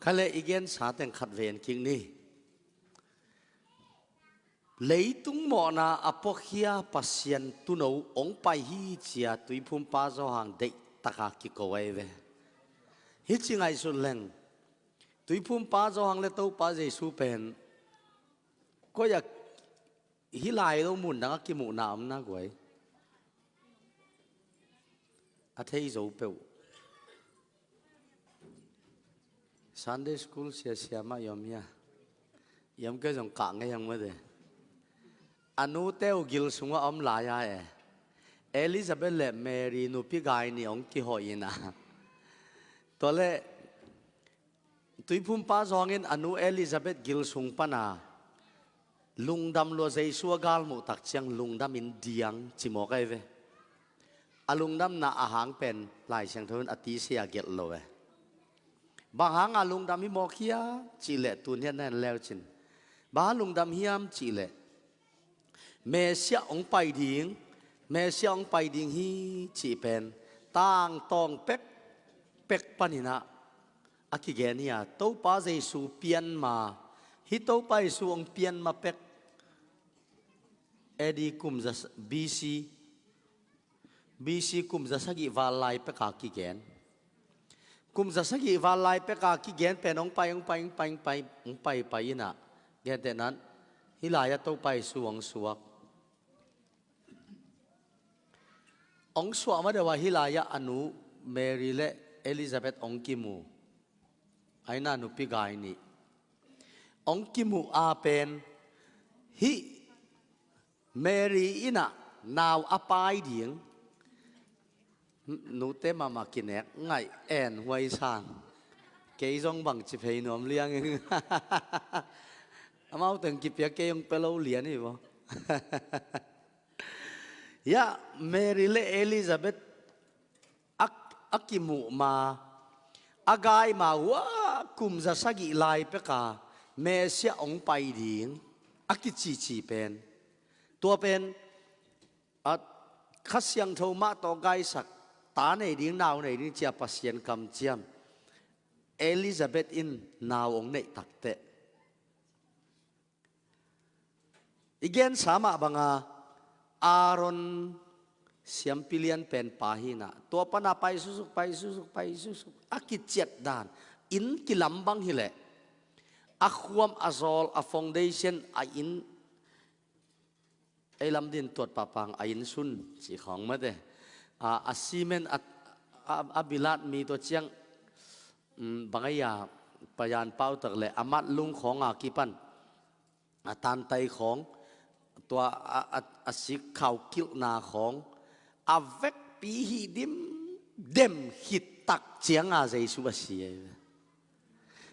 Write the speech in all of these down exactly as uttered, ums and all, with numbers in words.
Kha le i gensa teng khat vei en kik ni. Leitung mawhna a puakhia Pasian tuuno hong pai hi ci-a Tuiphumpa Johan deihtaka kiko ahi ve. Hih ci ngaihsut leng Tuiphumpa Johan le Topa Jesu pen koi-ah hih lai lo mundang a kimuhna om na guai. A thei zo peuh. Sunday school siasia mah i om hia? I om kei zong kah ngei hang mate. A nute uh gil sungah a om lai-a e. Elizabeth le Mary nupi gai nih hong kihawh in a. Tua le Tuiphumpa Johan in a nu Elizabeth gil sung pana lungdam lua Jesu a galmuh tak ciang lungdam in diang ci mawk ahi ve. A lungdamna a hang pen Lai Siangtho in a tisia gelh lo e. Bang hanga lungdam hi mawk hiam cih leh tun hian na en leu cin. Bang hanga lungdam hiam cih leh Messiah hong pai ding, Messiah hong pai ding hi cih pen tangtawng pek pek panin ah a kigen hi a, Topa Jesu pianma, hih Topa Jesu hong pianma pek A D kum za, B C, B C kum za sagih val lai peka kigen. Kum za sagih val lai peka kigen pen hong pai, hong pai, hong pai, hong pai, hong pai, pai in ah, gentehnan hih lai-ah Topa Jesu hong suak. Hong suah ma deuh a hih lai-ah a nu Mary le Elizabeth hong kimu. Aina nupi gai nih hong kimuh a pen hih Mary in ah nau a pai ding. Nute mahmah kinek ngaih en huai sang. Kei zong bang ci phei nuam liang ing. Amau teng kipiak kei hong pia lo lian hi vaw. Hiah Mary le Elizabeth a, a kimuh ma, a gai ma, hua kum za sagih lai peka Messiah hong pai ding a kicici pen. Tua pen a Kha Siangtho mah tawh gaisak, ta nei ding, nau nei ding ci-a Pasian kamciam. Elizabeth in nau hong neih takteh i gensa mah banga Aaron siampi lian pen pa hi in ah, tua pana pai susuk, pai susuk, pai susuk, a kiciat dan, inn kilam bang hileh a khuam, a zawl, a foundation, a inn, ei lam din tuat pahpang a inn sun ci khawng mate. A, a cement a, a, a bilat mi tua ciang, um, bang ei a payan pautak le a mat lung khawng a kipan a tantai khawng, tua a, a, a sik khau kilhna khawng, a vekpi hih dim dem khit tak cianga Jesu a si ahi ve.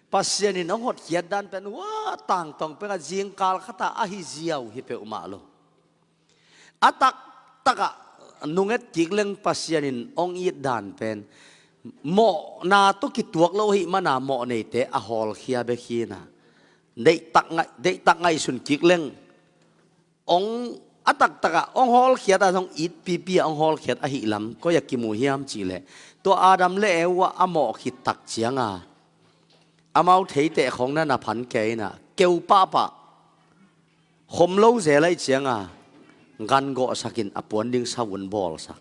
Pasian in hong hotkhiat dan pen hua tangtawng peka zingkal khata ahi ziau hi peuhmah lo. A taktakah nunget kik leng Pasian in hong it dan pen mawhna tawh kituak lo ahih mana mawh neite a hawlkhia bek hi in ah. Deihtak ngai-, deihtak ngaihsun kik leng hong, a taktakah hong hawlkhiat a, hong it pipi a hong hawlkhiat ahih lam koi-ah kimu hiam cihleh, tua Adam le Eva a mawh khit tak cianga amau theiteh khawng na na phan kei in ah, keu pahpah, khom lo zel ahih cianga gan gawhsakin a puan ding savun bawlsak.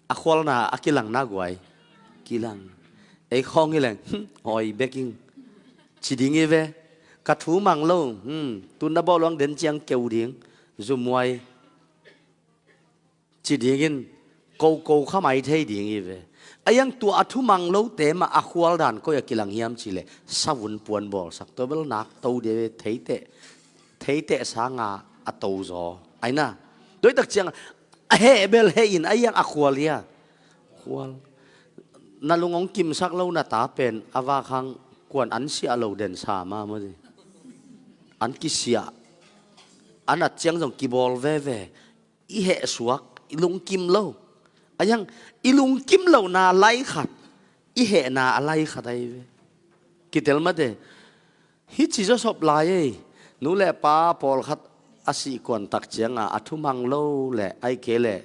A khualna a kilang na guai. Kilang. Ei khawng hi leng, hmm, hoi bek ing ci ding hi ve. Ka thu mang lo, hmm, tun na bawh luang den ciang keu ding. Zumhuai ci dingin koko kha mai thei ding hi ve. A iang tua a thu mang lote mah a khual dan koi-ah kilang hiam cihleh savun puan bawlsak. Tua bel nak to ding ve, theiteh, theiteh sanga a to zaw. Aina. Tua hi tak ciang a heh bel heh in a iang a khual hia. Khual. Na lung hong kimsak lo na ta pen a vak hang kuan an siah lo den sa mah maw di. An kisiah. An at ciang zong kibawl veve. I heh suak, i lungkim lo. A iang, i lungkim lohna lai khat, i hehna a lai khat ahi ve. Kitel mate. Hih ci zawsop lai ei. Nu le pa pawlkhat a sih kuan tak cianga a thu mang lo le, ahih kei leh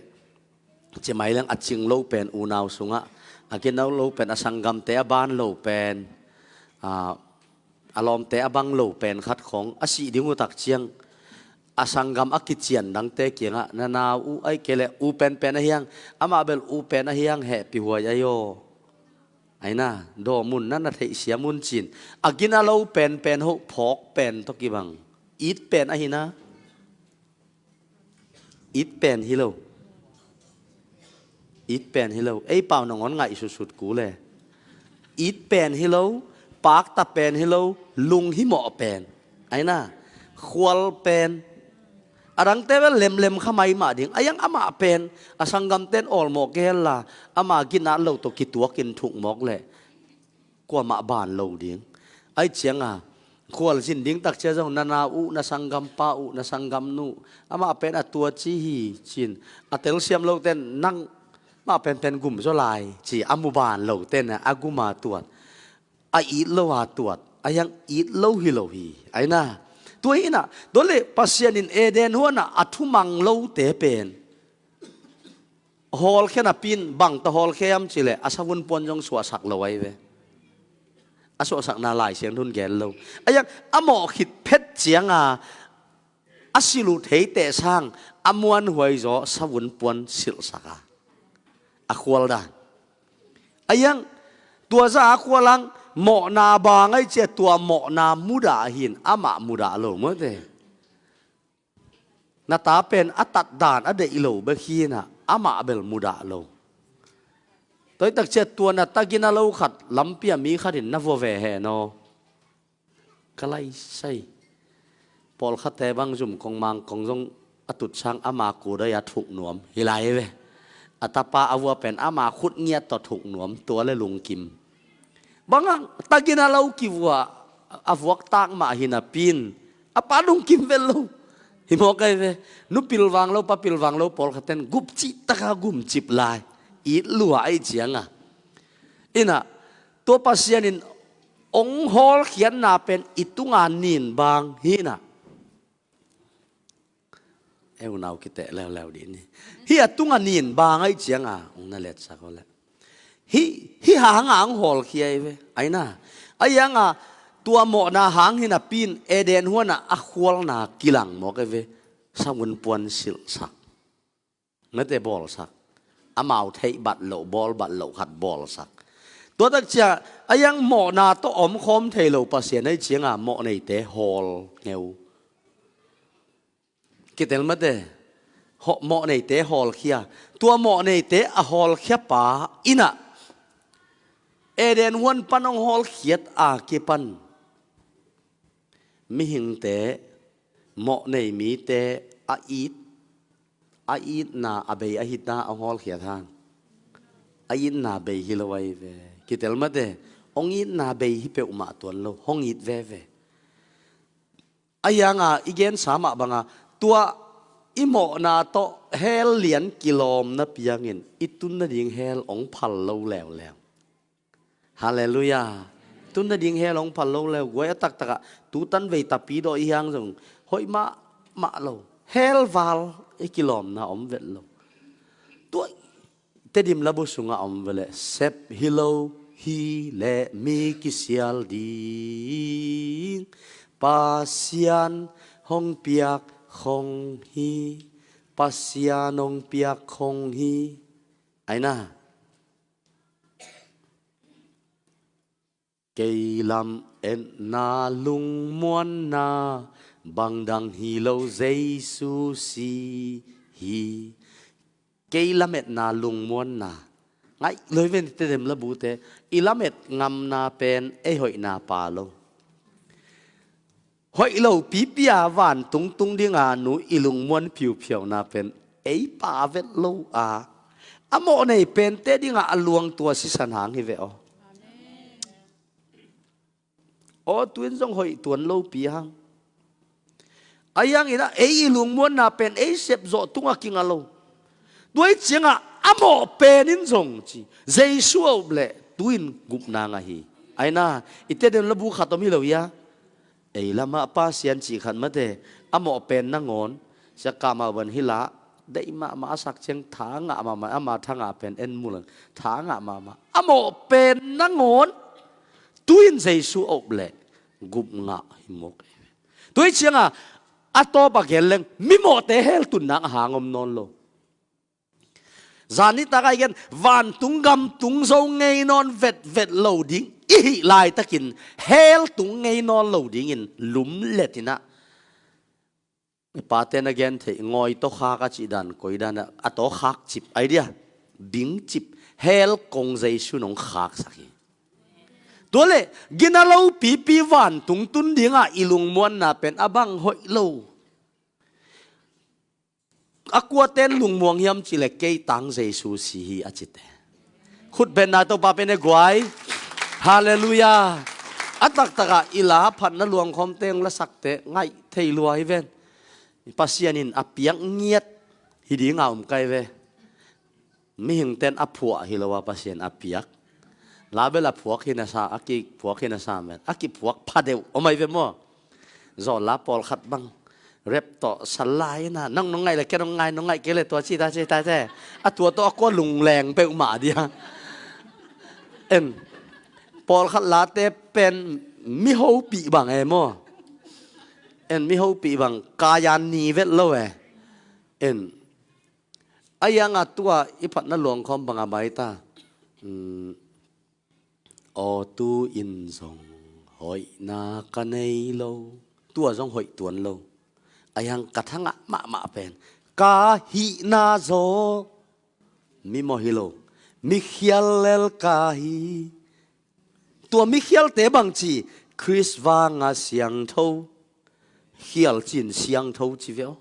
ci mai leng a cing lo pen unau sungah, a kinau lo pen, a sanggamte a ban lo pen, A, a lawmte a bang lo pen khat khong a sih ding uh tak ciang, a sanggam a kician dangte kiangah, na nau uh, ahih kei leh u penpen ahi hang, amah bel u pen ahi hang, hehpih huai ahi aw. Aina, dawm un, na na theihsiam un ci-in, a gina lo penpen hoh phawk pen tawh kibang. It pen ahi na. It pen hi lo. It pen hi lo. Ei pau nangawn ngaihsutsut kul e. It pen hi lo, pakta pen hi lo, lunghimawh pen. Aina, khual pen. A dangte bel lemlem kha maimah ding. A iang amah pen, a sanggamten awlmawh kei hen la, ama ginat lo tawh kituakin thuk mawk leh kuamah ban lo ding. Ahih cianga, khualzin ding tak ciang zong, na nau uh, na sanggampa uh, na sanggamnu uh, amah pen a tua ci hi ci-in, a telsiam loten, nangmah penpen gum zaw lai ci, a mu ban loten a gum a tuat, a it lo a tuat, a iang it lo hi lo hi. Aina, tua hi na, tua leh Pasian in Eden huanah a thumang lote pen hawlkhia napi-in, bang tawh hawlkhia hiam cih leh a savun puan zong suahsak lo ahi ve. A suahsakna Lai Siangtho in gen lo. A iang a mawh khit phet cianga a silh uh theiteh sang, a muanhuai zaw savun puan silhsak a, a khual dan. A iang tua zah a khual hang, mawhna bang ahih ciang tua mawhna mudah hi-in amah mudah lo, mawte. Na ta pen a tat dan a deih lo bek hi-in ah, amah bel mudah lo. Tua hi tak ciang tua na ta gina lo khat lampi ah mi khat in na vua ve hen aw. Ka lai sai. Pawlkhatte bang zum kong mang kong zong a tut sang ama kudai a thuk nuam hi lai ve. A tapa a vua pen ama khut ngiat tawh thuk nuam, tua leh lungkim. Bang hang, ta gina lo kivua, a vuak tak mah hi napi-in, a pa lungkim vet lo. Hi mawk ahi ve. Nu pilvang lo, pa pilvang lo pawlkhatten gupcip taka gumcip lai. It lua ahih cianga. Ina, tua Pasian in hong hawlkhiatna pen i tunga nin bang hi na. E unau kiteh leuleu dih ni. Hih a tunga nin bang ahih cianga hong na letsak aw leh, hih, hih hanga hong hawlkhia hi ve. Aina, a ianga tua mawhna hang hi napi-in Eden huanah a khualna kilang mawk hi ve. Savun puan silhsak, mate, bawlsak. Amau theih bat loh, bawl bat loh khat bawlsak. Tua tak ciang a iang mawhna tawh omkhawm thei lo Pasian ahih cianga mawhneite hawl ngeu. Kitel mate, mawhneite hawlkhia. Tua mawhneite a hawlkhiapa in ah, Eden huan pan hong hawlkhiat a kipan mihingte, mawhnei mite a it, a itna a bei ahih ciang hong hawlkhiat hang. A itna bei hi lo ahi ve. Kitel mate, hong itna bei hi peuhmah tuan lo, hong it veve. A ianga i gensa mah banga, tua i mawhna tawh hell lian kilawmna piangin i tun nading hell hong phal lo leuleu. Halleluiah. Tun nading hell hong phal lo leuleu. Guai a taktakah tutan vei tapi dawh i hiang zong hoih mahmah lo. Hell val i kilawmna om vet lo. Tua Tedim labu sungah om veleh, sep hi lo hi leh mi kisial ding, Pasian hong piak khong hi, Pasian hong piak khong hi. Aina. Kei lametna lungmuanna, bangdang hi lo Jesu si hi. Kei lametna lungmuanna. Ngaih lo hi ven, Tedim labute. I lamet ngamna pen ei hoihna pha lo. Hoih lo pipi a vantung tung dinga nu i lungmuan phiuphiauna pen ei pha vet lo a, a mawhnei pente dinga a luang tua sisan hang hi ve aw. Aw, tu-in zong hoih tuan lopi hang. A iang inah ei i lungmuanna pen ei sepzawh tungah kinga lo. Tua hi ciangah a mawh pen in zong ci, Jesu a up leh tu-in gupna ngah hi. Aina, i Tedim labu khat om hi lo hia? Ei lamah Pasian cih khat mate, a mawh pen nangawn, siakkamau ban hi lah, deih mahmah a sak ciang tha ngah mahmah, ama tha ngah pen en mu leng, tha ngah mahmah. A mawh pen nangawn, Tu-in Jesu a up leh gupngah hi mawk. Tua hi cianga a tawp a gen leng mimawhte hell tun nang a hang om nawn lo. Zan nitak a i gen vantung gam tung zo ngei nawn vetvet lo ding i hih laitakin hell tung ngei nawn lo dingin lum letinah i pate na gen theih ngawi tawh khak a cih dan koi danah a tawh khak cip ai dia bing cip hell kong Jesu nong khaksak hi. Tua leh gina lo pipi vantung tun dingah i lungmuanna pen a bang hoih lo. A kuaten lungmuang hiam cih leh kei tang Jesu si hi a cite. Khutbetna Topa pen e guai. Halleluiah. A taktakah i la phatna luangkhawm teng lasakte ngaih thei lua hi ven. Pasian in a piak ngiat hi dinga om kai ve. Mihingten a phuah hi lo a Pasian a piak. Label a phuak hi nasa a kiphuak hi nasa men a kiphuak pha deuh om ai ve maw? Zawla pawlkhat bang rep tawh sal lai ina nang nong ngaih le kei nong ngaih nong ngaih kei le tua ci ta ci ta te a tua tawh a kua lungleng peuhmah dia. En pawlkhat late pen mi hopih bang e maw? En mi hopih bang kayan ni vet lo e. En a ianga tua i phatna luangkhawm banga bai ta. Aw tu-in zong hoihna ka nei lo. Tua zong hoih tuan lo. A iang ka thangah mahmah pen ka hihna zaw mimawh hi lo. Mikhial lel ka hi. Tua mikhialte bangci Khrist vanga siangtho. Khial cin siangtho ci ve aw.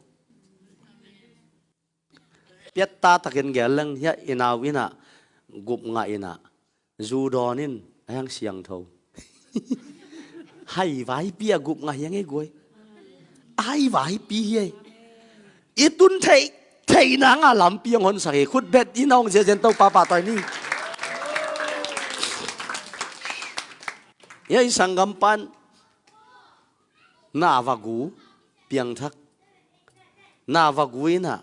Piatta takin gel leng hiah i nau inah gupngah inah zu dawn in a hiang siangtho. Hai vaipi a gupngah hiang ei guai. Hai vaipi hi ei. I tun theih theih nanga lampi ang honsak hi khutbet i nawng ziazian to papa toi ni. Hiah i sanggam pan na va gu piangthak na va gu inah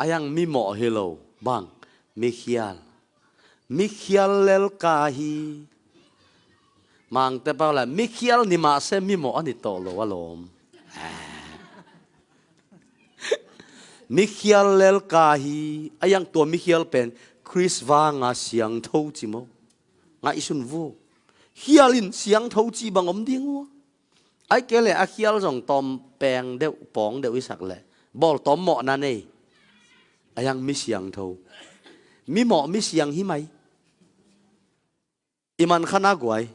a iang mimawh hi lo bang mikhial. Mikhial lel ka hi. Mangte pau la mikhial ni mahse mimawh a ni tawh lo a lawm. Mikhial lel ka hi. A iang tua mikhial pen Khrist vanga siangtho ci maw? Ngaihsun vua. Khial in siangtho ci bang om ding ua. Ai kei le a khial zong tawm peng deuh pawng deuh i sak le bawl tawm mawhna nei. A iang mi siangtho. Mi mawh mi siang hi mai. I man khana guai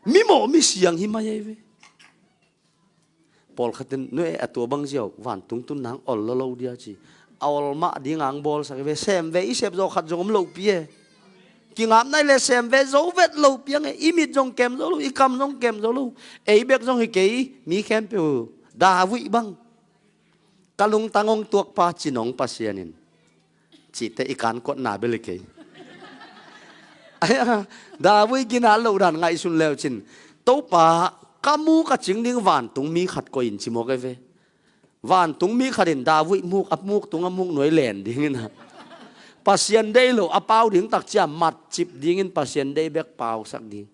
mi mawh mi siang hi mai ei ve. Pawlkhatin nu e a tua bang ziau vantung tun nang ol lo lo dia ci. A ol mah ding ang bawlsak ve sem ve i sep zaw khat zong om lopi e. Kingap nai le sem ve zo vet lopi ang e i mit zong kem zo lo i kam zong kem zo lo. Ei bek zong hi kei mi khempeuh David bang. Ka lungtang hong tuakpa cinong Pasian in cihte i kan kuatna bel hi kei. David gina loh dan ngaihsun leu cin Topa ka muk a cing ding vantung mi khat koih in ci mawk e ve. Vantung mi khat in David muk a muk tung a muk nuai len dingin a Pasian deih lo a pau ding takcia matcip dingin Pasian deih bek pausak ding.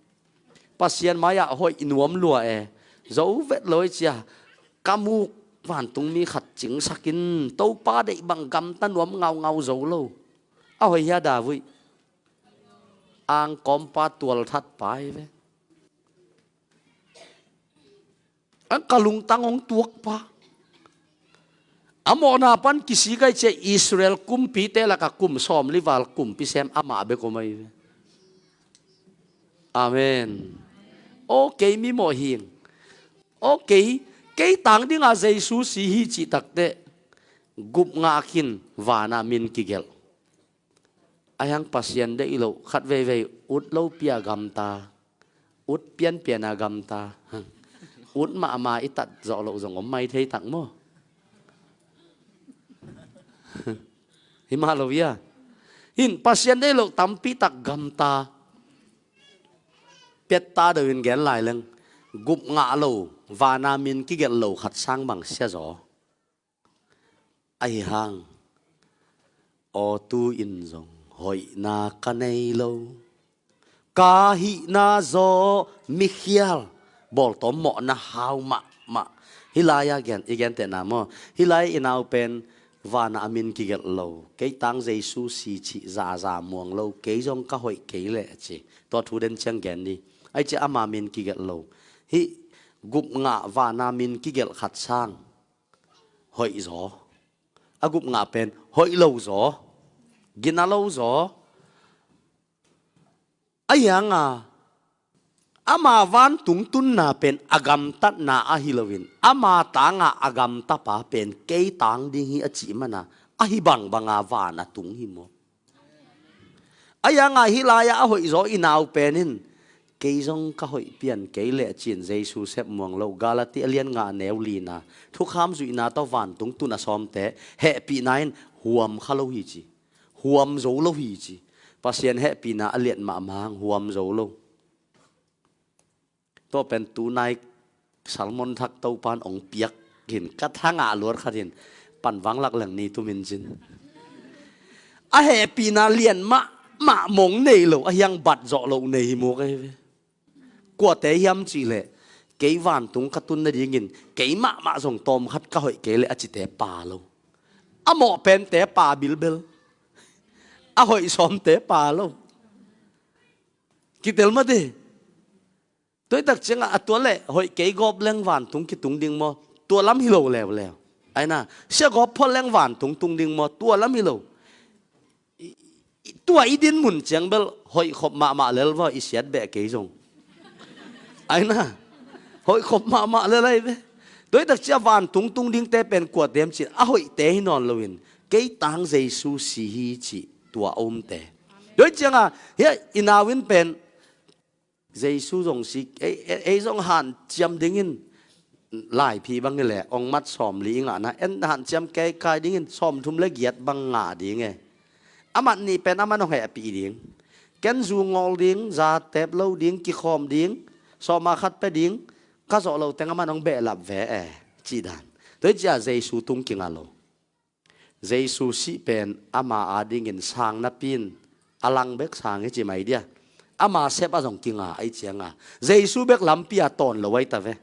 Pasian mai-ah hoih nuam lua e. Zo vet lo i cia ka muk vantung mi khat cingsakin Topa deih bang gamta nuam ngaungau zo lo. A hoih hia David? Angkawmpa tualthatpa hi ve. An ka lungtang hong tuakpa. A mawhna pan kisik ai cia Israel kumpite laka kum sawmli val kumpi sem amah bek om ahi ve. Amen. Aw kei mi mawh hing. Aw kei, kei tang dinga Jesu si hi cih takteh gupngah khin vana min kigelh. A hiang Pasian deih loh khat veivei ut lopi a gamta, ut pianpiana gamta, ut mahmah i tat zawh loh zong om mai thei tak maw? Hi mah lo ia. Hin Pasian deih loh tampi tak gamta. Piatta deuhin gen lai leng gupngah lo vana min kigelh lo khat sang bang sia zaw. Ahi hang aw tu-in zong hoihna ka nei lo. Ka hihna zaw mikhial, bawltawm mawhna hau mahmah. Hih lai-ah gen, i gentehna maw? Hih lai i nau pen vanah a min kigelh lo. Kei tang Jesu si cih zaza muang lo. Kei zong ka hoih kei leh a ci. Tua thu den ciang gen ni. Ai ci ama min kigelh lo. Hih gupngah vanah a min kigelh khat sang hoih zaw. A gupngah pen hoih lo zaw. Gina lo zaw. Ahi hanga ama vantung tunna pen a gamtatna ahi loin, ama tanga a gamtapa pen kei tang ding hi a cih mana ahi bangbanga van a tung hi maw? Ahi hanga hih lai-ah a hoihzaw i nau pen in, kei zong ka hoih pian kei leh cin Jesu sep muang lo. Galati a lian nga a neu lina, thukham zuihna tawh vantung tun a sawmte hehpihna in huam kha lo hi ci. Huam zo lo hi ci. Pasian hehpihna a lian mahmah hang huam zo lo. Tua pen tunai salmon thak Topan ong piak hin ka thangah luat khat hin pan vanglak leng ni tumin cin. A hehpihna lian mahmah mong nei lo, a hiang bat zawh lo nei hi mawk ahi ve. Kuate hiam cihleh, kei vantung ka tun nadingin kei mahmah zong tawm khat ka hoih kei leh a cite pa lo. A mawh pente pa bilbel. A hoih sawmte pa lo. Kitel mate. Tuaitak ciangah a tua leh hoih kei gawp leng vantung kitung ding maw? Tua lam hi lo leuleu. Aina, sia gawp phot leng vantung tung ding maw? Tua lam hi lo. I, i, tua i din mun ciang bel hoih khop mahmah lel vaw, i siat beh kei zong. Aina, hoih khop mahmah lel ai ve. Tuaitak cia vantung tung dingte pen kuatem cin a hoihte hi nawn loin, kei tang Jesu si hi cih tua a umte. Tua ciangah hia i nau in pen Jesu zong si, ei, ei, ei zong hanciam dingin, laiphi bang i leh ong mat sawmli i ngahna, en hanciam kei kai dingin sawmthum le giat bang ngah ding e. A mat nih pen a man ong hehpih ding. Ken zu ngawl ding, za tep lo ding, kikhawm ding, sawma khat pe ding, ka zawh lo teng a man ong behlap ve e, cih dan. Tua hi cia Jesu tung kinga lo. Jesu sih pen ama adingin sang napi in a lang bek sang hi ci mai dia. Ama sep a zong kinga ai cianga Jesu bek lampi a tawn lo ai ta ve.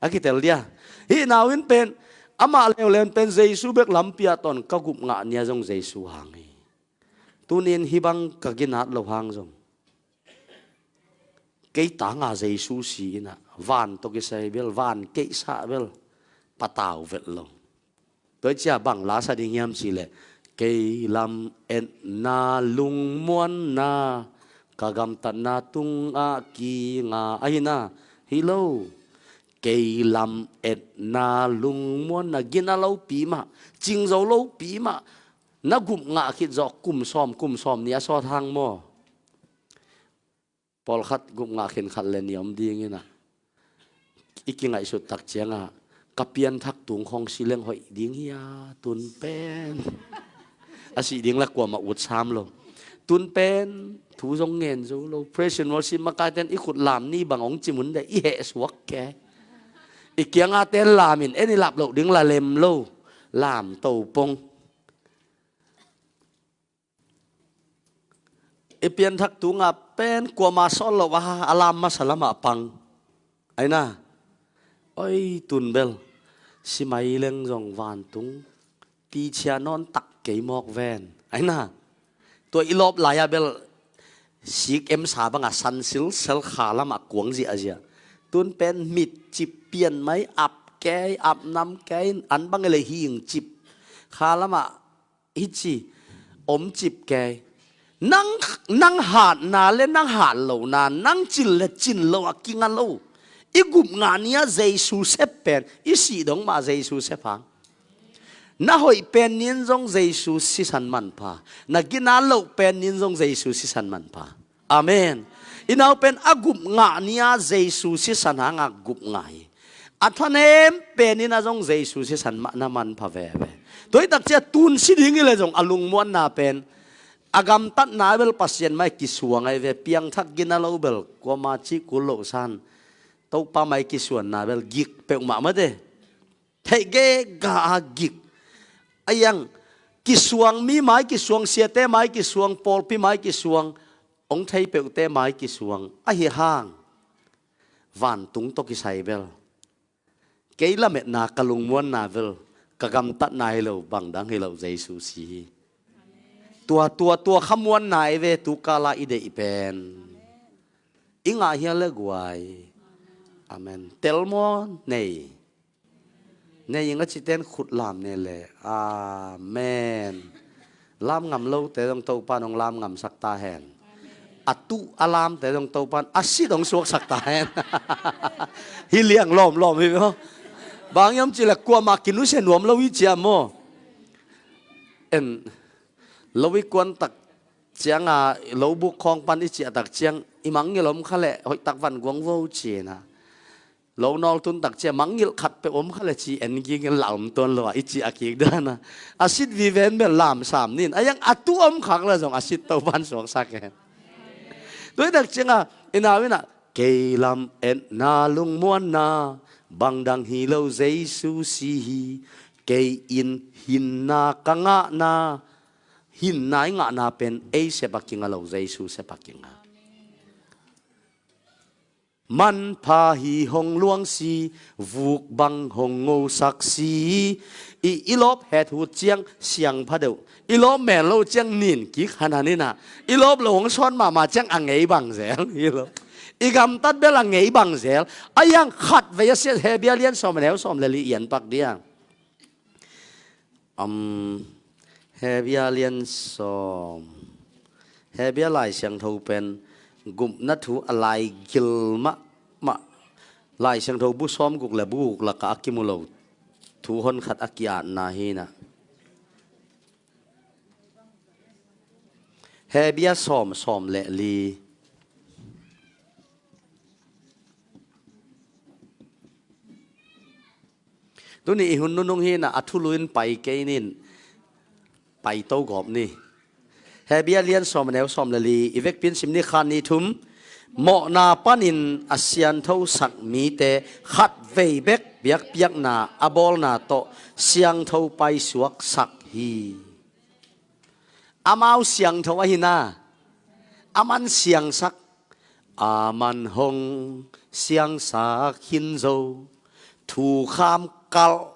A kitel dia. Hih nau in pen ama leuleu in pen Jesu bek lampi a tawn ka gupngah nia zong Jesu hang hi. Tunin hih bang ka ginat lo hang zong kei tanga Jesu si inah van tawh kisai bel, van keihsah bel patau vet lo. Tua hi cia bang lasa ding hiam cihleh, kei lam etna lungmuanna, ka gamtatna tungah kinga ahina hi lo. Kei lam etna lungmuanna, gina lopi mah, cingzo lopi mah, na gupngah khit zawh kum sawm, kum sawm nih a sawt hang maw? Pawlkhat gupngah khin khat le nih om ding inah i kingaihsut tak ciangah ka pianthak tung khong si leng hoih ding hi a, tun pen a sih ding la kuamah ut sam lo. Tun pen thu zong ngen zo lo. Praise and worship makaiten i khut lam ni bang ong cim un deh, i heh suak ke. I kianga ten lamin en i lap loh ding la lem lo. Lam to pong. I pianthak tunga pen kuama sawl lo a, a lam masa lamah pang. Aina, oi tun bel simai leng zong vantung pichia nawn tak kei mawk ven. Aina, tua i lawp lai-a bel sik emsa banga san silsel kha lamah kuang ziahziah. Tun pen mit cip pian mai, ap kei, ap nam kei, an bang le hing cip kha lamah hi ci, om cip kei. Nang, nang hatna le nang hat lona, nang cin le cin lo a kinga lo. I gupngah nia Jesu sep pen i sih dong mah Jesu sep hang. Na hoih pen nin zong Jesu sisan manpha. Na gina loh pen nin zong Jesu sisan manpha. Amen. I nau pen a gupngah nia Jesu sisan hanga gupngah hi. A thanem penin a zong Jesu sisan mah na manpha veve. Tua hi takcia tun si ding hi le zong a lungmuanna pen a gamtatna bel Pasian mai kisuang ai ve, piangthak gina lo bel kuama cih kul loh san Topa mai kisuanna bel gik peuhmah mate. Theih gega a gik. A iang kisuang mi mai kisuang, siate mai kisuang, pawlpi mai kisuang, hong thei peuhte mai kisuang ahi hang, vantung tawh kisai bel kei lametna, ka lungmuanna bel ka gamtatna hi lo, bang dang hi lo, Jesu si hi. Tua, tua, tua khamuanna ei ve, tu kala i deih pen. I ngah hial le guai. Amen. Telmaw nei. Nei ing a citen khut lam ne le. Amen. Lam ngam lote zong Topan hong lam ngamsak ta hen. A tuh a lamte zong Topan a sit hong suaksak ta hen. Hi liang lawmlawm hi maw. Bang hiam cih leh kuamah kinusia nuam lo hi cia maw. En, lo i kuan tak cianga, lo buk khawng pan i ciah tak ciang, i mangngilh om kha leh hoih tak van guang vo cina. Lo nawl tun tak ciang mangngilh khat peuh om kha leh ci en ging in la om tuan lo a, i ciah kik dan a. A sit vive in bel lam sam nin. A yang a tuh om khak leh zong a sit Topan suaksak hen. Tua hi tak cianga, i nau in a, kei lametna lungmuanna, bang dang hi lo, Jesu si hi. Kei in hinna ka ngahna, hinna i ngahna pen ei sep a kinga lo, Jesu sep a kinga. Manpha hi hong luang si, vuk bang hong ngosak si. I, i lawp het hut ciang siang pha deuh. I lawp men lo ciang nin kik hanhan in a. I lawp lo hong sawn mahmah ciang a ngei bang zel. I lawp. I gamtat bel a ngei bang zel. A yang khat vei a siat Hebru lian sawm a neu sawm le li i en pak dia. Am, Hebru lian sawm. Hebru Lai Siangtho pen gupna thu a lai gil mahmah. Lai Siangtho bu sawm guk le bu guk lakah a kimu lo thu hon khat a ki-atna hi na. Hebru sawm, sawm le li. Tuni i hun nunung hi na, a thulu in pai kei nin, pai to gawp ni. Hebru lian sawm a neu sawm le li, i vekpi in sim ni, khat ni thum. Mawhna panin a siangthosak mite khat vei bek biakpiakna a bawlna tawh siangtho paisuaksak hi. Amau siangtho ahi na, aman siangsak, aman hong siangsak khin zo. Thukham kalh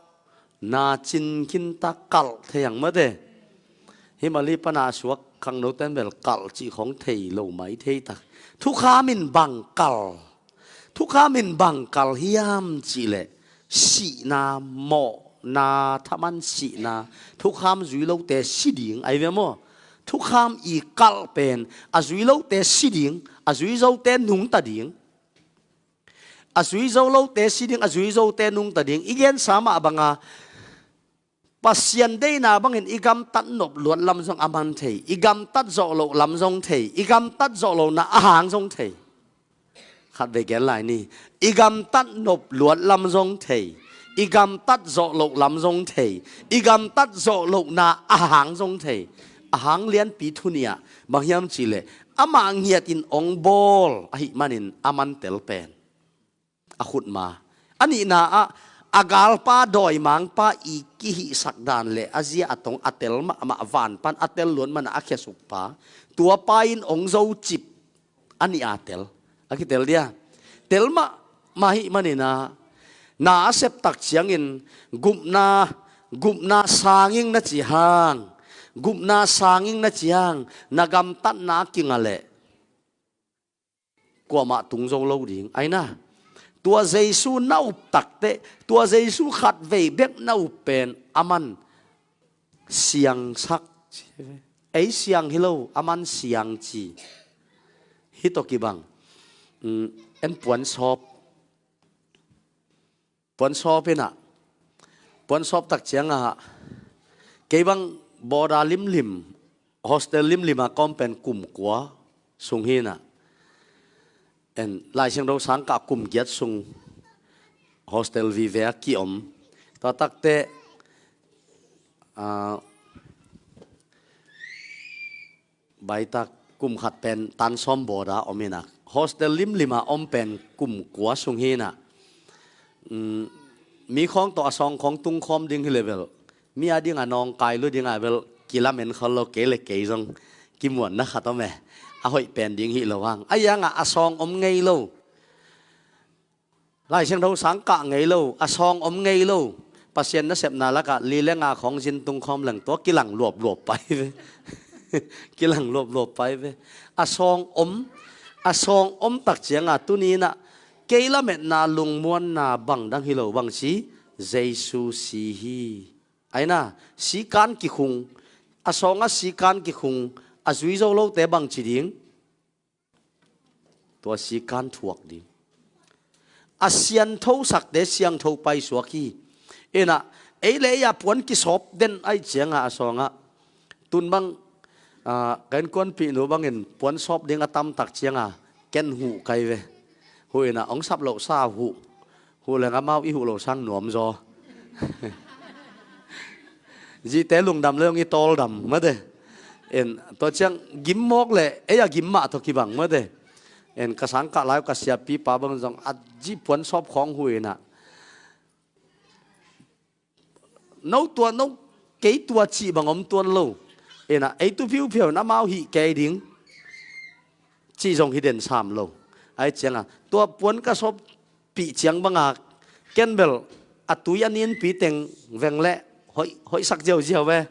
na cin khin ta, kalh thei ang mate. Hi Mali pana suak khangno ten bel kalh cih khong thei lo mai thei tak. Thukham in bang kalh. Thukham in bang kalh hiam cih leh sihna, mawhna, thaman sihna, thukham zui lote si ding ahi ve maw. Thukham i kalh pen a zui lote si ding, a zui zote nungta ding. A zui zo lote si ding, a zui zote nungta ding. I gensa mah banga Pasian deihna bangin i gamtat nop luat lam zong a man thei, i gamtat zawh loh lam zong thei, i gamtat zawh lohna a hang zong thei. Khat vei gen lai ni. I gamtat nop luat lam zong thei, i gamtat zawh loh lam zong thei, i gamtat zawh lohna a hang zong thei. A hang lianpi thu nih ah bang hiam cih leh amah ngiat in ong bawl ahih manin a man tel pen a khutma. A nihna ah, a galpa dawimangpa i kihihsak dan le a zia a tong a tel mahmah, van pan a tel luat mana a khiasukpa, tua pa in ong zocip a nih a tel. A kitel dia. Tel mahmah ahih manin ah, na a sep tak ciangin gupna, gupna sanging na ci hang, gupna sanging na ci hang, na gamtatna a kinga leh kuamah tung zo lo ding. Aina, tua Jesu na up takteh, tua Jesu khat vei bek na up pen aman siangsak. Ei siang hi lo, aman siang ci. Hih tawh kibang. Mm, en puansawp. Puansawp inah, puansawp tak ciangah, kei bang boarder limlim, hostel limlim a ka om pen kum kua sung hinah. En, Lai Siangtho sang kah kum giat sung hostel vive a kiom. Tua takte, ah, baitak kum khat pen tan sawm boarder om inah, hostel limlim a om pen kum kua sung hinah. Mm, mi khawng tawh a sawng khawng tung khawm ding hi le bel, mi a ding a nawngkai lu ding a bel kilamen khol lo, kei le kei zong kimuanna khat om e. a hoih pen ding hi lo hang. A iangah a sawng om ngei lo. Lai Siangtho sang kah ngei lo, a sawng om ngei lo. Pasian nasepna lakah li le nga khawng zin tung khawm leng tua kilang luapluap pai ve. Kilang luapluap pai ve. A sawng om, a sawng om tak ciangah tuni inah kei lametna lungmuanna bang dang hi lo bang ci, Jesu si hi. Aina, sikan kikhung, a sawngah sikan kikhung, a zui zo lote bang ci ding. Tua sikan thuak ding. A sianthosakte siangtho paisuak hi. Inah, ei le ei a puan kisawp den aih ciangah a sawngah. Tun bang, ah, ka innkuanpihnu bangin puan sawp ding a tamtak ciangah ken huh kai ve. Huh inah, hong sap loh sa huh. Huh leng amau i huh lo sang nuam zaw. Zite lungdam le hong i tawldam mate. En, tua ciang gim mawk le ei a gim mah tawh kibang mate. En, ka sangkah lai ka siapipa bang zong a zi puan sawp khawng huh inah. No tua no kei tua cih bang om tuan lo. Inah, ei tu phiuphiau na mau hih kei ding. Cih zong hi den sam lo. Aih ciangah, tua puan ka sawp pih ciang bangah, ken bel a tui a ninpi teng veng leh hoih, hoihsak ziauziau ve.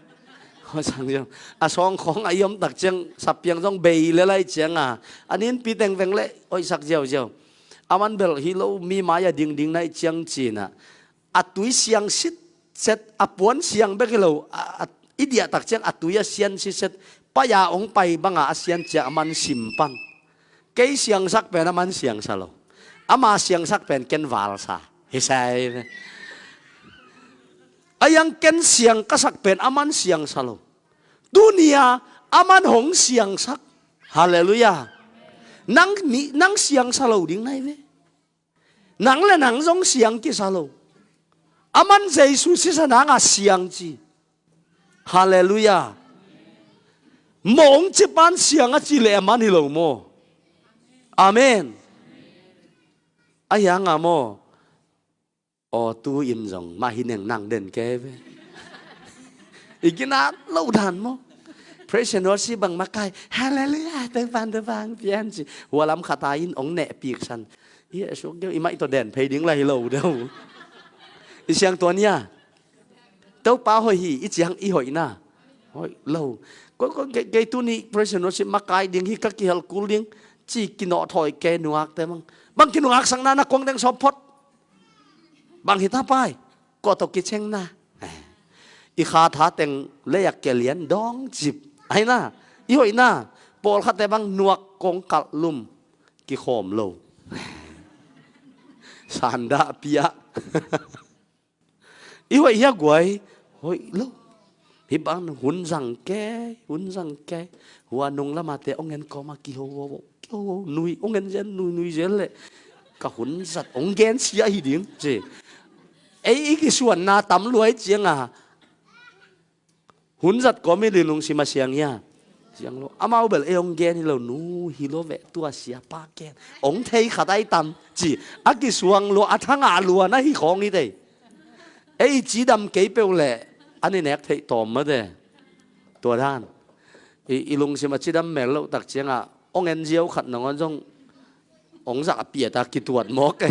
Hoihsak ziau. A sawng khawng a i om tak ciang sapiang zong bei le lai ciangah, a ninpi teng veng leh hoihsak ziauziau. A man bel hi lo mi mai a dingding naih ciang cinah. A tui siang sitset, a puan siang bek hi lo, a, a, i diah tak ciang a tui a sian sitset, pai a hong pai bangah a sian ciang a man sim pan. Kei siangsak pen a man siangsa lo. Ama siangsak pen ken valsa. Hi sai. A iang ken siang ka sak pen a man siangsa lo. Tunia a man hong siangsak. Halleluiah. Nang, ni, nang siangsa lo ding nai ve. Nang le nang zong siang kisa lo. A man Jesu sisa nangah siang ci. Halleluiah. Mawng cipan siang a ci le a man hi lo maw? Amen. A hianga maw? Aw tu in zong mah hi neng nang den ke ve. I ginat lo dan maw? Praise and worship bang makai. Halleluiah. Teng pan te bang pian ci. Hua lam khata in ong neh pik san. I a suk deuh i mah i tawh den phei ding la hi lo deuh. I siang tuan ia. Topa hoih hi i ciang i hoihna. Hoih lo. Ko, ko, kei, kei tuni praise and worship makai ding hi ka kihel kul ding. Ci kinawh thoi ke nuak te bang. Bang kinuak sang na na kuang deng sawp phot. Bang hi ta pai. Ko tawh kicengna. I kha tha teng leiak ke lian dawng cip. Aina. I hoihna. Pawlkhatte bang nuak kong kalh lum. Kikhawm lo. Sandah piah. I hoih hia guai? Hoih lo. Hi bang hun zang kei, hun zang kei. Hua nung lamate ong en kawma kiho, ho, ho, kiho, ho, nui, ong en zen, nui, nui zen le. Ka hun zat, ong gen sia hi ding, ci. Ei i kisuanna tam luai cianga. Hun zat kawmi li lungsim a siang hia. Siang lo. Amau bel ei ong gen hi lo, nu hi lo ve tua sia pa gen. Ong thei khat ai tam, ci. A kisuang lo, a thanga luan a hi khawng hi tei. Ei cidam kei peuh le, an i nek theih tawm mate. Tua dan. I, i lungsim a cidam mel loh tak cianga, ong en ziau khat nangawn zong, ong zah a piat a kituat mawk.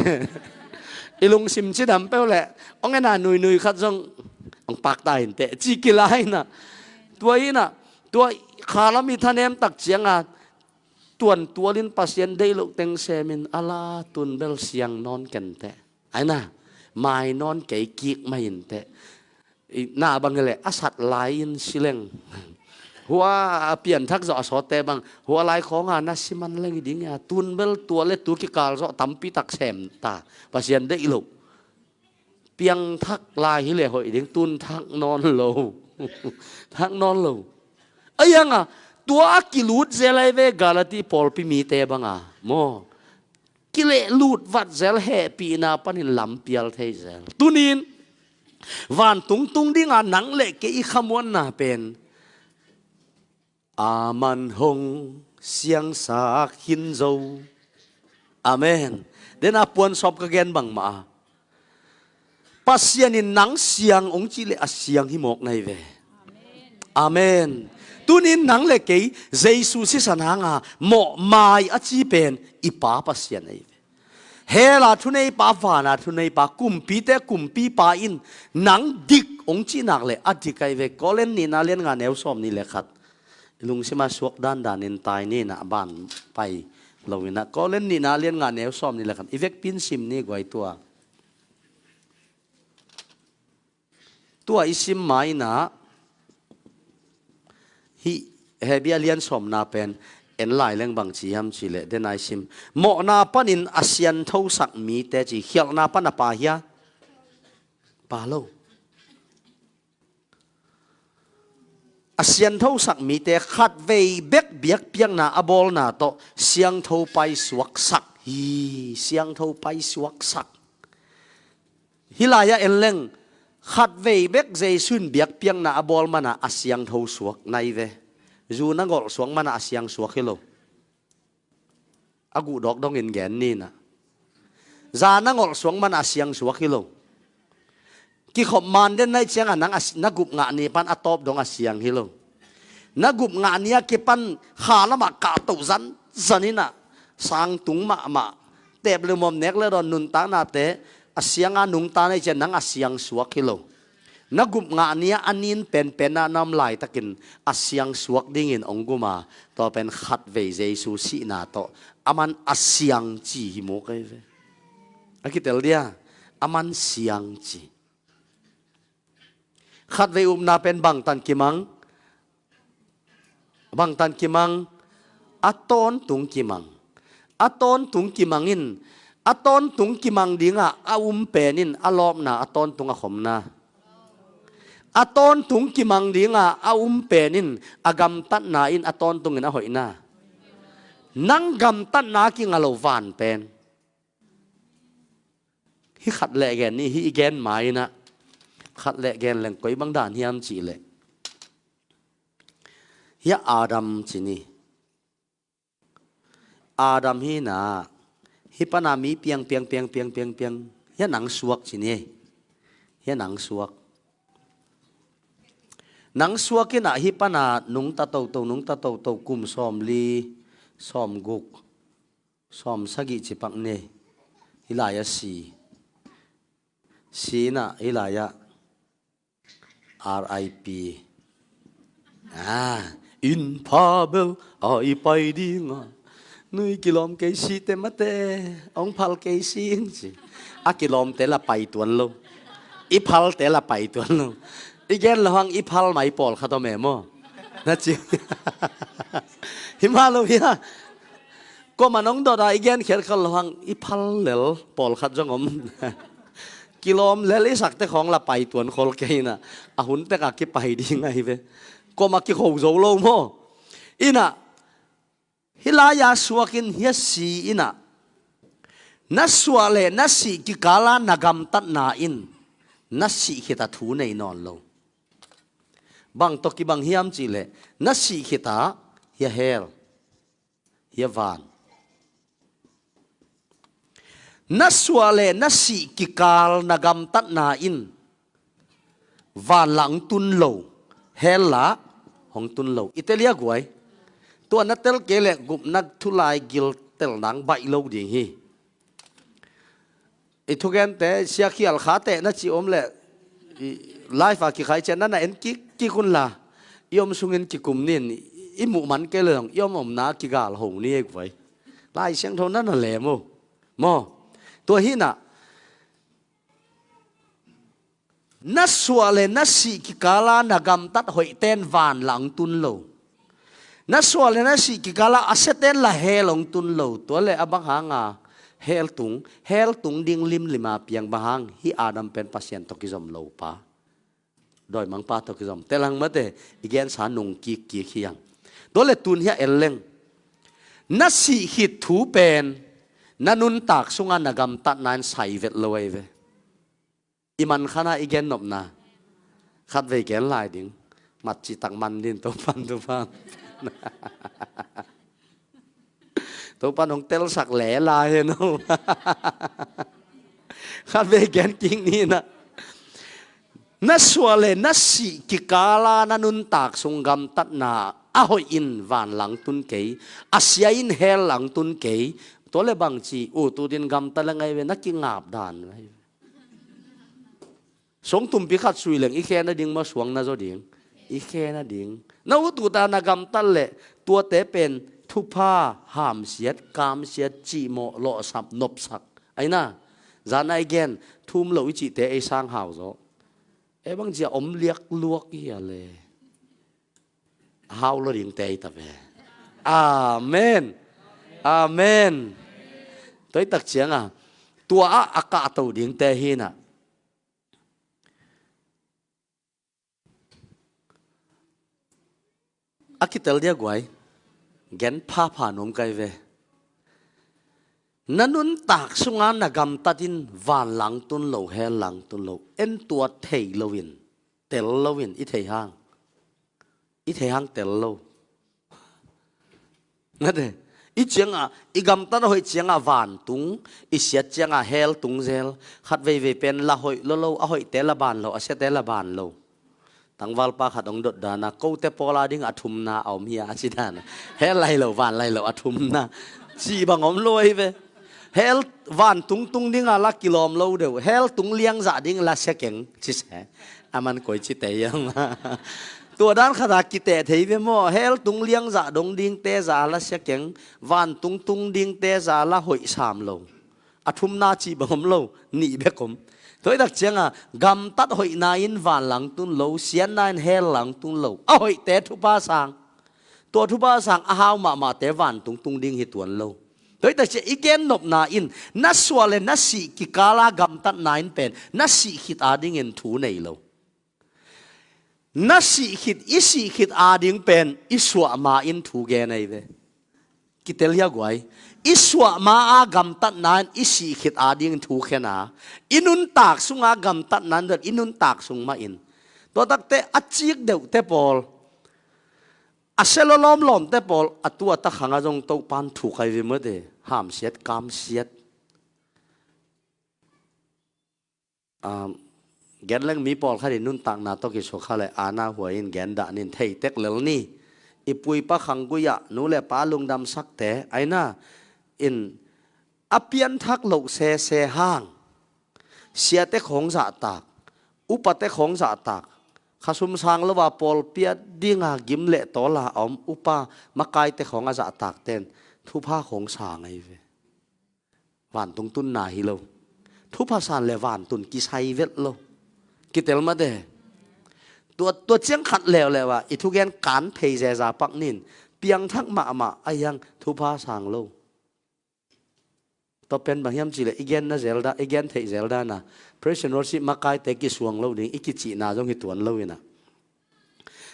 I lungsim cidam peuh le, ong en a nuinui khat zong, ong pakta inteh, ci kila ina. Tua ina, tua khalam i thanem tak cianga, tuan tualin Pasian deih loh teng semin, ala tun bel siang nawn kenteh. Aina, mai nawn kei kik mai inteh. I, na bang le, a sat lai in sileng. Hua a pianthak zawh a sawtte bang. Hua lai khawnga na siman leng i ding a. Tun bel tua le tu kikal zawh tampi tak sem ta. Pasian deih lo. Piangthak lai hi le hoih ding. Tun thak nawn lo. Thak nawn lo. A ianga, tua a kilut zel ai ve Galati pawlpi mite banga. Maw. Kilehlut vat zel hehpihna panin lampial thei zel. Tunin, vantung tung dinga nang le kei i khamuanna pen. Aman hong siangsak hin zo. Amen. Dena puan sawp ka gen bangmah a. Pasian in nang siang ong cih le a siang hi mawk nai ve. Amen. Tunin nang le kei Jesu sisan hanga mawhmai a ci pen i Pa Pasian ahi ve. Hela thuneipa, vana thuneipa, kumpite kumpipa in nang dik hong cihnak le a dik ahi ve. Korin nihna lian nga neu sawm nih le khat. Lungsima suak dandanin tai nina ban pai loinah Korin nihna lian nga neu sawm nih le khat i vekpin sim ni guai tua. Tua i sim mainah hih Hebru a lian sawmna pen en lai leng bang ci hiam cih leh, den a i sim. Mawhna panin a siangthosak mite ci, khialhna pan a pa hia? Pa lo. A siangthosak mite khatvei bek biakpiakna a bawlna tawh siangtho paisuaksak hi, siangtho paisuaksak. Hih lai-ah en leng khatvei bek Jesu in biakpiakna a bawl mana a siangtho suak nai ve. Zu na ngolh suak mana a siang suak hi lo. A guhdawk dongin gen ninah. Za na ngolh suak mana a siang suak hi lo. Kikhop man den nai cianga nang a si-, na gup ngah ni pan a tawp dong a siang hi lo. Na gup ngah ni a kipan kha lamah kahtoh zanzan inah sang tung mahmah, tep le muam nek le dawn nuntaknate a sianga nungta nai cian nang a siang suak hi lo. Na gup ngah ni a a nin penpenna na om laitakin a siang suak dingin hong guma, tua pen khatvei Jesu sihna tawh a man a siang ci hi mawk ahi ve. A kitel dia, a man siang ci. Khatvei upna pen bangtan kimang, bangtan kimang, a tawntung kimang. A tawntung kimang in, a tawntung kimang dingah a um pen in a lawpna, a tawntung a khomna. A tawntung kimang dingah a um pen in a gamtatna in a tawntungin a hoihna. Nang gamtatna kinga lo van pen. Hih khat leh gen ni, hih i gen ma inah. Khat leh gen leng koi bang dan hiam cih leh. Hia Adam ci ni. Adam hinah. Hih pana mi piang, piang, piang, piang, piang, piang. Hia nang suak ci ni. Hia nang suak. Nang suak inah hih pana nungta toto, nungta toto, kum sawmli, sawmguk, sawmsagih cipak ni. Hih lai-ah si. Si inah hih lai-ah R I P. Ah, in pha bel a i pai dinga. Nui kilawm kei si te mate, hong phal kei si in ci. A kilawmte la pai tuan lo. I phalte la pai tuan lo. I gen lo hang i phal mai pawlkhat om e maw? Na ci. Hi mah lo hia. Kuaman hong dot a i gen khiat khat lo hang i phal lel pawlkhat zong om. Kilawm lel i sakte khawng la pai tuan khol kei inah. A hun tek a kipai ding ahi ve. Kuamah kikho zo lo maw? Inah, hih lai-a suak in hia si inah. Na suah le na sih kikala na gamtatna in na sih khita thu nei nawn lo. Bang tawh kibang hiam cih leh, na sih khita hia hell. Hia van. Na suah le na sih kikal na gamtatna in van lah hong tun lo, hell lah hong tun lo. I tel hia guai. Tua na tel kei leh gupna thulai gil tel nang baih lo ding hi. I thugente sia khial khate na ci om leh, i live a kikhai cian na na en kik kik un la. I om sungin kikum nin, i muh man kei leh zong i om omna kigal ho ni e guai. Lai Siangtho na na lem uh. Maw. Tua hinah. Na suah le na sih kikala na gamtat hoihten van lah hong tun lo. Na suah le na sih kikala a siaten la hell hong tun lo. Tua le a bang hanga hell tung, hell tung ding limlima piang bang hang hih Adam pen Pasian tawh kizom lo pa. Dawimangpa tawh kizom. Tel hang mate, i gensa nung kikkik hiang. Tua le tun hia en leng. Na sih khit thu pen, na nuntak sunga na gamtatna in sai vet lo ahi ve. I man khana i gen nopna. Khatvei gen lai ding. Mat citak man din Topan, Topan. Topan hong telsak le lai hen o. Khatvei gen kik ni na. Na suah le na sih kikala na nuntak sung gamtatna a hoih in van langtun kei, a sia in hell langtun kei. Tua le bangci, u tutin gamtat le ngai ve, na kingap dan. Suang tumpi khat sui leng i khe nading maw, suang na zaw ding? I khe nading. Na u tuta na gamtat le tuate pen thupha, hamsiat, kamsiat, cihmawh, lawhsap, nopsak. Aina, zan a i gen, thum lo i cihte ei sang hau zaw. Ei bangcia om liakluak i a le. Hau lo ding te i ta ve. Amen. Amen. Toi tak cianga tua a a kahto ding te hina. A kitel dia guai. Gen phapha nuam kai ve. Na nuntak sunga na gamtat in van langtun lo, hell langtun lo. En tua thei lo in, tel lo in, i thei hang. I thei hang tel lo. Nate, i cianga, i gamtat a hoih cianga vantung, i siat cianga hell tung zel. Khat veivei pen la hoih lo lo, a hoihte la ban lo, a siate la ban lo. Tangvalpa khat hong dot dana, kote pawla ding a thumna a om hi a, a ci dana. Hell lai lo, van lai lo, a thumna. Cih bang om lo ahi ve. Hell vantung tung dinga la kilawm lo deuh. Hell tung liangzah ding la sia keng, ci se. A man koi ci te iang. Tua dan khata kiteh thei ve maw. Hell tung liangzah dong ding te za la sia keng. Vantung tung ding te za la hoih sam lo. A thumna cih bang om lo, nih bek om. Tua i tak cianga, gamtat hoihna in van langtun lo, siatna in hell langtun lo. A hoihte thupha sang. Tua thupha sang a hau mahmahte vantung tung ding hi tuan lo. Tua i tak cianga, i gen nopna in, na suah le na sih kikala gamtatna in pen, na sih khit a dingin thu nei lo. Na sih khit, i sih khit a ding pen, i suah ma in thu gen ahi ve. Kitel hia guai. I suah ma a gamtatna in i sih khit a ding thu khen a. I nuntak sunga gamtatna in i nuntak sung ma in. Tua takte a cik deuhte pawl. A selo lawmlawmte pawl. A tu a ta khanga zong Topan thu kai ve mate. Hamsiat, kamsiat. Ah, gen leng mi pawlkhat in nuntakna tawh kisukha le ana huai in gen dah nin thei tek lel ni. I puipa khanggui ah nu le pa lungdamsakte aina in a pianthak loh sese hang. Siate khawng zahtak, upate khawng zahtak, khasum sang lo a pawlpi a dinga gim le tawla a om upa makaite khawng a zahtak ten thupha khawng sang ahi ve. Vantung tunna hi lo. Thupha san le vantun kisai vet lo. Kitel mate. Tua, tua ciang khat leuleu ah i thugen kan phei zeza pak nin. Piangthak mahmah a hiang thupha sang lo. Tua pen bang hiam cih leh i gen na zel dan, i gen theih zel dan a. Praise and worship makaite kisuang lo ding, i kicihna zong hi tuan lo in a.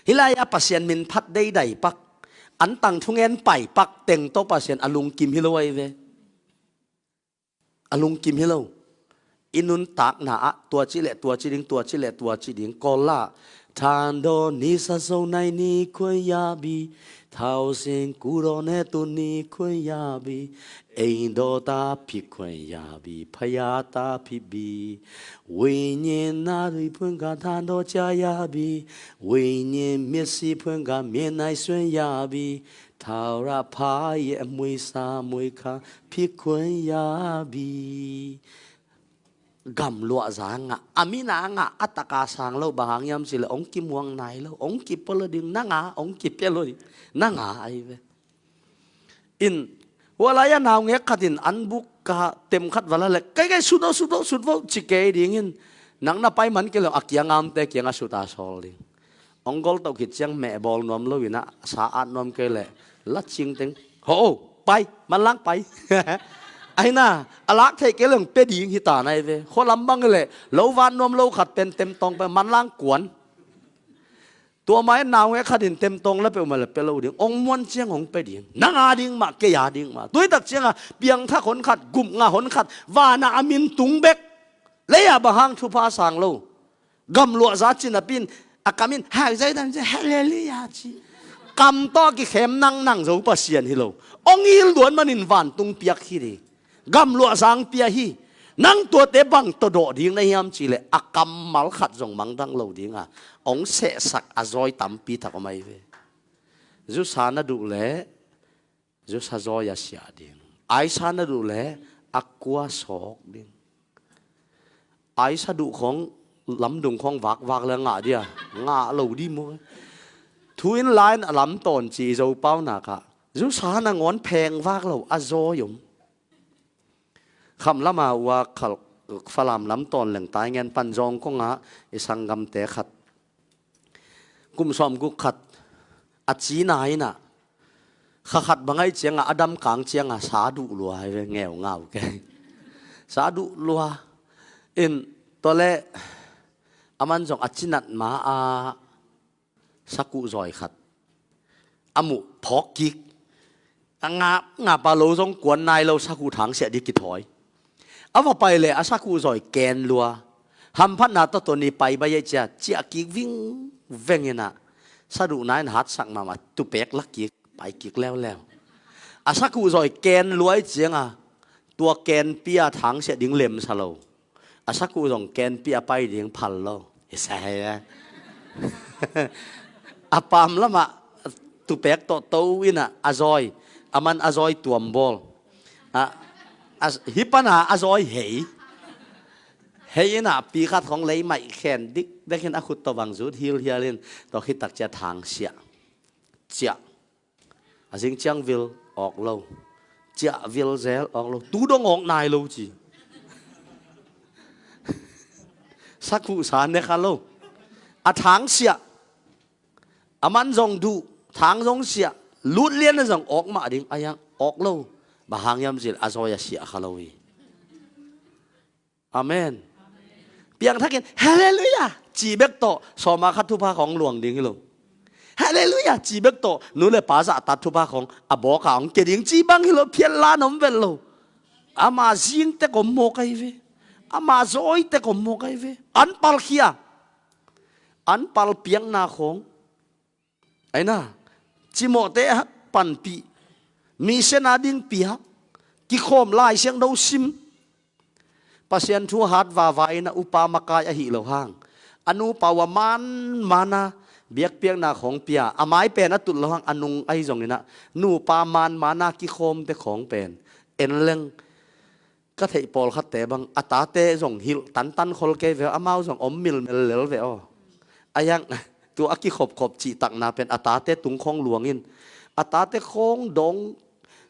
Hih lai-ah Pasian min phat deidai pak, antang thungen pai pak teng tawh Pasian a lungkim hi lo ahi ve. A lungkim hi lo. I nuntakna ah tua ci le tua ci ding, tua ci le tua ci ding. Kawl la, ထန်တော်နေဆံဆုံးနိုင်နေခွင့်ရပြီ။ ထောင်ဆင်ကူတော်နဲ့သူနေခွင့်ရပြီ။ အိမ်တော်သားဖြစ်ခွင့်ရပြီ။ ဖယားသားဖြစ်ပြီ။ ဝိညာဉ်နာရီဖွင့်ကထန်တော်ကြရပြီ။ ဝိညာဉ်မျက်စိဖွင့်ကမြင်နိုင်စွမ်းရပြီ။ ထာဝရဘုရားရဲ့အမွေစားမွေခါဖြစ်ခွင့်ရပြီ။ Gamluah za ngah, a mina ngah, a taka sang lo, bang hang hiam cih leh hong kimuang nai lo, hong kipia lo ding, na ngah, hong kipia lo ding, na ngah ahi ve. In, hua lai-ah naungek khat in an buk ka tem khat va la leh, "Kai, kai, sut o, sut o, sut o," ci kei ding in, nang na pai man kei leh a kiang a omte kiangah sut a sawl ding. Hong gol toh khit ciang meh bawl nuam lo in a, sa at nuam kei leh, la cing teng, "Ho, pai, manlang pai." Ahi na, a lak theih kei leh hong pia ding hi ta na hi ve. Khua lam bang hi leh, lo vat nuam lo khat pen tem tawng pen manlang kuan. Tua mah in naungek khat in tem tawng la peuhmah leh pia lo ding. Hong muan ciang hong pia ding. Nang a ding mah, kei a ding mah. Tua hi tak ciangah, piangthak hon khat, gupna hon khat, van ah a min tung bek. Lei ah bang hang thupha sang lo. Gamluah za ci napi in, a kam in, "Hau zai dam zai, Hallelujah," ci. Kam tawh kikhem nangnang zo Pasian hi lo. Hong il duan manin vantung piak hi ding. Gamluah za hong pia hi. Nang tuate bang tawh dawh ding na hiam cih leh a kammal khat zong mangdang lo ding a, hong sehsak a zawi tampi tak om ahi ve. Zusa na duh leh zusa zawi a siah ding. Aisa na duh leh a kua sawk ding. Aisa duh khong lamdung khong vakvak le ngah dia, ngah lo dih maw. Thu in la in a lamtawn ci i Zopau nak ah zusa nangawn pheng vak lo a zawi om. Khamlam a ua khal Falam lamtawn leng Taingen pan zawng kong ah i sanggamte khat kum sawmguk khat a cina in ah, kha khat bang ahih ciangah a dam kang ciangah sa duh lua hi ve, ngeu ngau kei. Sa duh lua in, tua leh aman zong a cinat ma-ah sakhuh zawi khat a muh phawk kik. A ngap ngap a lo zong kuan nai lo, sakhuh thangsiah dih kithawi. A va pai leh a sakhuh zawi ken lua. Hamphatna tawh tuni pai bai ei cia, ciah kik vingveng in ah, sa duh nai in hatsak mahmah, tupek lak kik, pai kik leuleu. A sakhuh zawi ken lua ei ciangah tua kenpi a thangsiah ding lemsa lo. A sakhuh zong kenpi a pai ding phal lo. I sa hei a. A pam lamah tupek tawh to in ah a zawi, aman a zawi tuam bawl. A, a, hih pana a zawi hei. Hei in ah pi khat khong lei maih khen dikdek in a khut tawh bang zut hilhial in, tua khit tak ciah thangsiah ciah. A zing ciang vil awk lo. Ciah vil zel awk lo. Tu dong awk nai lo ci. Sakhuh sa ne kha lo. A thangsiah. Aman zong duh. Thang zong siah. Lut lian a zong awk mah ding. A yang awk lo. Bang hang hiam cih leh a zawi a siah kha lo hi. Amen. Piangthakin Halleluiah ci bek tawh sawma khat thupha khong luang ding hi lo. Halleluiah ci bek tawh nu le pa zahtat thupha khong a bawk a hong kia ding ci bang hi lo, phiat la na om vet lo. Ama zing tek om mawk ahi ve. Ama zawi tek om mawk ahi ve. An palkhia, an palpiakna khong. Aina, cimawhte a panpih, mission a ding piak, kikhawm, Lai Siangtho sim, Pasian thu hat vava in a upa makai ahi lo hang, a nupa uh a manman a biakpiakna khong pia, a mai pen a tut lo hang, a nung ahi zongin a nupa manman a kikhawmte khong pen en leng. Ka theih pawlkhatte bang a tate zong hilh tantan khol kei ve aw, amau zong om milmel lel ve aw. A yang tu a kikhopkhop cihtakna pen a tate tung khong luangin, a tate khong dawng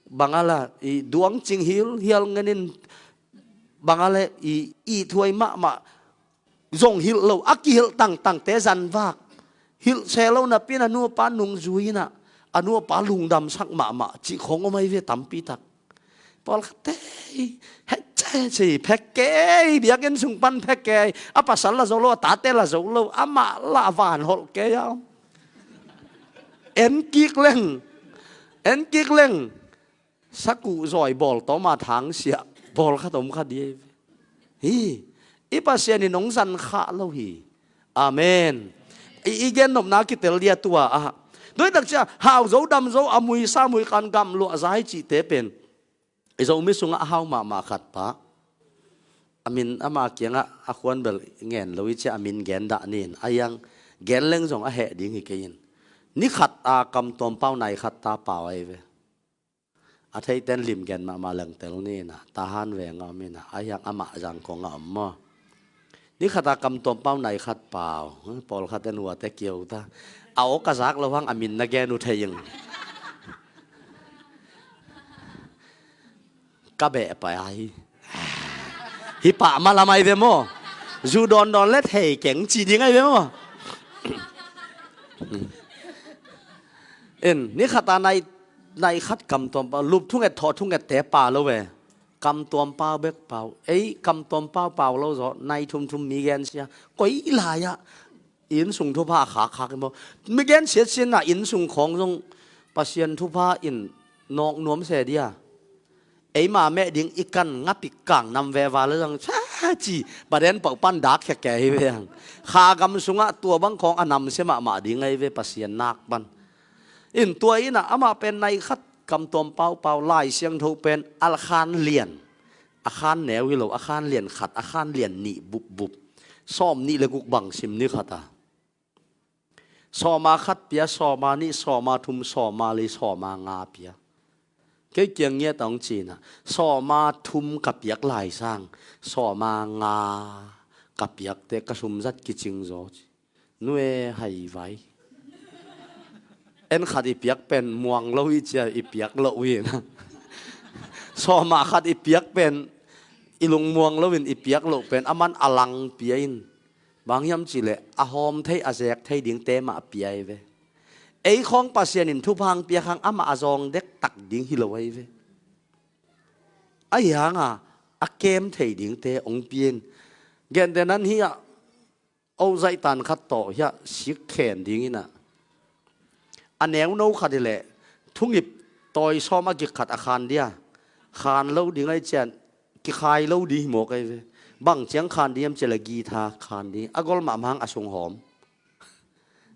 bang a la i duangcing hilhial ngenin, bang a le i ithuai mahmah, zong hilh lo, a kihilh tangtangte zanvak. Hilh se lo napi in a nupa nungzui in a, a nupa lungdamsak mahmah cih khong om ahi ve tampi tak. Pawlkhatte hi, hei ce ci, phek kei, biakinn sung pan phek kei, a pasal la zo lo, a tate la zo lo, amah la van holh kei a om. En kik leng, en kik leng. Sakhuh zawi bawl tawma thangsiah bawl khat om kha dih. Hi, i Pasian in hong zan khah lo hi. Amen. I, i gennopna kitel dia tua ah. Doitak cia hau zo dam zo a mui sa mui kan gam luah zai cihte pen i Zomi sungah a hau mahmah khat pa. A min ama kiangah a khuan bel ngen lo i cia a min gen dah nin. A yang gen leng zong a heh ding hi kei in. Ni khat a kamtuam pau nai khat ta pau ahi ve. A theiten lim gen mahmah lengtel ni na, Tahan veng a om in a, a hiang amah zang kong a om maw. Ni khat a kamtuam pau nai khat pau, pawlkhat en uate kiau ta. A awk a zak lo hang a min na gen uh thei ing. Ka beh pai a hi. Hi pah ma lam ai ve maw. Zu dawndawn le thei keng ci ding ai ve maw. In, ni khat a nai, nai khat kamtuam pau, lup thunget thawh thunget te pau lo ve. Kamtuam pau bek pau. Ei, kamtuam pau pau lo zaw, nai thum thum mi gen sia. Koi lai ah, inn sung thupha a khak khak in maw. Mi gen siat siat na inn sung khawng zong Pasian thupha in nawk nuam se dia. Eima meh ding i kan ngapik kang nam veva le zong sa ci, baden pau pan dak khia ke hi ve ang. Kha gam sungah tua bang khawng a nam sia mahmah ding ai ve Pasian nak pan. In tua in a amah pen nai khat kamtuam pau pau Lai Siangtho pen Al Khan Lian. A khan neu hi lo, a khan lian khat, a khan lian nih bupbup. Sawm nih le guk bang sim ni khat a. Sawma khat pia, sawma nih, sawma thum, sawma li, sawma nga pia. Kei kiang ngiat a hong cina, sawma thum ka piak lai sang, sawma nga ka piakte ka sumzat kicing zaw ci. Nue hai vai. En khat i piak pen muang lo i cia i piak lo i na. Sawma khat i piak pen i lung muang lo in i piak lo pen a man a lang pia in. Bang hiam cih leh a hawm thei a zek thei dingte mah a pia i ve. Ei khawng Pasian in thupha hong pia khang amah a zawng dektak ding hi lo a i ve. A hiang a a kem thei dingte hong pia in. Gente nan hi ah o zaihtan khat tawh hiah sik khen ding in ah. A neuno khat hi leh thungip tawi sawm a gik khat a khan dia. Khan lo ding ai cian kikhai lo ding hi mawk ai ve. Bang ciang khan ding hiam cih leh githa khan ding. A gol mahmah hang a sung hawm.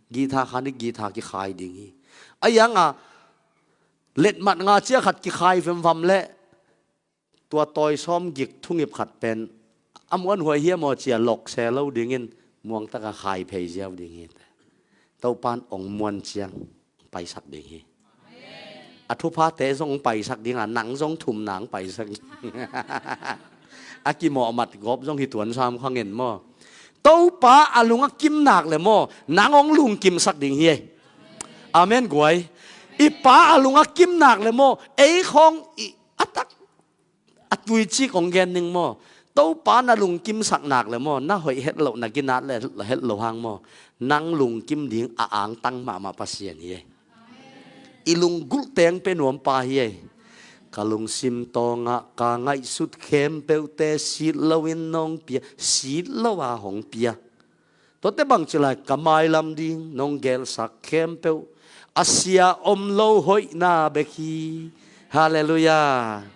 Githa khan ding, githa kikhai ding hi. A hiang a letmat nga cia khat kikhai vemvam leh tua tawi sawm gik thungip khat pen a muanhuai hiam aw cia lok se lo dingin muangtaka khai phei ziau ding hi. Topan ong muan ciang paisak ding hi. A thuphate zong paisak ding a, nang zong thum nang paisak ding. A kimawh mat gawp zong hi tuan sam khangin maw. Topa a lung a kimnak le maw, nang ong lungkimsak ding hi. Amen guai. I pa a lung a kimnak le maw, ei khawng i a tak a tuici kong gen ning maw. Topa na lungkimsak nak le maw, na hoih het loh, na ginat le het loh hang maw, nang lungkim ding a angtang mahmah Pasian hi. I lunggulh teng pe nuam pa hi. Ka lungsim tawngah ka ngaihsut khempeuhte sit loin nong pia, sit lo a hong pia. Tuate bang ci lai, ka mailam ding nong gelsak khempeuh a sia om lo hoihna bek hi. Halleluiah.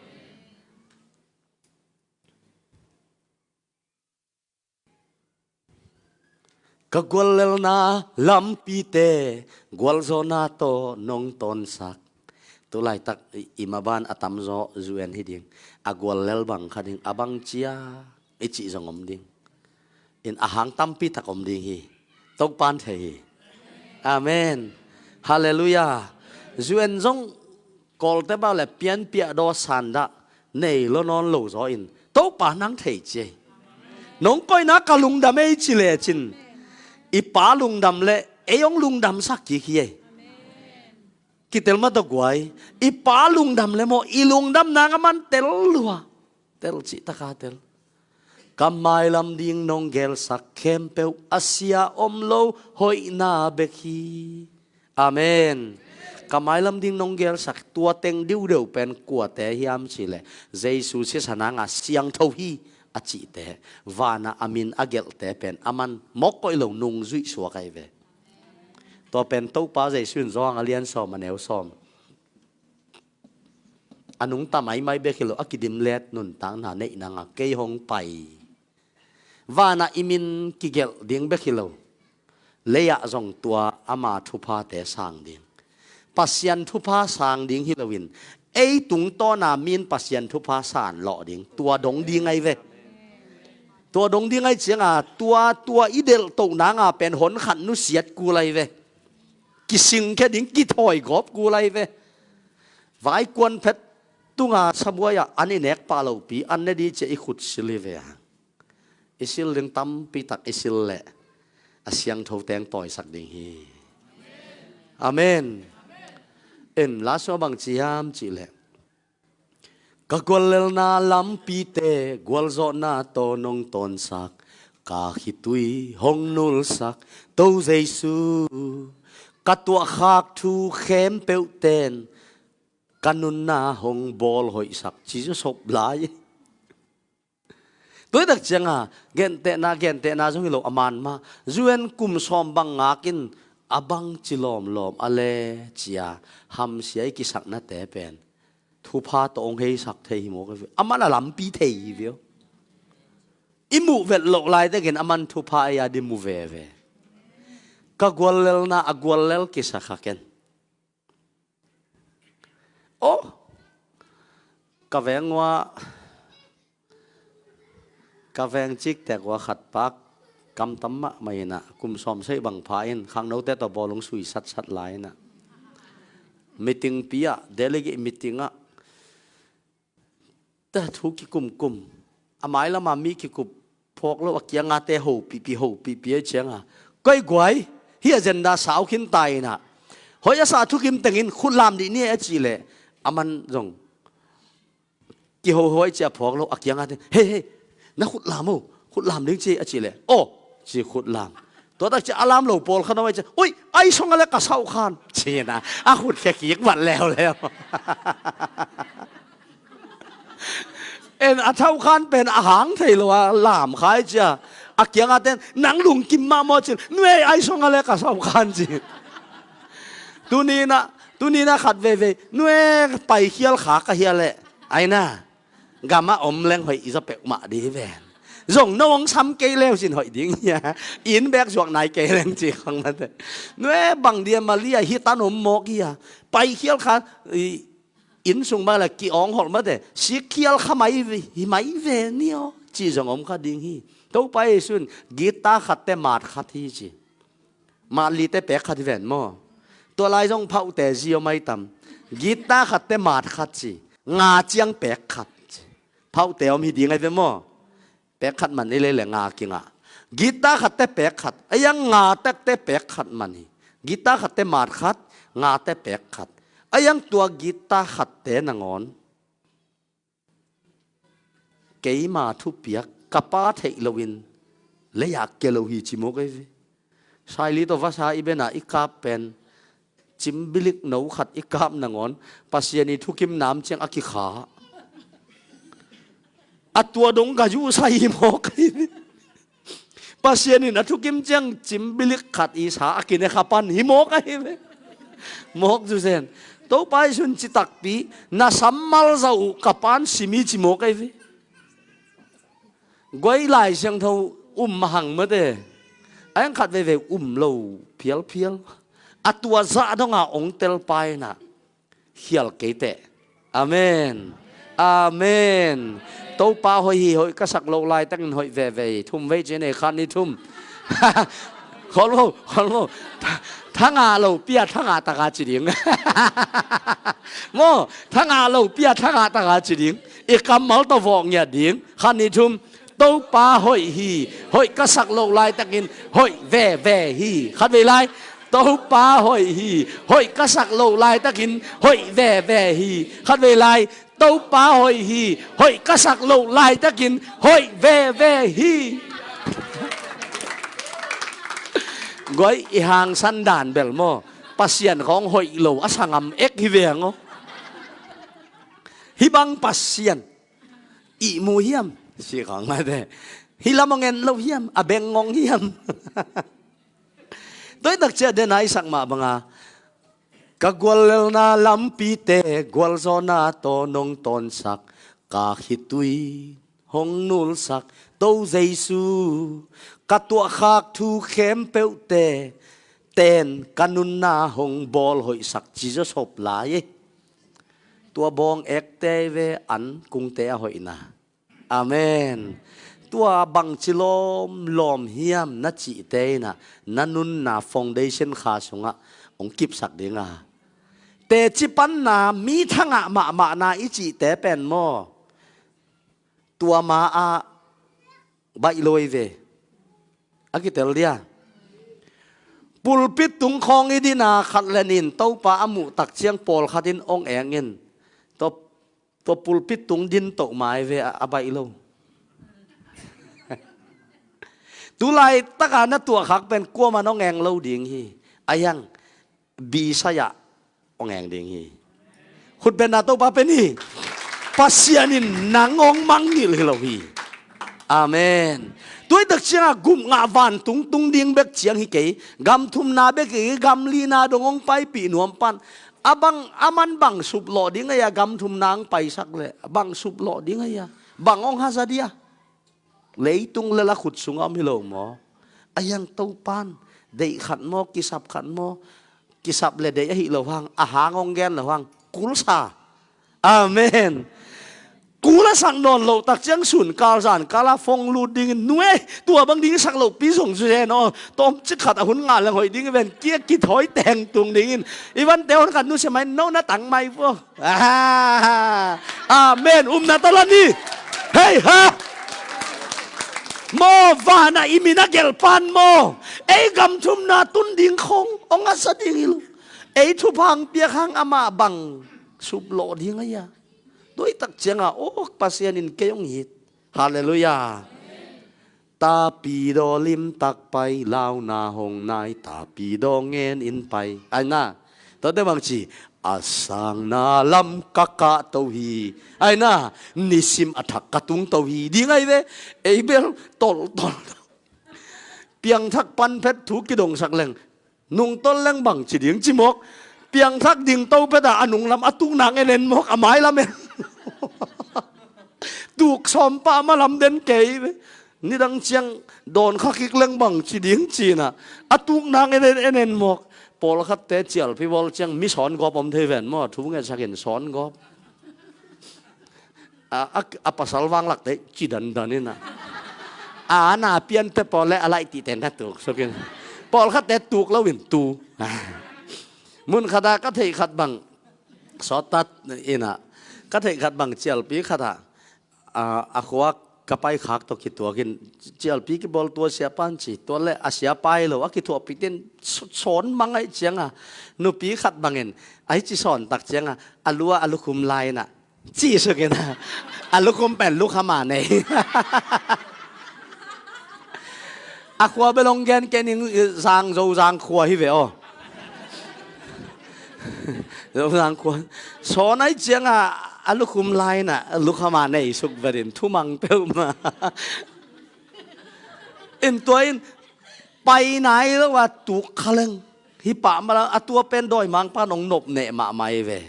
Ka guallelna lampite gualzawhna tawh nong tawnsak. Tulaitak i, i maban a tamzaw zuen hi ding. A guallel bang kha ding, a bang cia i cih zong om ding. In a hang tampi tak om ding hi. Topan thei hi. Amen. Halleluiah. Zuen zong kawlte bau le pianpiah daw sandah nei lo nawn lo zaw in Topa nang thei ci ei. Nong koihna ka lungdam ei ci lecin i pa lungdam le ei hong lungdamsak kik hi ei. Kitel mah tawh guai. I pa lungdam le maw, i lungdam nang a man tel lua. Tel cih taka tel. Ka mailam ding nong gelsak khempeuh a sia om lo hoihna bek hi. Amen. Ka mailam ding nong gelsak tua teng diudeu pen kuate hiam cih leh Jesu sisan hanga siangtho hi a cihte, vana a min a gelhte pen a man mawk koih lo nungzuih suak ahi ve. Tua pen Topa Jesu in Johan a lian sawm a neu sawm. A nungta maimai bek hi lo, a kidim let nuntakna neih nanga kei hong pai. Vana i min kigelh ding bek hi lo, lei-ah zong tua ama thuphate sang ding. Pasian thupha sang ding hi loin ei tungtawna min Pasian thupha san lawh ding, tua dong ding ahi ve. Tua dong ding ahi cianga tua, tua i delhtoh nanga pen hon khat nusiat kul ahi ve. Kisingkhia ding, kithawi gawp kul ahi ve. Vaikuan phet tunga sabuai-ah an i nek pah lopi an ne ding cia i khut sil hi ve a. I sil ding tampi tak i sil leh a siangtho teng tawisak ding hi. Amen. En la sua bang ci hiam cih leh ka guallelna lampite gualzawhna tawh nong tawnsak, ka khitui hong nulsak To Jesu, ka tuahkhak thu khempeuh ten ka nunna hong bawl hoihsak. Ci zaw sop lai. Tuaitak cianga gentehna, gentehna zong hi lo a man mah. Zuen kum sawm bang ngakin a bang ci lawmlawm a le cia hamsia i kisaknate pen thupha tawh hong heisak thei hi mawk a ve. A man a lampi thei hi ve aw. I muh vet loh laitakin a man thupha ei a di mu veve. Ka guallelna a guallel kisa kha ken. Aw, ka veng uah Ka veng ciktek ua khat pak kamtam mahmah inah, kum sawm sei bang pha in khangnote tawh bawlung sui satsat lai inah, meeting pi ah, delegate meeting ah, ta thu kikumkum, a mailama mi kikup phawk lo, a kiangate hopihpih hopihpih a cianga, koi guai, hi agenda sau khin ta inah, hoih a sa thukim tengin khutlam dih ni a cih leh, a man zong kihoho a cia phawk lo, a kiangate, hei hei, na khutlam o, khutlam ding ci a cih leh, aw, ci khutlam. Tua tak cia a lam lo pawlkhat om a cia, ui, ai song a le ka sauh khan, ci na, a khut khia kik vat leuleu. En a thau khan pen a hang thei lo a lam khai cia, a kiangate, nang lungkim mah maw ci, nuei, ai song a le ka sauh khan ci. Tunina, tunina khat veivei, nuei, paikhial kha ka hia leh, ai na, gam a om leng hoih i za peuhmah dih ven. Zong no hong sam kei leu sin hoih ding hia. Inn bek zuak nai kei leng ci khong mate. Nuei, bang dia mali a hi tan om mawk hia. Paikhial kha, i, inn sung mah la ki-awng holh mate. Sikkhial kha mai ve, hi mai ve ni aw, ci zong om kha ding hi. Topa Jesu in, gita khatte mat khat hi ci. Mat lite pek khat hi ven maw? Tua lai zong phaute zi om ai tam. Gita khatte mat khat ci. Nga ciang pek khat ci. Phaute om hi ding ai ve maw? Pek khat man i lei le nga kingah. Gita khatte pek khat. A yang nga tekte pek khat man hi. Gita khatte mat khat, ngate pek khat. A yang tua gita khatte nangawn keima thupiak, ka pa theih loin leiah ke lo hi ci mawk ei ve. Saili tawh vasa i bena i kap pen, cimbilik no khat i kap nangawn, Pasian i thukim nam ciang a kikha. A tua dong ka zuhsa hi mawk ei ve. Pasian in a thukim ciang cimbilik khat i sa a kine kha pan hi mawk ahi ve. Mawk zuzen. Topa Jesu in ci takpi, na sammal zah uh ka pan sim hi ci mawk ahi ve. Guai Lai Siangtho um mahang mate. A yang khat veivei um lo phialphial. A tua zah donga ong telpa inah khial keiteh. Amen. Amen. Topa hoih hi, hoih ka sak loh laitakin hoih veve hi. Thum vei ci nei, khat ni thum. Kholmo, kholmo. Tha, thangah lo pia, thangah taka ci ding. Maw, thangah lo pia, thangah taka ci ding. I kammal tawh vawh ngiat ding. Khat ni thum. Topa hoih hi, hoih ka sak loh laitakin hoih veve hi. Khat vei lai. Topa hoih hi, hoih ka sak loh laitakin hoih veve hi. Khat vei lai. Topa hoih hi, hoih ka sak loh laitakin hoih veve hi. Guai i hangsan dan bel maw, Pasian khawng hoih lo a sangam ek hi veng aw. Hih bang Pasian ihmu hiam? Si khawng mate. Hih lam a ngen lo hiam? A beng ngong hiam? Toitak ciah den a i sak mah banga, ka guallelna lampite gualzawhna tawh nong tawnsak, ka khitui hong nulsak, To Jesu, ka tuahkhak thu khempeuhte ten ka nunna hong bawlhoihsak, Jesus hop lai e. Tua bawng ekte ve an kungte a hoihna. Amen. Tua bangci lawmlawm hiam na cihte inah na nunna foundation kha sungah hong kipsak dinga. Teci panna mi thangah mahmahna i cihte pen maw, tua ma-ah baih lo ei ve. A kitel dia. Pulpit tung khawng i dina khat le nin Topa a muh tak ciang pawlkhat in hong eng in. Tua, tua pulpit tung din toh mai ve a, a baih lo. Tulai taka na tuahkhak pen kuaman hong eng lo ding hi. A hiang, bisai-ah hong eng ding hi. Khutbenna Topa pen hi. Pasian in nang hong mangngilh hi lo hi. Amen. Tuaitak ciangah gupngah vantung tung ding bek ciang hi kei. Gam thumna bek hi kei, gam lina dong hong paipih nuam pan. A bang, a man bang suplawh ding a hia, gam thumna hong paisak leh bang suplawh ding a hia, bang hong haza dia. Leitung lel a khut sungah om hi lo maw? A hiang Topan deih khat maw, kisap khat maw? Kisap le deih ahi lo hang, a hang hong gen lo hang, kulsa. Amen. Kul a sak nawn loh tak ciang sun kal zan kal a phone lut dingin, nuai, tua bang ding sak lohpi zong zu zen aw, tawmcik khat a hun ngah leng hoih ding ven, kia kithawi tengtung dingin. I vante hon khat nusia mai, no na tang mai vo. Ah, amen. Umna tala ni. Hei ha. Maw, van a i min a gelh pan maw, ei gam thumna tun ding khong ong a sa ding hi lo. Ei thupha piak hang amah bang suplawh ding a ia. Tua i tak cianga, aw, Pasian in kei ong it. Halleluiah. Tapidaw limtak pai, launa hong nai, tapidaw ngen in pai. Ai na, tua te bang ci, a sangna lam ka kah to hi. Ai na, nisim a thak ka tung to hi. Ding ai ve, ei bel toltol. Piangthak pan phet thu kidongsak leng, nungtol leng bang ci ding ci mawk. Piangthak ding to phet a, a nunglam a tuknak en en mawk, a mailam en. Tuk sawm pah ma lam den kei ve. Nidang ciang dawn kha kik leng bang ci ding cina, a tuknak en en en en mawk. Pawlkhatte cialpi bawl ciang mi sawn gawp om thei ven maw, thu ngetsakin sawn gawp. A, a, a pasal vanglakte ci dandan ina, a na piante pawl le a laih tihte na tuk sukin, pawlkhatte tuk loin tu. Mun khata ka theih khat bang, sawttat ina, ka theih khat bang cialpi khata, a, a khua ka pai khak tawh kituakin, cialpi kibawl tua siapa an ci, tua le a siapa hi lo, a kithuahpih tin sawn mangaih cianga, nupi khat bangin, a hi ci sawn tak cianga, a lua a lukhum lai ina, ci sukin a, a lukhum pen lukhama nei. A khua bel hong gen kening, Zangzo Zangkhua hi ve aw. Zozang khua. Sawn ai cianga, a lukhum lai ina, a lukhama nei suk verin, thumang peuhmah. In tua in, pai nai lo a tuk kha leng, hi pah mah la, a tua pen dawimangpa nong nop neh mahmah hi ve.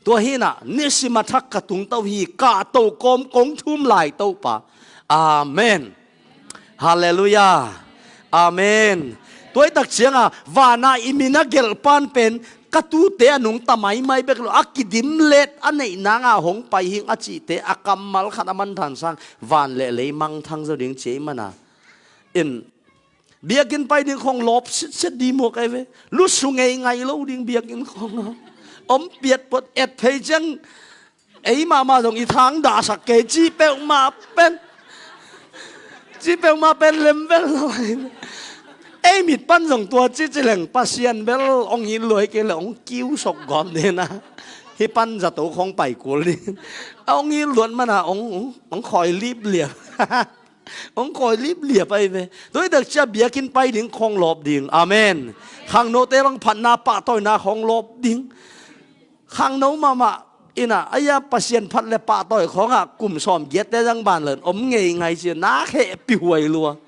Tua hi ina, nisim a thak ka tung to hi, kah to kawm kong thum lai Topa. Amen. Halleluiah. Amen. Tua i tak cianga, vana i min a gelh pan pen, ka tute a nungta maimai bek lo, a kidim let a neih nanga hong pai hing a cihte a kammal khat a manthan sang, van le lei mangthang zo ding ci ei mana. In, biakinn pai ding khong lawp sitset di mawk ai ve. Lusu ngei ngai lo ding biakinn khong. Om piat pot et phei ciang, ei mahmah zong i thang dahsak kei, ci peuhmah pen, ci peuhmah pen lem vel lo. Ei mit pan zong tua ci ci leng, Pasian bel ong it luai kei le ong kiu sok gawm dena. Hi pan zato khong pai kul ding. A ong it luat mana ong, ong, ong khawi lip liam. Ong khawi lip liam ai ve. Tua i tak cia biakinn pai ding khong lawp ding. Amen. Khangnote bang phatna pahtawina khong lawp ding. Khangno mahmah ina, aia Pasian phat le pahtawi khawngah kum sawm giatte zang ban len om ngei ngai cia, nak hehpih huai lua.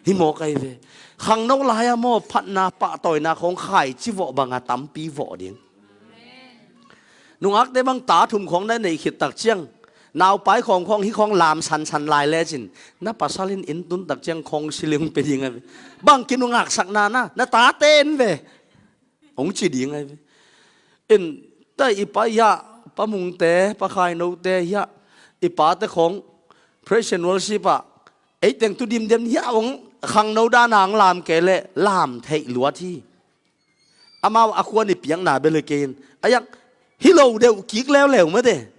Hi mawk ai ve. Khangno lai-a maw, phatna pahtawina khawng khaici vawh banga tampi vawh ding. Nungakte bang ta thum khawng na neih khit tak ciang, naupai khawng khawng hi khawng lam sansan lai lecin, na pasal in inn tun tak ciang khawng siling pe ding ai ve. Bang kinungak sakna na, na tate en ve. Hong ci ding ai ve. In, ta i pa hiah, Pa Mungte, Pa Khainote hiah, i pate khawng, praise and worship ah, ei teng tu dimdiam hiah hong khangno dana hong lam kei leh lam theih luat hi. Amau a khuan i piakna bel hi kei in. A iang, hi lo deuh kik leuleu mate.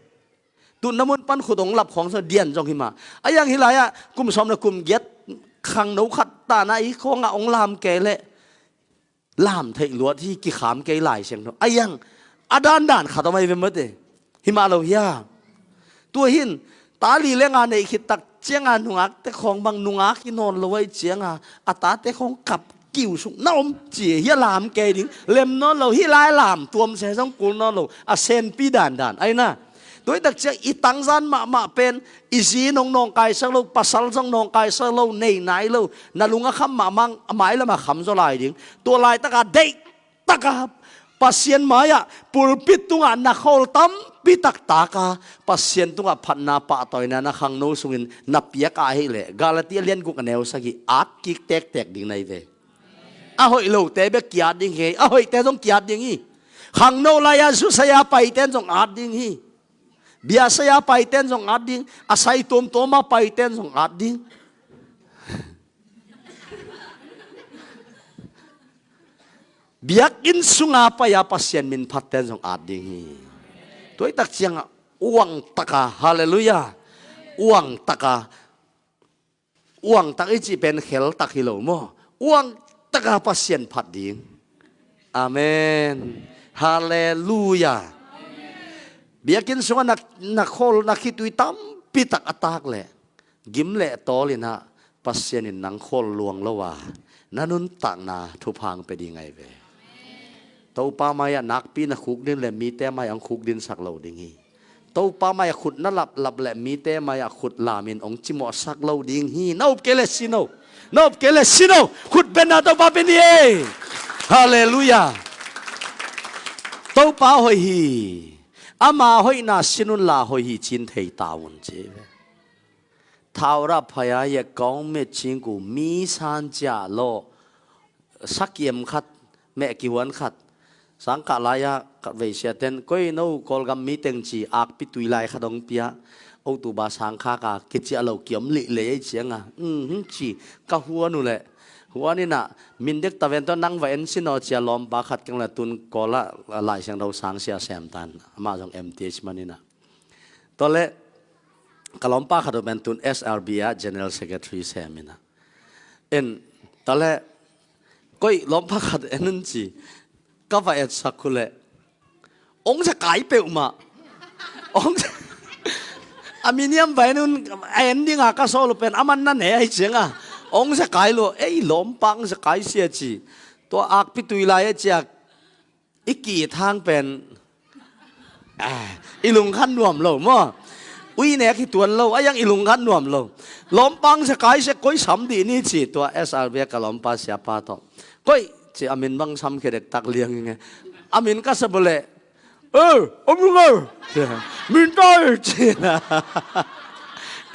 Tutna mun pan khut hong lap khawng sa dian zong hi ma. A iang hi lai-ah kum sawm le kum giat khangno khat tana i khawngah hong lam kei leh lam theih luat hi, kikham kei Lai Siangtho. A iang, a dandan khat om ai ve mate. Hi mah lo hia. Tua hin, ta li le nga neih khit tak cianga nungakte khawng bang nungak hi nawn lo ai cianga, a tate khawng kap kiu suk na om ci, hia lam kei ding, lem nawn lo, hih lai lam tuam se zong kul nawn lo, a senpi dandan. Ai na, tua i tak ciang i tangzan mahmah pen, i zi nong nawngkaisak lo, pasal zong nawngkaisak lo, nei nai lo, na lung a kham mahmah, a mailam a kham zaw lai ding. Tua laitaka deih taka Pasian mai-ah pulpit tungah na khawl tampi tak taka Pasian tungah phatna pahtawina na khangno sungin na piak ahih leh, Galati a lian guk a neu sagih, at kik tektek ding na hi ve. A hoih lote bek ki-at ding hi, a hoihte zong ki-at ding hi. Khangno lai-a zusai-a paite in zong at ding hi. Biasai a paiten zong at ding, a sai tuamtuam a paiten zong at ding. Biakinn sunga pai a Pasian min phatten zong at ding hi. Tuaitak ciangah uangtaka, halleluiah, uangtaka, uangtak i cih pen kheltak hi lo maw? Uangtaka Pasian phat ding. Amen. Halleluiah. Biakinn sungah na, na khol, na khitui tampitak a tak leh gim le tawl inah Pasian in nang khawl luang lo a, na nuntakna thupha hong pia ding ahi ve. Topa mai-ah nakpi na khukdin le mite mai-ah hong khukdinsak lo ding hi. Topa mai-ah khut na laplap le mite mai-ah khut lamin hong cimawhsak lo ding hi. Na up kei le si no. Na up kei le si no. Khut benna Topa pia ni ei. Halleluiah. Topa hoih hi. Ama hoihna sin unla hoih hi ci-in thei ta un ci ve. Thaurah phaya ye kong me cingku mi san cia lo. Sakiem khat, meh kihuan khat. Sangkah lai-ah khat vei siaten, koi no Kawlgam mi teng ci akpi tui lai khat hong pia. Otuba sangkhak a kiciah lo kiom lihlei ei cianga. Um, ci ka huan uh leh. Huan inah, min dek taven tawh nang va en sin aw cia lawmpa khat keng le tun Kawlah Lai Siangtho sang sia sem tan. Amah zong M T H man inah. Tua leh ka lawmpa khat uh pen tun S R B ah General Secretary sem inah. En, tua leh koih lawmpa khat en un ci. Ka va etsak uh leh. Ong sia kai peuhmah. Ong sia a miniam va en un a en dinga ka sawl uh pen a man na ne ahi cianga. Ong sia kai lo, ei lawmpa ong sia kai sia ci. Tua akpi tui lai a ciak. I ki thang pen, ah, i lungkhan nuam lo maw? Ui nek hi tuan lo, a yang i lungkhan nuam lo. Lawmpa ong sia kai sia koi sam dih ni ci tua S R B ka lawmpa siapa tawh. Koi ci a min bang sam khia dektak liang inge. A min ka sa bawleh. Eh, a min ngai. Min tai ci na.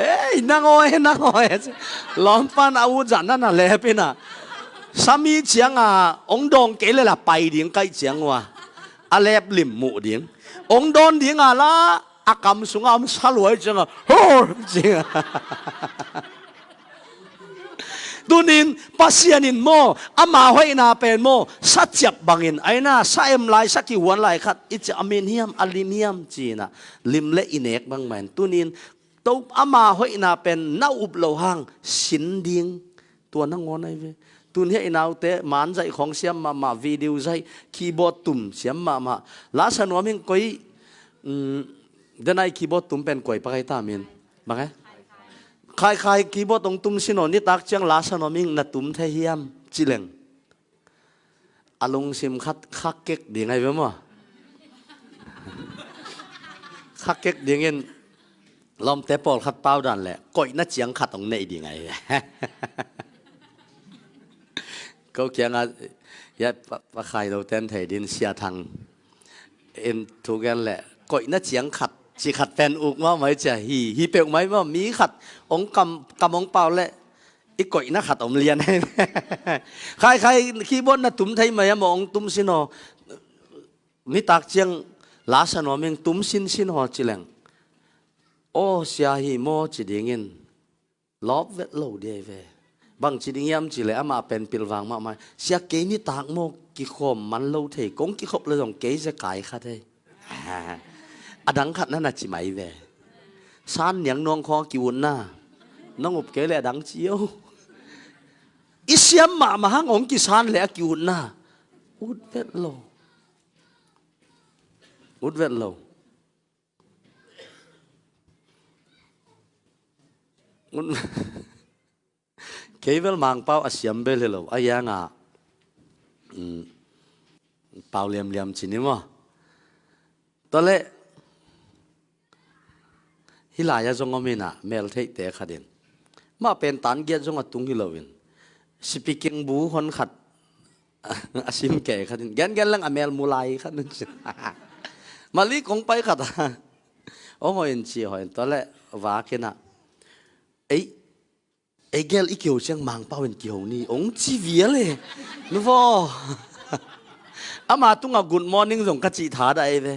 Ei, nangaw e, nangaw e. Lawmpan a ut zah na na lep inah. Sami cianga ong dawng kei le la pai ding kaih ciang ua. A lep lim muh ding. Ong dawn dinga la a kam sunga om saluai cianga. Hor! Cianga. Tunin Pasian in maw, ama hoihna pen maw, saciap bangin, aina, sa em lai, sa kihuan lai khat, i ci a min hiam, a lim hiam, cinah, lim le i nek bangmah in. Tunin, to ama hoihna pen na up lo hang, sin ding, tua nangawn ahi ve. Tun hia i naute, man zaih khawng siam mahmah, video zaih, keyboard tum siam mahmah. Lasa nuam hing koi, um, denai keyboard tum pen koi pakai ta min. Bang e? Khaikhai keyboard hong tum sin aw, nitak ciang lasa nuam hing na tum thei hiam, ci leng. A lungsim khat khak kek ding ahi ve maw? Khak kek dingin lawmte pawlkhat pau dan le koihna ciang khat hong neih ding ahi ve. Ko kianga, ya, pa, pa khai lo ten thei din sia thang. In thu gen le koihna ciang khat, ci khat pen uk mahmah cia hi, hi peuh mai maw, mi khat hong kam, kam hong pau le i koihna khat om lian. Khaikhai keyboard na tum thei mai a maw, hong tum sin aw. Nitak ciang lasa nuam hing tum sinsin aw ci leng. Aw, sia hi maw ci dingin. Lawp vet lo dia ve. Bang ci ding hiam ci le amah pen pilvang mahmah. Sia kei nitak maw kikhawm man lo thei. Kong kikhop le zong kei sia kai kha thei. A dang khat na na ci mai ve. San niang nuang khawng a ki-utna. Nong up kei le a dang ci o. I siam mahmah hang hong kisan le a ki-utna. Ut vet lo. Ut vet lo. Kei vel Mangpau a siam bel hi lo a, ianga, um, pau liamliam ci ni maw? Tua leh hih lai-ah zong om inah, mel theihte khat in. Mah pen tan giat zong a tung hi loin. Speaking bu hon khat a sim kei khat in. Gen gen leng a mel mu lai khat in ci. Mali kong pai khat a. Ong hoi in ci hoi in tua leh vak inah. Ei, ei gel i kiho ciang Mangpau in kiho ni. Ong ci vial e. Nu vaw. Ama tungah good morning zong ka cih tha dah ei ve.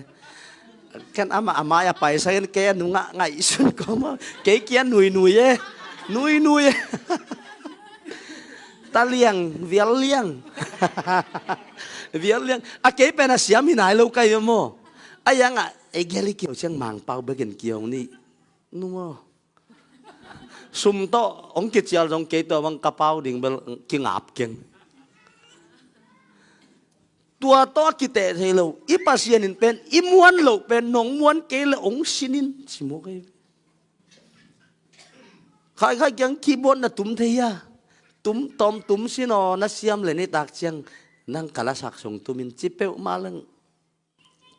Ken amah a mai a paisak in kei a nungah ngaihsun kawm a, kei kia nuinui e. Nuinui e. Ta liang, vial liang. Vial liang. A kei pen a siam hi nai lo kai ve maw. A iangah ei gel i kio ciang Mangpau bekin kio ni. Nu maw. Sum tawh hong kicial zong kei tawh bang ka pau ding bel kingap keng. Tua tawh a kiteh thei lo i Pasian in pen i muan loh pen nong muan kei le hong sin in ci maw kei. Khaikhai kiang keyboard na tum thei a, tum tawm tum sin aw na siam le nitak ciang nang ka lasak sung tum in ci peuhmah leng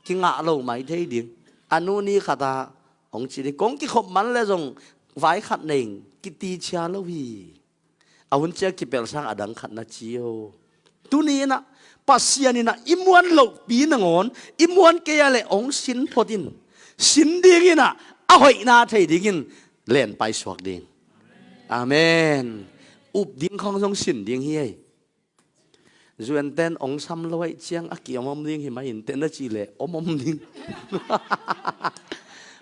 kingah lo mai thei ding. A nu ni khat a hong ci ding kong kikhop man le zong vai khat neng kiti cia lo hi. A hun cia kipelh sang a dang khat na ci o. Tuni inah Pasian inah i muan lohpi nangawn i muan kei a le hong sin phot in. Sin ding inah a hoihna thei dingin len paisuak ding. Amen. Up ding khawng zong sin ding hi ei. Zuanten hong sam lo aih ciang a kiomom ding hi mai in tena cih leh omom ding.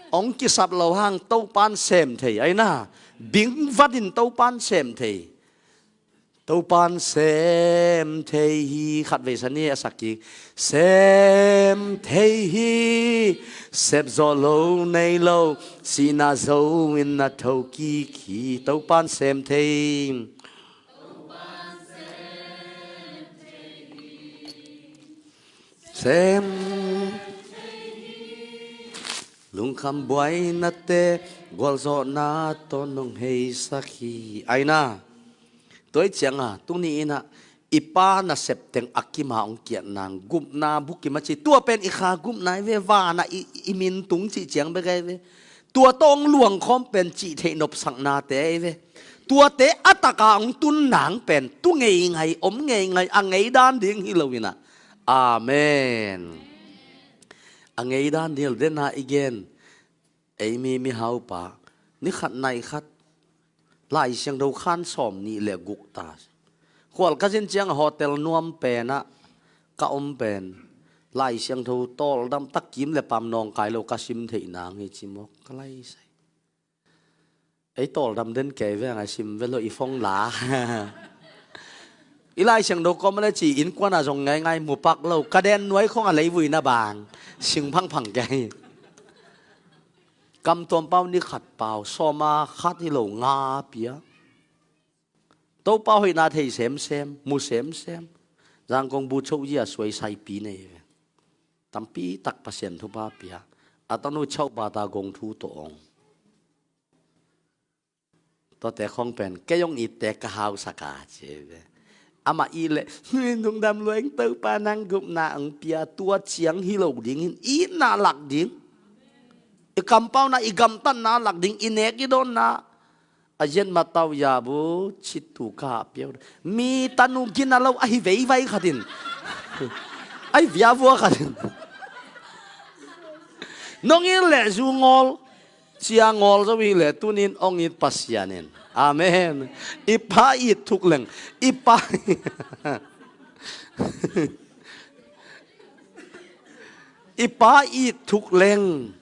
Hong kisap lo hang Topan sem thei aina. Bingvat in Topan sem thei. Topan sem thei hi khat vei sa ni a sak kik. Sem thei hi. Sep zawh lo nei lo sihna zo in na tho kik hi. Topan sem thei. Sem lungkham buainate gualzawhna tawh nong heisak hi. Aina. Tua i cianga tuni inah i pa nasep teng a kima hong kiat nang gupna bukim a ci tua pen i kha gupna i ve vana i, i min tung cih ciang bek a i ve. Tua tawh hong luangkhawm pen cih theih nopsaknate a i ve. Tuate a taka hong tun nang pen tu ngeingai om ngeingai a ngeidan ding hi lo inah. Amen. A ngeidan ding hi lo dena i gen. Ei mi mihaupa ni khat nai khat Lai Siangtho khan sawm nih le guk ta. Khual ka zin ciang a hotel nuam penah ka om pen Lai Siangtho tawldam tak kim le pam nawngkai lo ka sim theih nang hi ci mawk ka lai sai. Ei tawldam den kei ve a ngai sim ve lo i phong la. I Lai Siangtho kawm le ci innkuan a zong ngaingai mupak lo ka den nuai khong a leivuina bang sing phangphang kei. Kam tuam pau ni khat pau sawma khat hi lo nga pia. Topa hoihna thei semsem mu semsem. Zangkong bu choh zia suai saipi nei ve. Tampi tak Pasian thupha pia. A tanu chauh bata gong thu tawh ong. Tuate khong pen kei ong itte ka hausak a ci ve. Amah it le nungdam lueng Topa nang gupna ang pia tua ciang hi lo dingin itna lak ding. I kampauna i gamtatna lak ding i nek i dawnna. A zian matau yabu citu ka piau mi tanu gina lo ahi veivai khatin. Ai viavua khatin. Nong in le zu ngol cia ngol zo hi le tunin ong it Pasian in. Amen. I pa it thuk leng i pa i pa it thuk leng.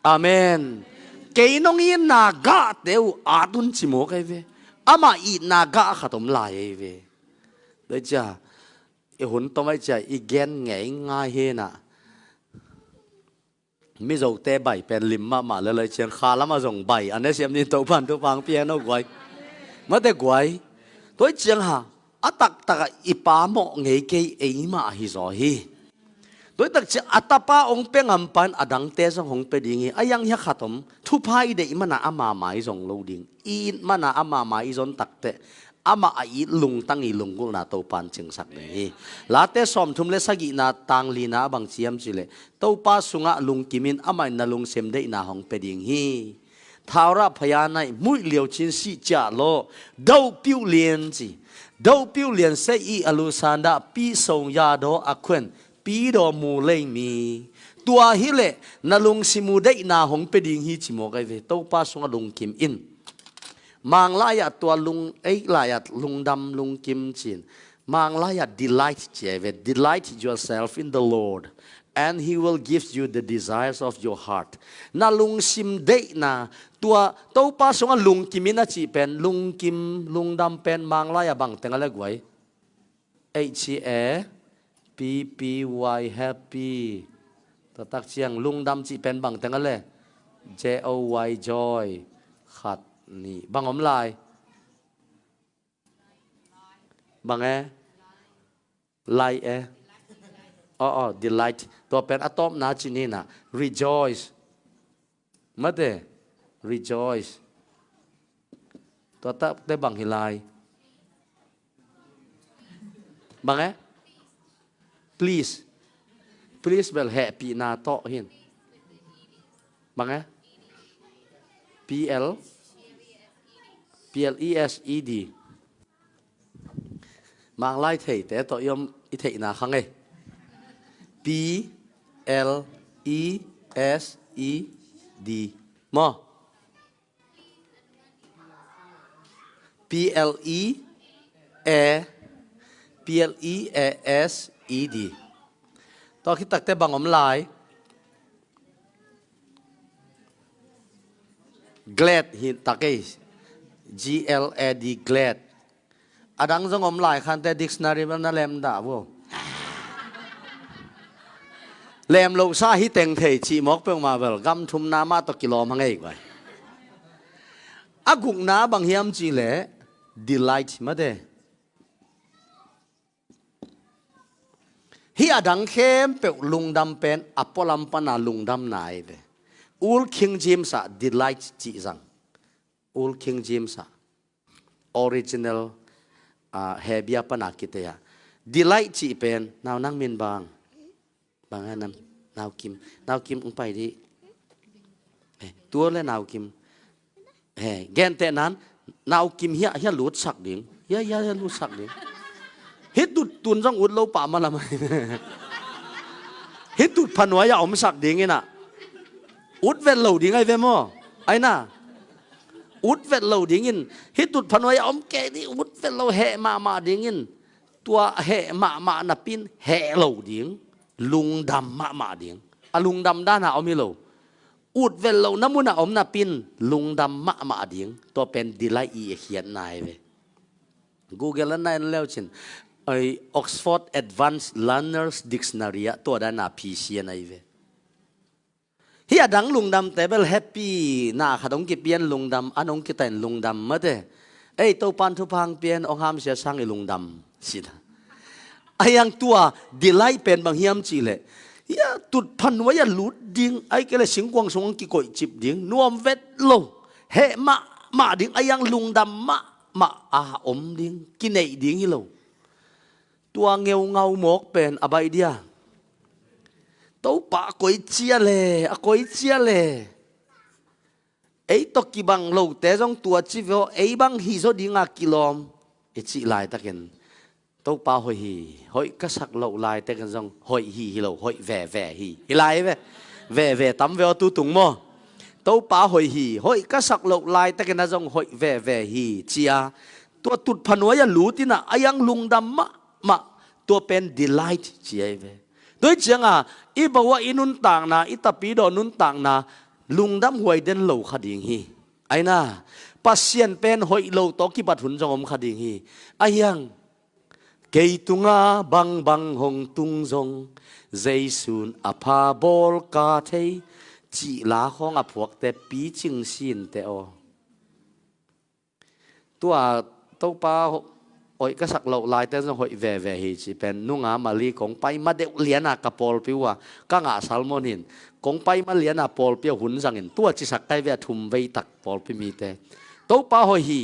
Amen. Kei nong itna gah teu atun ci maw kei ve. Amah itna gah khat om lai ei ve. Dei cia i hun tom ai cia i gen ngei ngai hena. Mizote bai pen lim mahmah le lai ciang kha lama zong bai a ne siam din Topan Topa ang pian o guai. Mate guai. Toi ciang ha a taktakah i pa mawh ngei kei ei mah ahi zaw hi. Toi tak ciang a tapa ong pe ngampan a dangte zong hong pe ding hi a yang hia khat om thupha i deih mana ama mai zong lo ding. I it mana ama mai i zon takteh amah a it lungtang i lunggulhna Topan cingsak ding hi. Late sawmthum le sagihna tanglina a bang ciam cileh Topa sungah lungkimin amah in na lungsim deihna hong pe ding hi. Thaurah phaya naih muih liau cin sih ciah law dohpiuh lian ci. Dohpiuh lian sei i a lusandah piso yadaw a khuen pidaw mu lei mi. Tua hileh na lungsim uh deihna hong pe ding hi ci maw kai ve Topa sungah lungkim in. Manglai-ah tua lung ei lai-ah lungdam lungkim cin. Manglai-ah delight ci ai ve delight yourself in the Lord. And he will give you the desires of your heart. Na lungsim deihna, tua Topa sungah lungkim in a cih pen, lungkim, lungdam pen Manglai ah bang teng a le guai. H A P P Y, happy. Tua tak ciang lungdam cih pen bang teng a le? J O Y, joy. Khat, nih. Bang om lai? Bang e? Lai e? Oh, oh, delight. Tua pen a tawpna cih ni na. Rejoice. Mate, rejoice. Tua takte bang hi lai? Bang e? Please. Please bel hehpihna tawh hi in. Bang e? P L, P L E S E D. Manglai theite tawh i om i theihna khang e. P L E S E D. Maw? P L E A, P L E A S E D. Tua khit takte bang om lai? Glad hi tak e. G L A D, glad. A dang zong om lai khante, dictionary bel na lem dah vo. Lem lo sa hi teng thei cih mawk peuhmah bel gam thumna mah tawh kilawm hang ei guai. A gukna bang hiam cih leh delight mate. Hih a dang khempeuh lungdam pen a pualam pana lungdamna ahi ve. Old King James ah delight cih zang. Old King James ah, original, ah, Hebia pana kitei ah. Delight cih pen, nau nang min bang? Bang a nam? Nau Kim. Nau Kim ung pai dih. Eh, tua le Nau Kim. He, gentehnan, Nau Kim hiah, hiah lutsak ding. Hiah, hiah, hiah lutsak ding. Hih tut tun zong ut lo pah malam. Hih tut phanuai a omsak ding inah. Ut vet lo ding ahi ve maw? Ai na. Ut vet lo dingin. Hih tut phanuai a om kei dih ut vet lo heh mahmah dingin. Tua heh mahmah napin heh lo ding. Lungdam mahmah ding. A lungdam dana om hi lo. Ut vet lohna munah om napin lungdam mahmah ding. Tua pen delight i a khiatna hi ve. Google a na en leucin, ai, Oxford Advanced Learners Dictionary ah tua dana phisian ahi ve. Hih a dang lungdamte bel happy na khat hong kipian lungdam, an hong kitain lungdam mate. Ei, Topan thupha hong pian, hong hamsia sang i lungdam. Sita. Ahi hang tua delight pen bang hiam cih leh, hia tut phanuai a lut ding, ahi kei leh singkuang sung hong kikoih cip ding, nuam vet lo, heh mahmah ding, ahi hang lungdam mahmah a om ding, kineih ding hi lo. Tua ngeungau mawk pen a baih dia. Topa a koi cia le, a koi cia le. Ei tawh kibang lote zong tua ci veo, ei bang hi zaw dinga kilawm i cih laitakin, Topa hoih hi, hoih ka sak loh laitakin zong hoih hi hi lo, hoih veve hi. Hi lai ve. Veve tam veo tu tung maw? Topa hoih hi, hoih ka sak loh laitakin a zong hoih veve hi cia. Tua tut phanuai a lutinah a yang lungdam mahmah. Tua pen delight ci ahi ve. Tua hi cianga i bawah i nuntakna, i tapidaw nuntakna lungdam huai den lo kha ding hi. Aina, Pasian pen hoih lo tawh kibat hun zong om kha ding hi. Ahiang, kei tunga bangbang hong tung zong Jesu'n a pha bawl ka thei, cih la khawng a phuakte picing sinte aw. Tua Topa ho-, hoih ka sak loh laite zong hoih veve hi ci pen nunga mali kong pai ma deuh liana ka pawlpi uh a, ka ngah sermon hin kong pai ma liana pawlpi a hun zangin tua cisak kai ve a thum vei tak pawlpi mite. Topa hoih hi,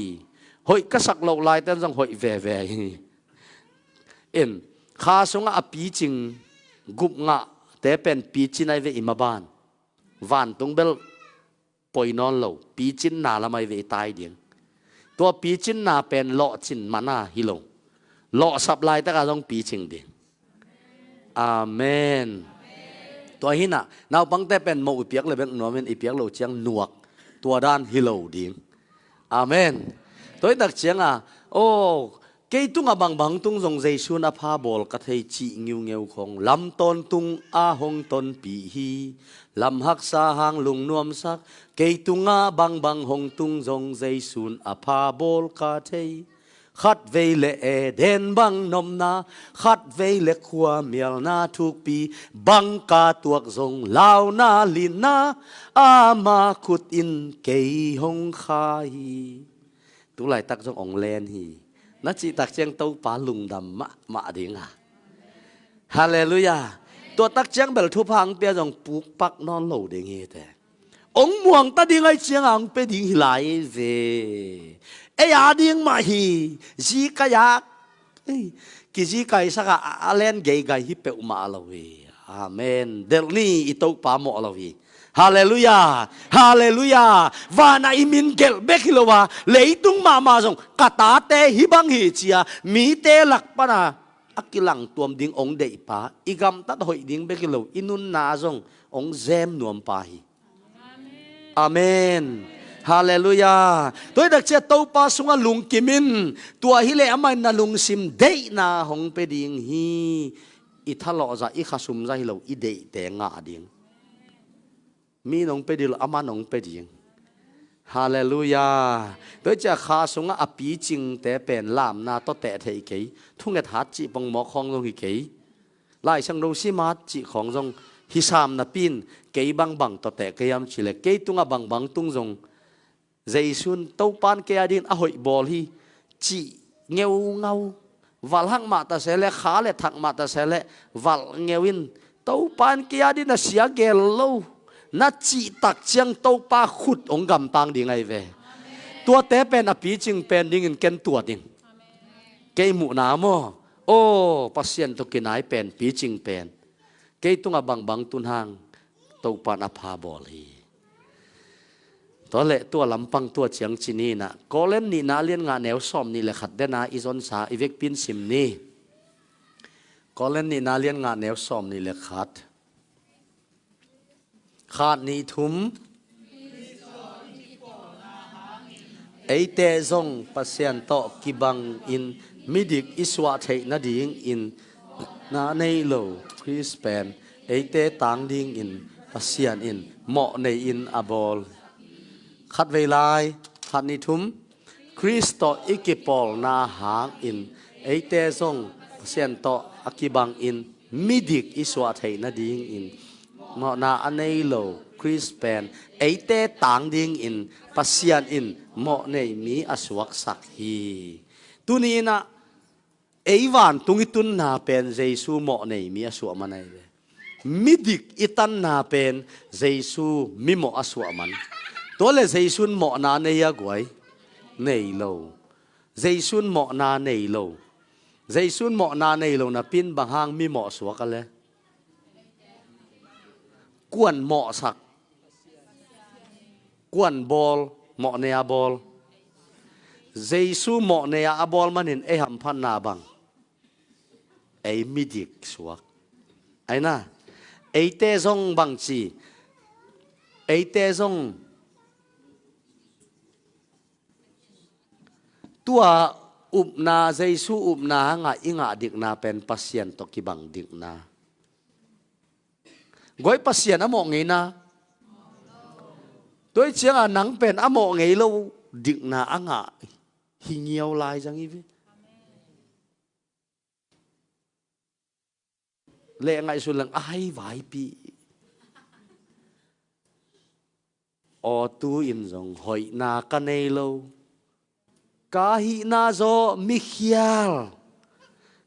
hoih ka sak loh laite zong hoih veve hi. In, kha sungah a picing gup ngahte pen picin ai ve i maban. Vantung bel poi nawn lo, picinna lamah i ve i tai ding. Tua picinna pen lawhcin mana hi lo. Lawhsap laitaka zong picing ding. Amen. Tua hinah naupangte pen moh i piak le bek nuamin i piak lo ciang nuak. Tua dan hi lo ding. Amen. Tua hitak cianga, oh, Kei tungah bangbang tung zong Jesu'n a pha bawl ka thei cih ngiungeu khong, lam tawntung a hong tonpih hi. Lam haksa hang lungnuamsak, kei tungah bangbang hong tung zong Jesu'n a pha bawl ka thei. Khatvei le Eden bang nopna, khatvei le khuamialna thukpi, bang ka tuak zong launa linna, ama khut in kei hong kha hi. Tulaitak zong hong len hi. Na cihtak ciang Topa lungdam mahmah ding a. Halleluiah. Tuatak ciang bel thupha hong pia zong pukpak nawn lo ding hi te. Hong muang ta ding ahih ciangah hong pia ding hi lai ve. Ei a ding mah hi. Zi ka yak. Ei, kizi kaisak a, a len geigai hi peuhmah lo hi. Amen. Delh ni, i Topa mawh lo hi. Halleluiah. Halleluiah. Vanah i min gelh bek hi lo a, leitung mahmah zong ka tate hih bang hi ci-a mite lak pana a kilangtuam ding hong deihpa, i gamtat hoih ding bek hi lo, i nunna zong hong zem nuampa hi. Amen. Halleluiah. Tua hi tak ciang Topa sungah lungkim in, tua hileh amah in na lungsim deihna hong pia ding hi. I thalawh zah, i khasum zah hi lo, i deihte ngah ding. Mi nong pia ding lo, aman nong pia ding. Halleluiah. Tua hi ciang kha sungah a picingte pen lamna tawh teh thei kei. Thunget hat cih pongmawk khawng zong hi kei. Laisiangtho sim hat cih khawng zong hi sam napi in, kei bangbang tawh teh kei hiam cih leh, kei tungah bangbang tung zong Jesu'n, Topa'n kei a dingin a hoih bawl hi, cih ngeungau. Valh hak mah ta se leh, kha le thak mah ta se leh, valh ngeu in, Topa'n kei a dingin a sia gel lo, na cihtak ciang Topa khut hong gamtang ding ahi ve. Tuate pen a picing pen dingin ken tuat ing. Kei muhna maw? Aw, Pasian tawh kinai pen, picing pen. Kei tungah bangbang tun hang, Topa'n a pha bawl hi. Tua leh tua lampang tua ciang ci ni in ah, Korin nihna lian nga neu sawm nih le khat dena i zonsa i vekpi in sim ni. Korin nihna lian nga neu sawm nih le khat. Khat, nih, thum. Eite zong Pasian tawh kibangin midik i suah theih nadingin mawhna nei lo Khrist pen eite tang dingin Pasian in mawh nei-in a bawl. Khatvei lai, khat, nih, thum. Khrist tawh i kipawlna hangin eite zong Pasian tawh a kibangin midik i suah theih nadingin mawhna a nei lo Khrist pen eite tang dingin Pasian in mawh nei mi a suaksak hi. Tuni in ah ei vantung i tunna pen Jesu mawh nei mi a suah man ahi ve. Midik i tanna pen Jesu mimawh a suah man. Tua leh Jesu'n mawhna nei a guai? Nei lo. Jesu'n mawhna nei lo. Jesu'n mawhna nei lo napi in bang hang mimawh suak a leh? Kua'n mawhsak? Kua'n bawl, mawh nei a bawl? Jesu mawh nei a a bawl manin ei hamphatna bang? Ei midik suak. Ahi na, eite zong bangci, eite zong tua upna, Jesu upna hangah i ngah dikna pen Pasian tawh kibang dikna. Guai, Pasian a mawh ngeina. Tua hi ciangah nang pen a mawh ngei lo dikna a ngah hi ngiau lai zang hi ve. Leh ngaihsun leng a hai vaipi. Aw, tu-in zong hoihna ka nei lo. Ka hihna zaw mikhial.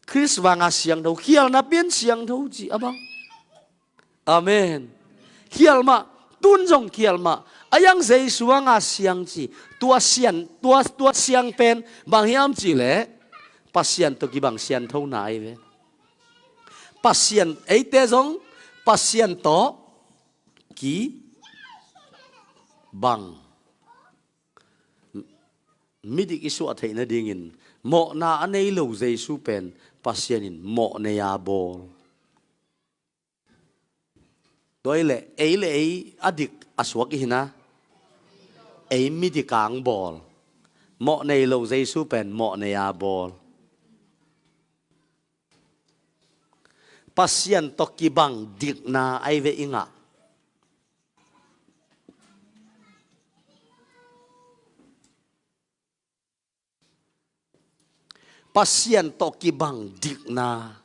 Khrist vanga siangtho, khial napi in siangtho ci a bang. Amen. Khial mah, tun zong khial mah. A yang Jesu vanga siang ci. Tua sian, tua, tua siang pen bang hiam cih leh Pasian tawh kibang sianthona ahi ve. Pasian, eite zong Pasian tawh kibang, midik i suah theih nadingin mawhna a nei lo Jesu pen Pasian in mawh nei a bawl. Tua hi leh ei le ei a dik a suak i hi na, ei midik a hong bawl. Mawh nei lo Jesu pen mawh nei a bawl. Pasian tawh kibang dikna ahi ve i ngah. Pasian tawh kibang dikna.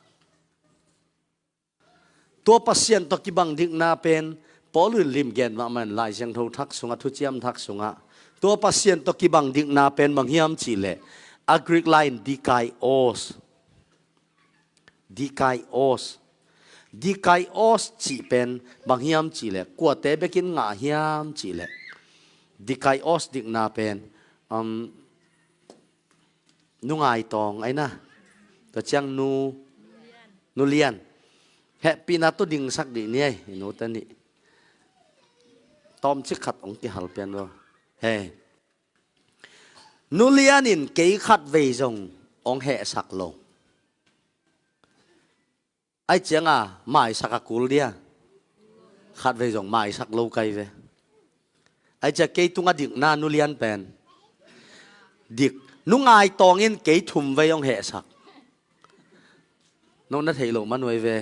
Tua Pasian tawh kibang dikna pen Paul in lim gen mahmah in Lai Siangtho thak sungah, thuciam thak sungah. Tua Pasian tawh kibang dikna pen bang hiam cih leh a Greek lai in dikaios. Dikaios. Dikaios cih pen bang hiam cih leh kuate bekin ngah hiam cih leh, dikaios dikna pen, um, nu ngaitawng ahi na. Tua ciang nu, nu lian. Hehpihna tawh dingsak dih ni ei, i nute nih. Tawmcik khat hong kihal pian lo. He. Nu lian in kei khatvei zong hong hehsak lo. Ahi cianga maisak a kul dia. Khatvei zong maisak lo kai ve. Ahi cia kei tungah dikna nu lian pen dik. Nu ngaitawng in kei thumvei hong hehsak. No na theih loh man uh ei ve.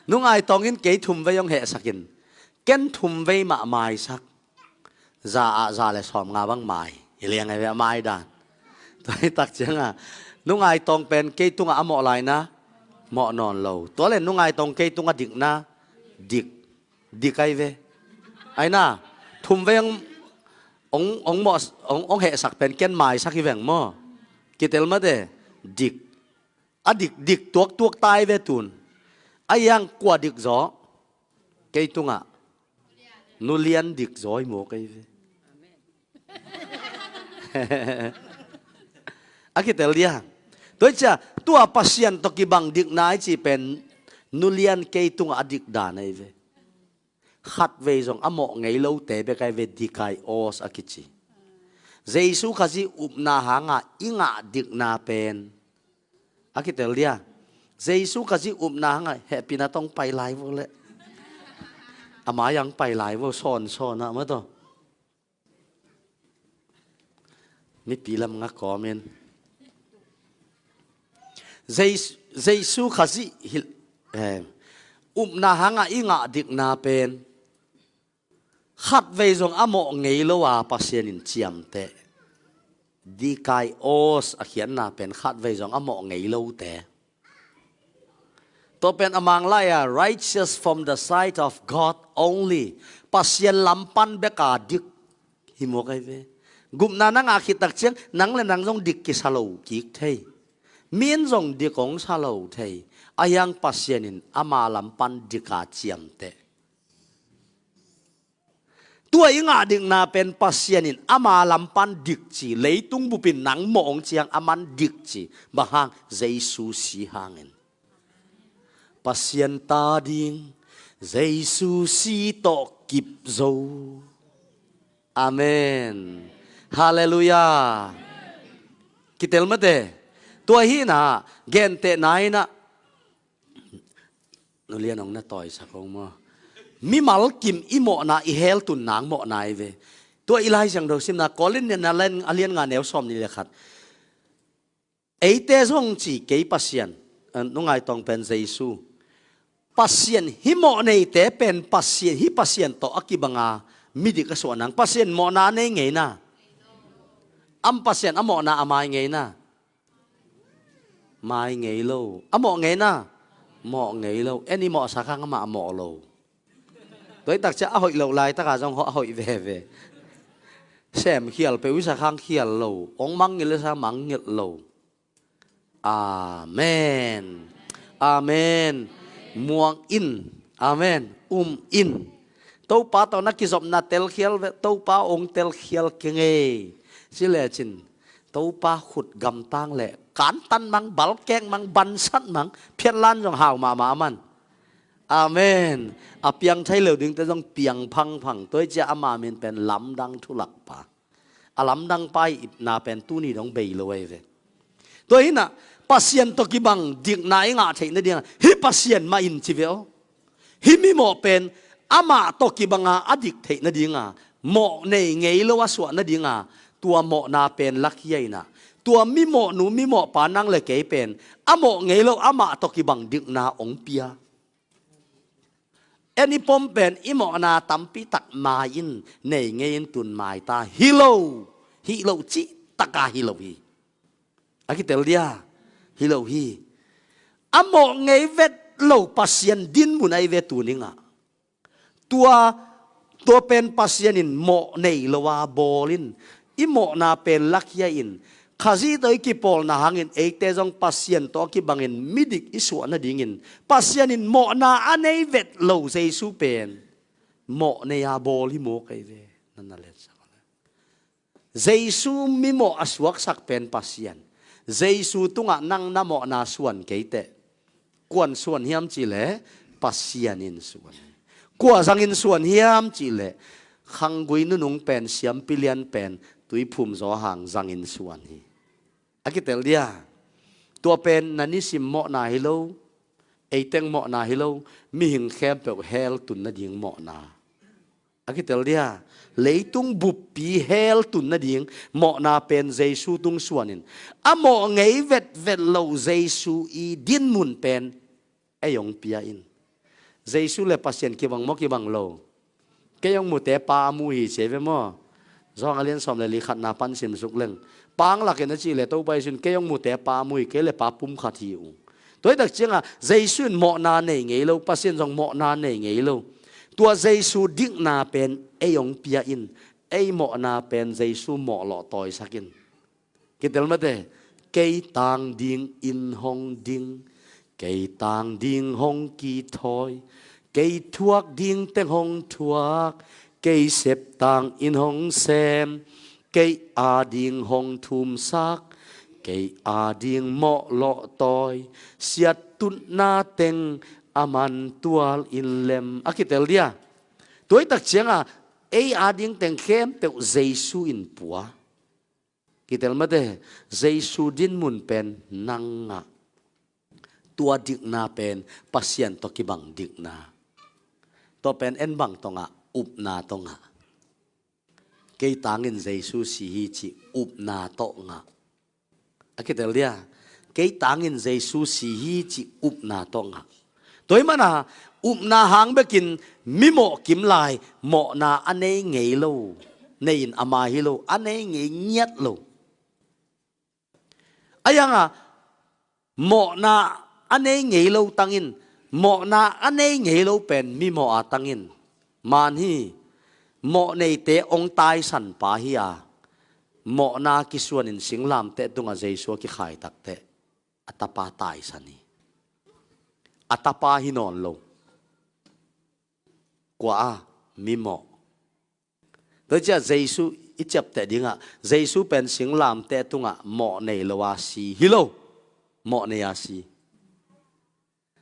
Nu ngaitawng in kei thumvei hong hehsak in. Ken thumvei mah maisak. Za ah za le sawmnga bang mai. Hi liang ei ve a mai dan. Tua hi tak cianga nu ngaitawng pen kei tungah a mawh lai na, mawh nawn lo. Tua le nu ngaitawng kei tungah dikna, dik. Dik ahi ve. Ahi na, thumvei hong, hong, hong mawh, hong, hong hehsak pen ken maisak hi veng maw. Kitel mate, dik. A dik, dik tuaktuak tai ve tun. Ahi hang kua dik zaw? Kei tungah nu lian dik zaw hi maw kei ve. A kitel dia. Tua hi cia, tua Pasian tawh kibang dikna i cih pen nu lian kei tungah a dik dan ahi ve. Khatvei zong a mawh ngei lote bek ahi ve, dikaios a kici. Jesu Khazih upna hanga i ngah dikna pen a kitel dia. Jesu Khazih upna hanga hehpihna tawh hong pai lai vo le. A mai ah hong pai lai vo, sawnsawn ah maw tawh. Mipi lam nga kawm in. Jesu, Jesu Khazih hi, eh, upna hanga i ngah dikna pen khatvei zong a mawh ngei lo a Pasian in ciamteh. Dikaios a khiatna pen khatvei zong a mawh ngei lote. Tua pen a Manglai ah, righteous from the sight of God only. Pasian lam pan bek a dik hi maw kei ve. Gupna na ngah khit tak ciang nang le nang zong dik kisa lo kik thei. Mi in zong dik hong sa lo thei. Ahi hang Pasian in ama lam pan dik a ciamteh. Tua i ngah dikna pen Pasian in ama lam pan dik ci, leitung bup in nang mawh hong ci hang aman dik ci. Bang hang? Jesu si hangin. Pasian ta ding Jesu si tawh kip zo. Amen. Halleluiah. Kitel mate. Tua hi na, gentehna in ah, nu lian hong na tawisak hong maw. Mimal kim i mawhna i hell tun nang mawhna hi ve. Tua i Lai Siangtho simna Korin lian, a lian nga neu sawmnih le khat. Eite zong ci kei Pasian, eh, nu ngaitawng pen Jesu. Pasian hi mawh neite pen Pasian, hi Pasian tawh a kibanga midik a suah nang. Pasian mawhna a nei ngei na. Am Pasian a mawhna a mai ngei na. Mai ngei lo. A mawh ngei na. Mawh ngei lo. En i mawhsak hang amah a mawh lo. Tua hi tak ciah a hoih loh laitaka zong a hoih veve. Sem khial peuh i sak hang khial lo. Hong mangngilh i sak mangngilh lo. Amen. Amen. Muang in. Amen. Um in. Topa tawh na kizopna telkhial ve, Topa hong telkhial keng ei. Ci lecin Topa khut gamtang le kantan mang, balkek mang, bansat mang, phiatlan zong hau mahmah aman. Amen. A piang thei lo dingte zong piang phangphang. Tua hi ciah ama min pen lamdang thulakpa. A lamdangpa i itna pen tuni dong bei lo ahi ve. Tua hi na, Pasian tawh kibang dikna i ngah theih nadinga hih Pasian mah in ci ve aw. Hih mimawh pen amah tawh kibanga a dik theih nadinga, mawh nei ngei lo a suah nadinga, tua mawhna pen lakhia in ah, Tua mimawhnu mimawhpa nang le kei pen a mawh ngei lo amah tawh kibang dikna hong pia. En i pom pen i mawhna tampi tak mai in nei ngei in tun mai ta hi lo. Hi lo cih taka hi lo hi. A kitel dia? Hi lo hi. A mawh ngei vet lo Pasian dinmun a i ve tuningah. Tua, tua pen Pasian in mawh nei lo a bawl in, i mawhna pen lakhia in, Khazih tawh i kipawlna hangin eite zong Pasian tawh kibangin midik i suah nadingin Pasian in mawhna a nei vet lo Jesu pen mawh nei a bawl hi maw kei ve. Nan na letsak. Jesu mimawh a suaksak pen Pasian. Jesu tungah nang na mawhna suan kei teh. Kuan suan hiam cihleh Pasian in suan hi. Kua zangin suan hiam cihleh khanggui nunung pen, siampi lian pen, tuiphum zawhang zangin suan hi. A kitel dia? Tua pen na nisim mawhna hi lo, eiteng mawhna hi lo, mihing khempeuh hell tun nading mawhna. A kitel dia? Leitung buppi hell tun nading mawhna pen Jesu tung suanin a mawh ngei vetvet lo Jesu i dinmun pen ei hong pia in. Jesu le Pasian kibang maw kibang lo? Kei hong mute Pa a mu hi ci ei ve maw? Zawhang a lian sawm le li khatna pan simsuk leng. Pa hong lakin a cih le Topa Jesu in kei hong mute Pa a mu hi, kei le Pa pum khat hi ung. Tua hi tak ciangah Jesu in mawhna nei ngei lo, Pasian zong mawhna nei ngei lo. Tua Jesu dikna pen ei hong pia in, ei mawhna pen Jesu mawh lawh tawisak in. Kitel mate, kei tang ding in hong ding, kei tang ding hong kithawi, kei thuak ding teng hong thuak, kei sep tang in hong sem, kei a ding hong thumsak, kei a ding mawh lawh tawi, siat tutna teng a man tual in lem. A kitel dia? Tua hi tak ciangah ei a ding teng khempeuh Jesu in pua. Kitel mate, Jesu dinmun pen nang ngah. Tua dikna pen Pasian tawh kibang dikna. Tua pen en bang tawh ngah? Upna tawh ngah. Kei tangin Jesu si hi cih upna tawh ngah. A kitel dia? Kei tangin Jesu si hi cih upna tawh ngah. Tua hi mana upna hang bekin mimawh kim lai, mawhna a nei ngei lo, nei in ama hi lo, a nei ngei ngiat lo. A yanga mawhna a nei ngei lo tangin, mawhna a nei ngei lo pen mimawh a tangin man hi. Mawh neite hong taisan pa hi a, mawhna kisuanin singlamteh tungah Jesu a kikhai takteh a tapa taisan hi. A tapa hi nawn lo. Kua a? Mimawh. Tua ciah Jesu i ciapteh dingah Jesu pen singlamteh tungah mawh nei lo a si hi lo. Mawh nei a si.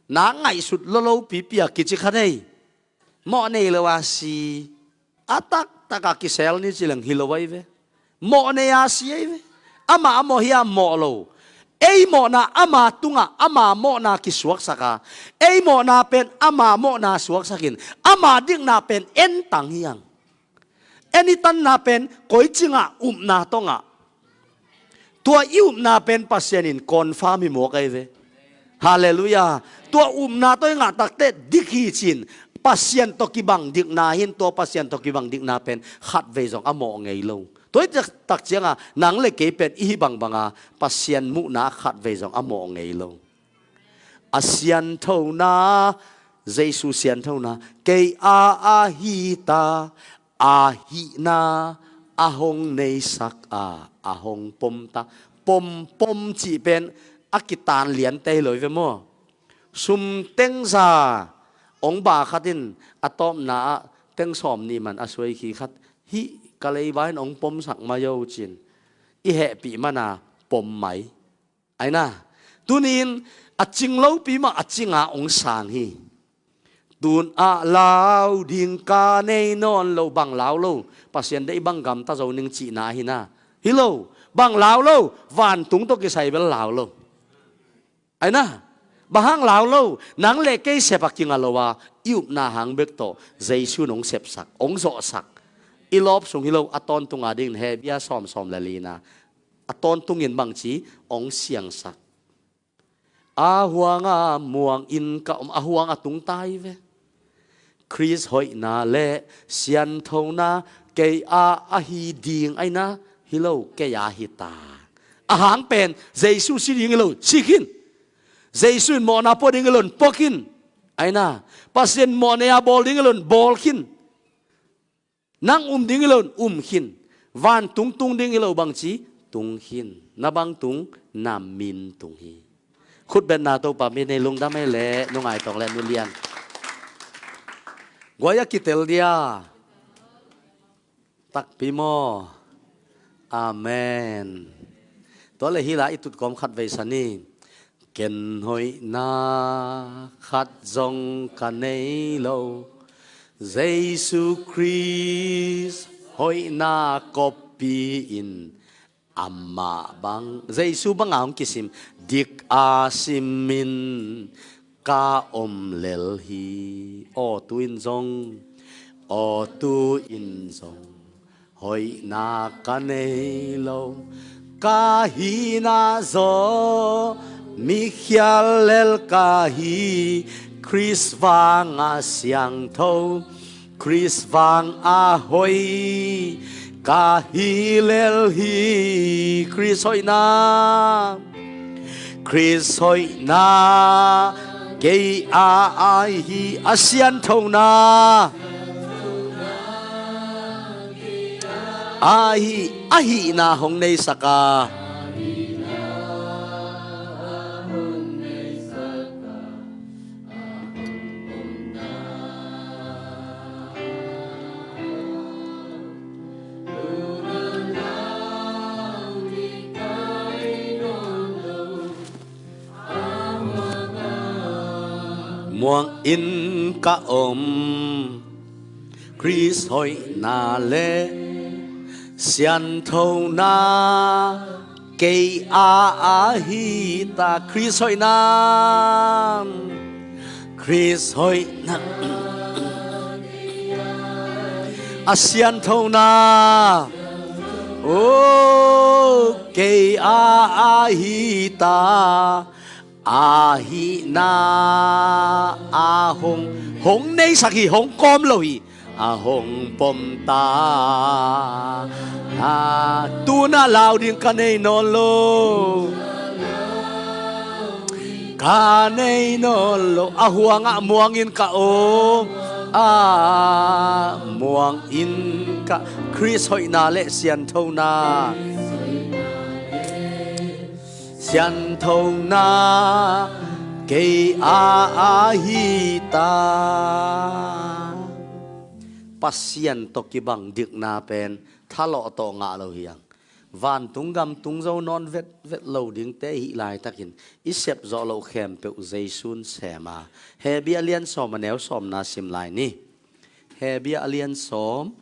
Na ngaihsut lolo pipi a kici kha nei. Mawh nei lo a si. A taktak a kisel ni ci leng hi lo ahi ve. Mawh nei a si ahi ve. Amah a mawh hi a, mawh lo. Ei mawhna ama tungah ama mawhna kisuaksak a, ei mawhna pen ama mawhna suaksakin ama dikna pen entang hi ang. En i tanna pen koi cingah? Upna tawh ngah. Tua i upna pen Pasian in confirm hi mawk ahi ve. Halleluiah. Tua upna tawh i ngah takteh dik hi cin, Pasian tawh kibang dikna hin, tua Pasian tawh kibang dikna pen khatvei zong a mawh ngei lo. Tua hi tak cianga nang le kei pen i hi bangbanga Pasian muhna khatvei zong a mawh ngei lo. A sianthona, Jesu sianthona, kei a a hi ta, a hihna a hong neisak a, a hong pom ta. Pom, pom cih pen a kitan liante hi lo hi ve maw? Sum tengza hong ba khat in a tawpna ah teng sawm nih man a suai khi khat, hih ka leiba in hong pomsak mai o cin i hehpih mana pom mai. Aina, tunin a cing lopi mah a cinga hong sang hi. Tun ah lau ding ka nei nawn lo, bang lau lo? Pasian deih bang gamta zo ning cihna ahi na. Hi lo, bang lau lo? Vantung tawh kisai bel lau lo. Aina, bang hang lau lo? Nang le kei sep a kinga lo a, i upna hang bek tawh Jesu in hong sepsak, hong zawhsak. I lawp sung hi lo, a tawntunga dingin Hebru sawm, sawm le lina A tawntungin bangci hong siangsak. A huanga muangin ka om, a huanga tungta hi ve. Khrist hoihna le sianthona kei a ahi ding aina, hi lo, kei a hi ta. A hang pen Jesu si ding hi lo, si khin. Jesu in mawhna pua ding hi lo, pua khin. Aina, Pasian mawhnei a bawl ding hi lo, bawl khin. Nang um ding hi lo, um khin. Vantung tung ding hi lo, bangci tung khin. Na bang tung? Na min tung hi. Khutbetna Topa min ei, lungdam ei le, nungai tawng le nulian. Guai a kitel dia. Takpi maw? Amen. Tua le hi la i tutkawm khat vei sa ni. Ken hoihna khat zong ka nei lo. Jesu Khrist hoihna koppi in amah bang, Jesu banga hong kisim dik a simin ka om lel hi. Aw tu in zong, aw tu in zong hoihna ka nei lo. Ka hihna zaw mikhial lel ka hi. Khrist vanga siangtho, Khrist vanga hoih ka hi lel hi. Khrist hoihna, Khrist hoihna kei a ahi a sianthona, ahi, ahihna hong neisak a. Muang in ka om, Khrist hoihna le sianthona kei a ahi ta. Khrist hoihna, Khrist hoihna, a sianthona, o, kei a ahi ta. Ahihna a hong, hong neisak hi, hong kawm lo hi. A hong pom ta. A, tu-in a lau ding ka nei nawn lo. Ka nei nawn lo. A huangah muangin ka om. A, muangin ka, Khrist hoihna le sianthona, sianthona kei a ahi ta. Pasian tawh kibang dikna pen thalawh tawh ngah lo hi hang. Vantung gam tung zo nawn vetvet lo dingte i hih laitakin i sep zawh loh khempeuh Jesu in sem a. Hebru a lian sawm a neu sawmna sim lai ni. Hebru a lian sawm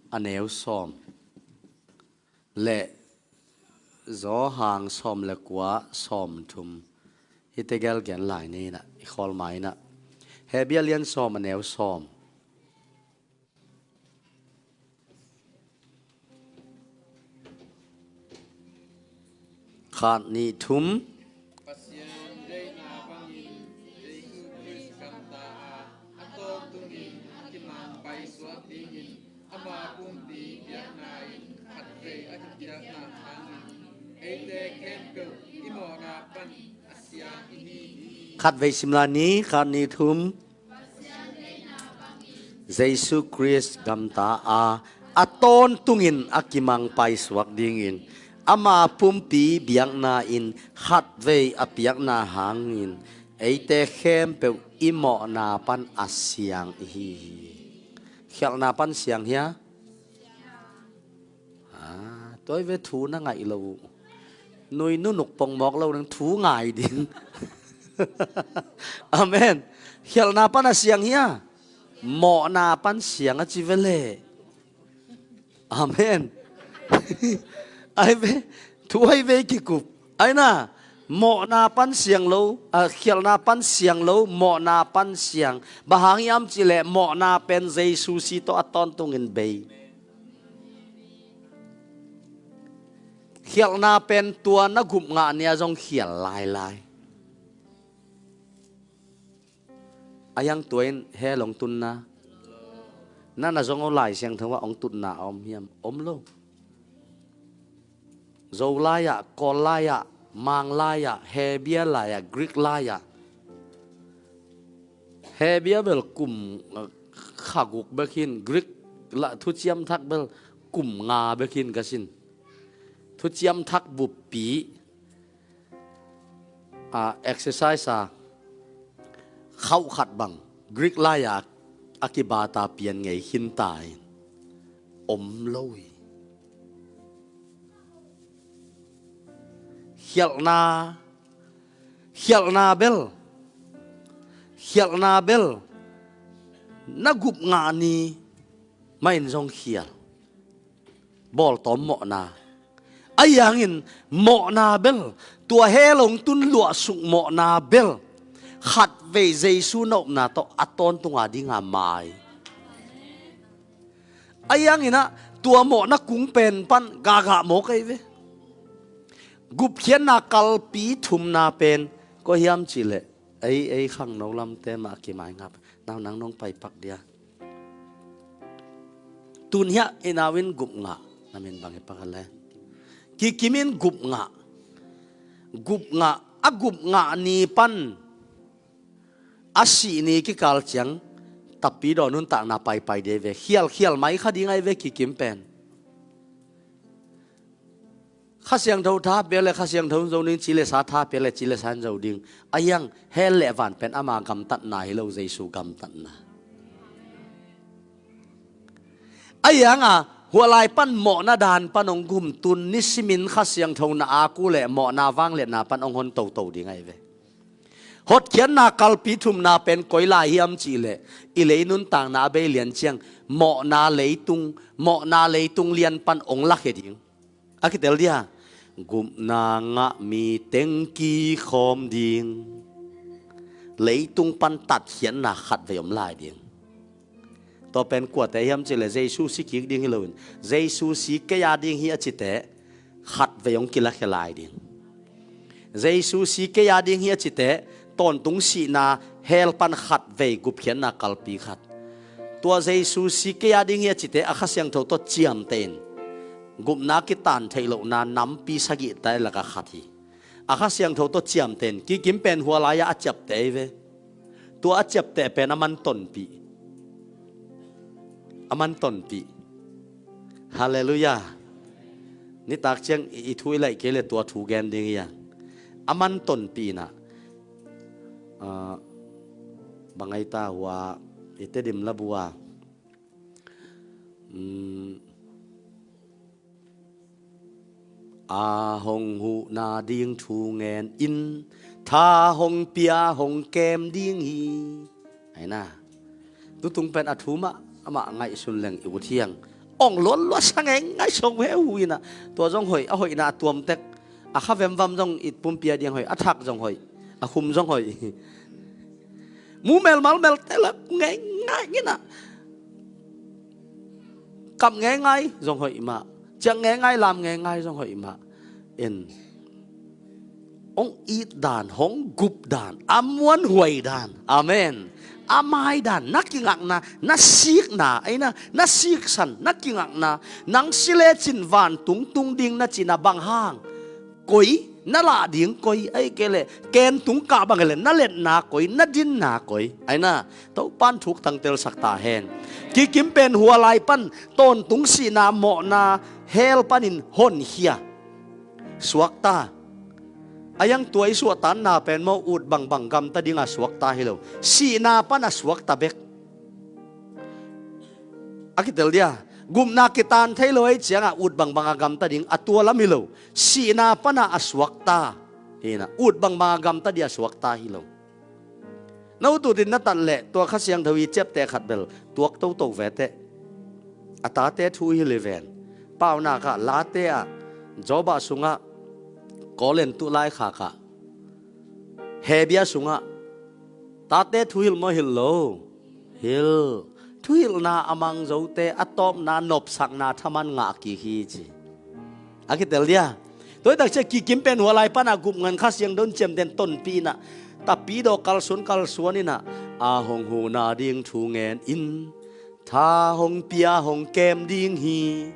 a neu sawm le Johan sawm le kua, sawmthum. Hihte gel gen lai ni in ah, i khawl mai in ah. Hebru a lian sawm a neu sawm. Khat, nih, thum. Pasian deihna bangin Jesu Khrist gamta a, a tawntungin a kimang paisuak dingin ama pumpi biakna in khatvei a kipiakna hangin eite khempeuh i mawhna pan a siang i hi hi. Khatvei sim lai ni, khat, nih, thum. Jesu Khrist gamta a, a tawntungin a kimang paisuak dingin ama pumpi biakna in khatvei a piakna hangin eite khempeuh i mawhna pan a siang i hi hi. Khialhna pan siang hia? Ah, tua hi ve, thu na ngaih lo uh. Nui nunuk pongmawk lo nang thu ngai ding. Amen. Khialhna pan a siang hia? Mawhna pan siang a ci ve le. Amen. Ai ve, thu ai ve kikup. Ai na, mawhna pan siang lo, a, khialhna pan siang lo, mawhna pan siang. Bang hang hiam cih leh mawhna pen Jesu si tawh a tawntungin bei. Khialhna pen tua na gup ngah ni-a zong khial lailai. A hiang tua in hell hong tunna, na na zong aw Lai Siangtho ah hong tutna a om hiam? Om lo. Zo lai-ah, Kawl lai-ah, Mang lai-ah, Hebia lai-ah, Greek lai-ah. Hebia bel kum, uh, kha guk bek hi-in, Greek la, thuciam thak bel kum nga bek hi-in ka sin. Thuciam thak buppi, a, exercise a khauh khat bang Greek lai-a a kibata pian ngei khinta in om lo hi. Khialhna, khialhna bel, khialhna bel na gup ngah ni mah in zong khial. Bawltawm mawhna. Ahi hangin mawhna bel, tua hell hong tun luahsuk mawhna bel, khatvei Jesu na upna tawh a tawntung a dinga mai. Ahi hangin ah tua mawhna kung pen pan gagah mawk ahi ve. Gupkhiatna kalpi thumna pen koi hiam cihleh, ei, ei khangno lamte mah a kimai ngap. Nau nang nong paipak dia. Tun hiah i nau in gup ngah, na min bang hi pak a le. Kikim in gup ngah. Gup ngah, a gup ngah ni pan a sih ni kikal ciang, tapi daw nuntakna paipai dei ve. Khial, khial mai kha ding ahi ve Kikim pen. Kha Siangtho tha pia le Kha Siangtho in zo ding, ci le sa tha pia le ci le sa in zo ding. A hiang hell le van pen ama gamtatna hi lo, Jesu gamtatna. A hiang a, hua lai pan mawhna dan pan hong gum tun nisimin Kha Siangtho na a ku le mawhna vangliatna pan hong hon toto ding ahi ve. Hotkhiatna kalpi thumna pen koi lai hiam cihleh, i lei nuntakna a bei lian ciang, mawhna leitung, mawhna leitung lian pan hong lakhia ding. A kitel dia, gupna ngah mi teng kikhawm ding. Leitung pan tatkhiatna khatvei om lai ding. Tua pen kuate hiam cihleh Jesu si kik ding hi loin, Jesu si kei a ding hi a cite khatvei hong kilakhia lai ding. Jesu si kei a ding hi a cite tawntung sihna hell pan khatvei gupkhiatna kalpi khat. Tua Jesu si kei a ding hi a cite a Kha Siangtho tawh ciamteh in gupna kitan theih lohna nampi sagihte laka khat hi. A Kha Siangtho tawh ciamteh in, Kikim pen hua lai-ah a ciapteh ahi ve. Tua a ciapteh pen a man tonpih. A man tonpih. Halleluiah. Nitak ciang i, i thu i laih kei le tua thu gen ding hi a. A man tonpih in ah, ah, bang ai ta hua, i Tedim labu a. Hmm. A hong huhna ding thu ngen in, tha hong pia hong kem ding hi. Aina. Tutung pen a thu mah, amah ngaihsun leng i ut hiang. Ong luatluat sa ngeingai song he hu inah. Tua zong hoih, a hoihna a tuamtek. A kha vemvam zong i pumpi a diang hoih, a thak zong hoih, a khum zong hoih. Mu melmal melte la ngeingai inah. Kap ngeingai zong hoih mah. Ciak ngeingai, lam ngeingai zong hoih mah. En. Hong it dan, hong gup dan, a muanhuai dan. Amen. A mai dan, na kingakna, na sikna, aina, na siksan, na kingakna, nang si lecin vantung tung ding na cihna bang hang. Koi, na lah ding koi, ahih kei leh ken tung kah bang hi leh na letna koi, na dinna koi. Aina, Topan thuk tangtelsak ta hen. Kikim pen hua lai pan tawntung sihna mawhna hell panin honkhia. Suakta. A hiang tua i suahtanna pen maw ut bangbang gamta dinga suakta hi lo. Sihna pana suakta bek. A kitel dia. Gupna kitan thei lo ahih cianga ut bangbanga gamta ding a tua lam hi lo. Sihna pana a suakta. Hina. Ut bangbanga gamta dia suakta hi lo. Na ut utin na tat leh tua Kha Siangtho i ciapteh khat bel tuak toto veteh. A tate thu hi le ven. Paunak ah, Late ah, Job ah sungah, Kolen tu laikhak ah, Hebia sungah, tate thuhilh maw hilh lo? Hilh. Thuhilhna a mang zote a tawpna nopsakna thaman ngah kik hi ci. A kitel dia. Tua hi tak ciang kikim pen hua lai pana gupnga in Kha Siangtho in ciamteh in tonpih in ah, tapidaw kalsuan kalsuan in ah, a hong huhna ding thu ngen in, tha hong pia hong kem ding hi.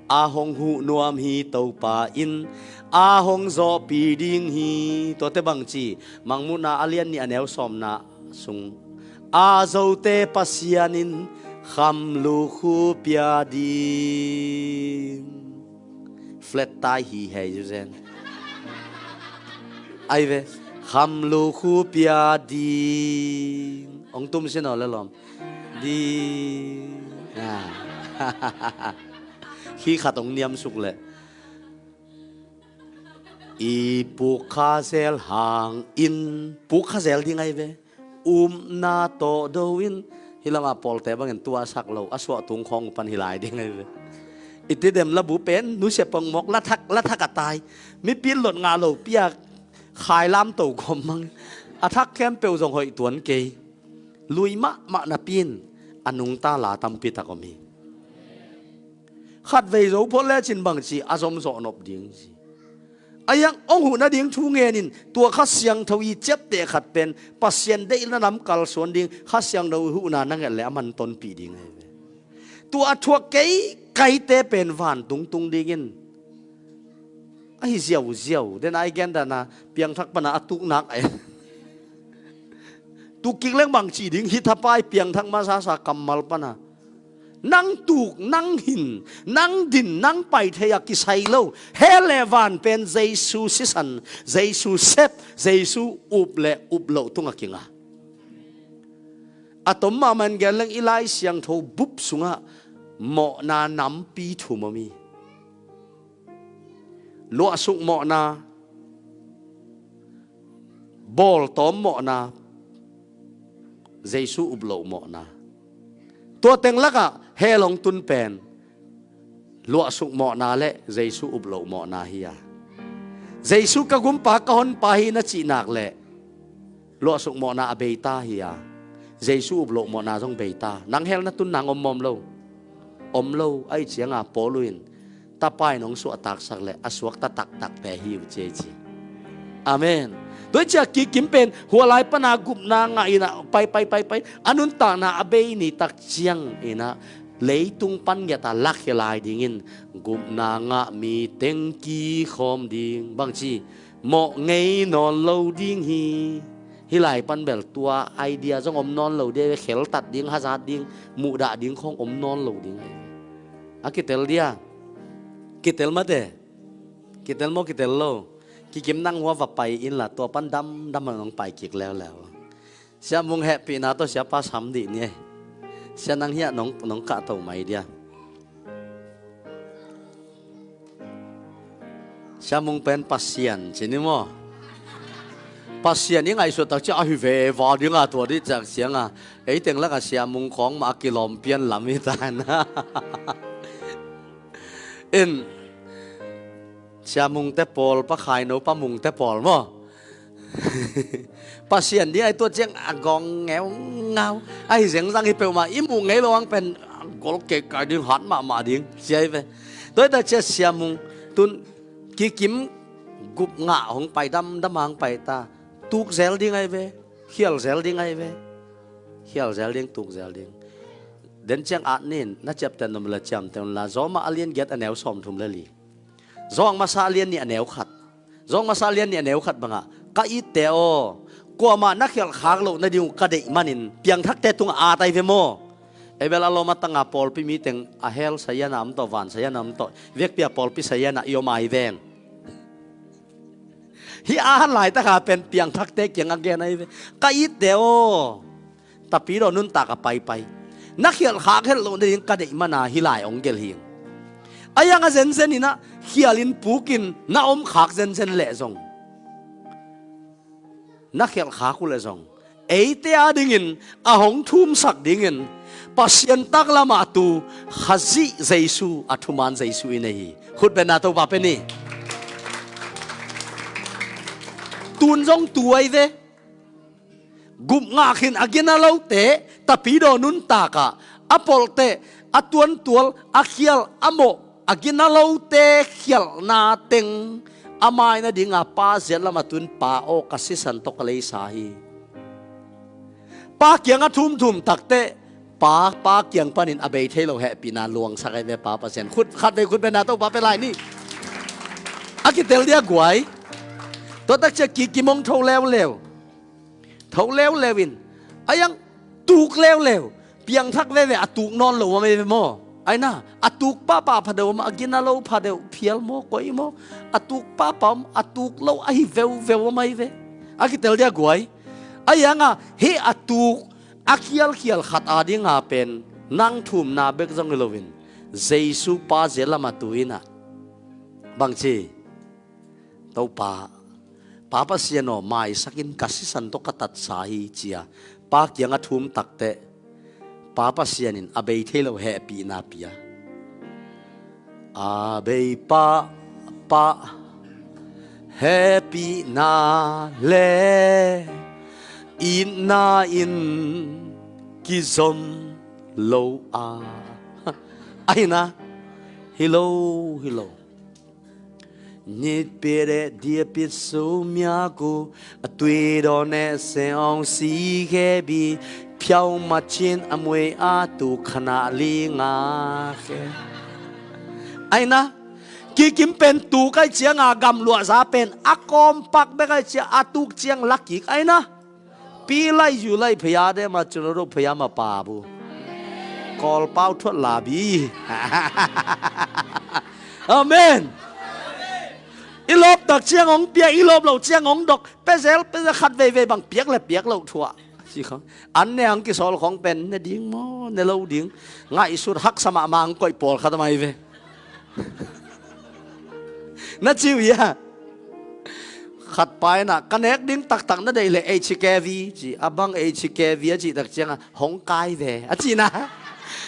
A hong huh nuam hi Topa in, a hong zawhpih ding hi. Tuate bangci, Mangmuhna a lian nih a neu sawmna sung, a zote Pasian in khamluk huh pia ding. Flat tai hi hei zuzen. Ai ve, khamluk huh pia ding. Ong tum sin aw le lawm. Ding. Ah. Khi khat ong niam suk leh. I puk kha zel hang in. Puk kha zel ding ai ve. Upna tawh do in. Hih lamah pawlte bangin tua a sak lo, a suah tung khawng uh pan hi lai ding ai ve. I ti dem labu pen nusia pongmawk, la thak, la thak a tai. Mipi lot ngah lo pi a khai lamto gawm mang. A thak khempeuh zong hoih tuan kei. Lui mahmah napi in a nungta la tampi tak om hi. Khatvei zo phot lecin bangci a zom zawh nop ding ci. A hiang ong huh nading thu ngen in, tua Kha Siangtho i ciapteh khat pen Pasian deihna lam kalsuan ding, Kha Siangtho huhna na nget leh a man tonpih ding ahi ve. Tua a thuak kei kaite pen vantung tung dingin ahi ziauziau. Den a i gen dan a piangthak pana a tuk nak e. Tuk kik leng bang ci ding, hih thapai piangthak masasa kammal pana. Nang tuk, nang hin, nang din, nang pai thei a kisai lo. Hell le van pen Jesu sisan, Jesu sep, Jesu up le up loh tunga kinga. A tom mahmah in gen leng i Lai Siangtho bup sungah mawhna nampi thum om hi. Luahsuk mawhna, bawltawm mawhna, Jesu up loh mawhna. Tua teng lakah hell hong tun pen luahsuk mawhna le Jesu up loh mawhna hi a. Jesu ka gumpa ka honpa hi na cih nak leh luahsuk mawhna a beita hi a, Jesu up loh mawhna zong beita. Nang hell na tun nang om mawm lo. Om lo, ahih cianga Paul in tapa in hong suahtaksak leh a suakta taktakte hi uh ci ei ci. Amen. Tua hi ciah kikim pen hua lai pana gupna ngah in ah pai pai pai pai a nuntakna a bei ni tak ciang in ah leitung pan ngiat a lakhia lai dingin gupna ngah mi teng kikhawm ding bangci mawh ngei nawn lo ding hi. Hih lai pan bel tua idea zong om nawn lo dia, kheltat ding, hazat ding, muhdah ding khawng om nawn lo ding. A kitel dia, kitel mate, kitel maw kitel lo. Kikim nang hua va pai inla tua pan damdam a nong pai kik leuleu. Sia Mung hehpihna tawh siapa sam dih ni ei. Sia nang hiah nong, nong kahto mai dia. Sia Mung pen Pasian ci ni maw? Pasian i ngaihsut tak ciah ahi veva dinga tua dih ciak cianga ei teng lakah Sia Mung khawng mah a kilawm pian lam hi ta na. In Sia Mungte pawl, Pa Khaino, Pa Mungte pawl maw? Pasian ding ahi tua ciang a gawng ngeungau ahi zengzang hi peuhmah, i muh ngei lo ang pen a gol kei kai ding, hat mahmah ding cia hi ve. Tua hi ta cia Sia Mung tun kikim gup ngah hong pai, damdam hong pai ta. Tuk zel ding ahi ve. Khial zel ding ahi ve. Khial zel ding, tuk zel ding. Den ciang at nin na ciapten num la ciamten la Zawmah a lian giat a neu sawmthum le li. Zawng masa a lian nih a neu khat. Zawng masa a lian nih a neu khat bangah, ka itte aw, kuamah na khialh khak loh nading uh ka deih manin piangthakte tungah at ahi ve maw? Ei bel a lawm a tanga pawlpi miteng a hell saziana om tawh, van saziana om tawh, vekpi a pawlpi saziana i om ahi veng. Hih a han laitakha pen piangthakte kiang a gen ahi ve. Ka itte aw, tapidaw nuntak a paipai, na khialh khak het loh nading ka deih mana hih lai hong gelh hi. A iang a zenzen inah khialin pukin na om khak zenzen leh zong, na khialh khak uh leh zong, eite a dingin a hong thumsak dingin Pasian taklamah tu Khazih Jesu, a thuman Jesu i nei hi. Khutbetna Topa pe ni. Tun zong tu ahi ve. Gup ngah khin a gina lote tapidaw nuntakah a polhteh, a tuantual, a khial, a mawh, a gina lote khialhna teng A mai nadinga Pa ziat lamah tu-in, Pa aw, ka sisan tawh ka leisa hi. Pa kiangah thumthum takteh, Pa, Pa kiang panin a bei thei lo hehpihna luangsak ahi ve Pa Pasian. Khut, khatvei khut bengna Topa pia lai ni. A kitel dia guai. Tua takciang kikim hong tho leuleu. Tho leuleu in, a iang tuk leuleu. Piangthak veve, a tuk nawn lo om ei ve maw? Aina, a tuk pahpah pha deuh om, a gina lo pha deuh, phial maw, koi maw? A tuk pahpah om, a tuk lo ahi veuveu om ei ve. A kitel dia guai. A ianga hih a tuk a khialkhial khat adinga pen nang thumna bek zong hi loin, Jesu Pa ziat lamah tu-in ah, bangci, Topa, Pa Pasian aw, maisakin ka sisan tawh ka tatsa hi, ci-a Pa kiangah thum takteh, Pa Pasian in a bei thei lo hehpihna pia. A bei pahpah hehpihna le itna in kizom lo a. Aina, hi lo, hi lo. Nit pire dia pit su mya ku, a tui do ne se ong si khe bi, phiau machin a mui a tu khana li nga khe. Aina, kikim pen tuk ai cianga gamluah za pen a kawmpak bek ai cia a tuk ciang lakik aina. Pi lai yu lai phaya de ma cun ro phaya ma pa bu. Kawl pau thuat la bi. Amen. I lawp tak ciang hong pia, i lawp lo ciang hong dok. Pezel, pezel khat veivei bang piak le piak lo thuah. Ci khong. An ne ang kisawl khong pen, ne ding maw, ne lo ding. Ngaihsut haksa mahmah ang koih pawlkhat a mai ve. Na ciu ia. Khat pa inah, ka nek ding taktak na deih le H K V ci, a bang H K V a cih tak cianga, hong kai ve, a cihna.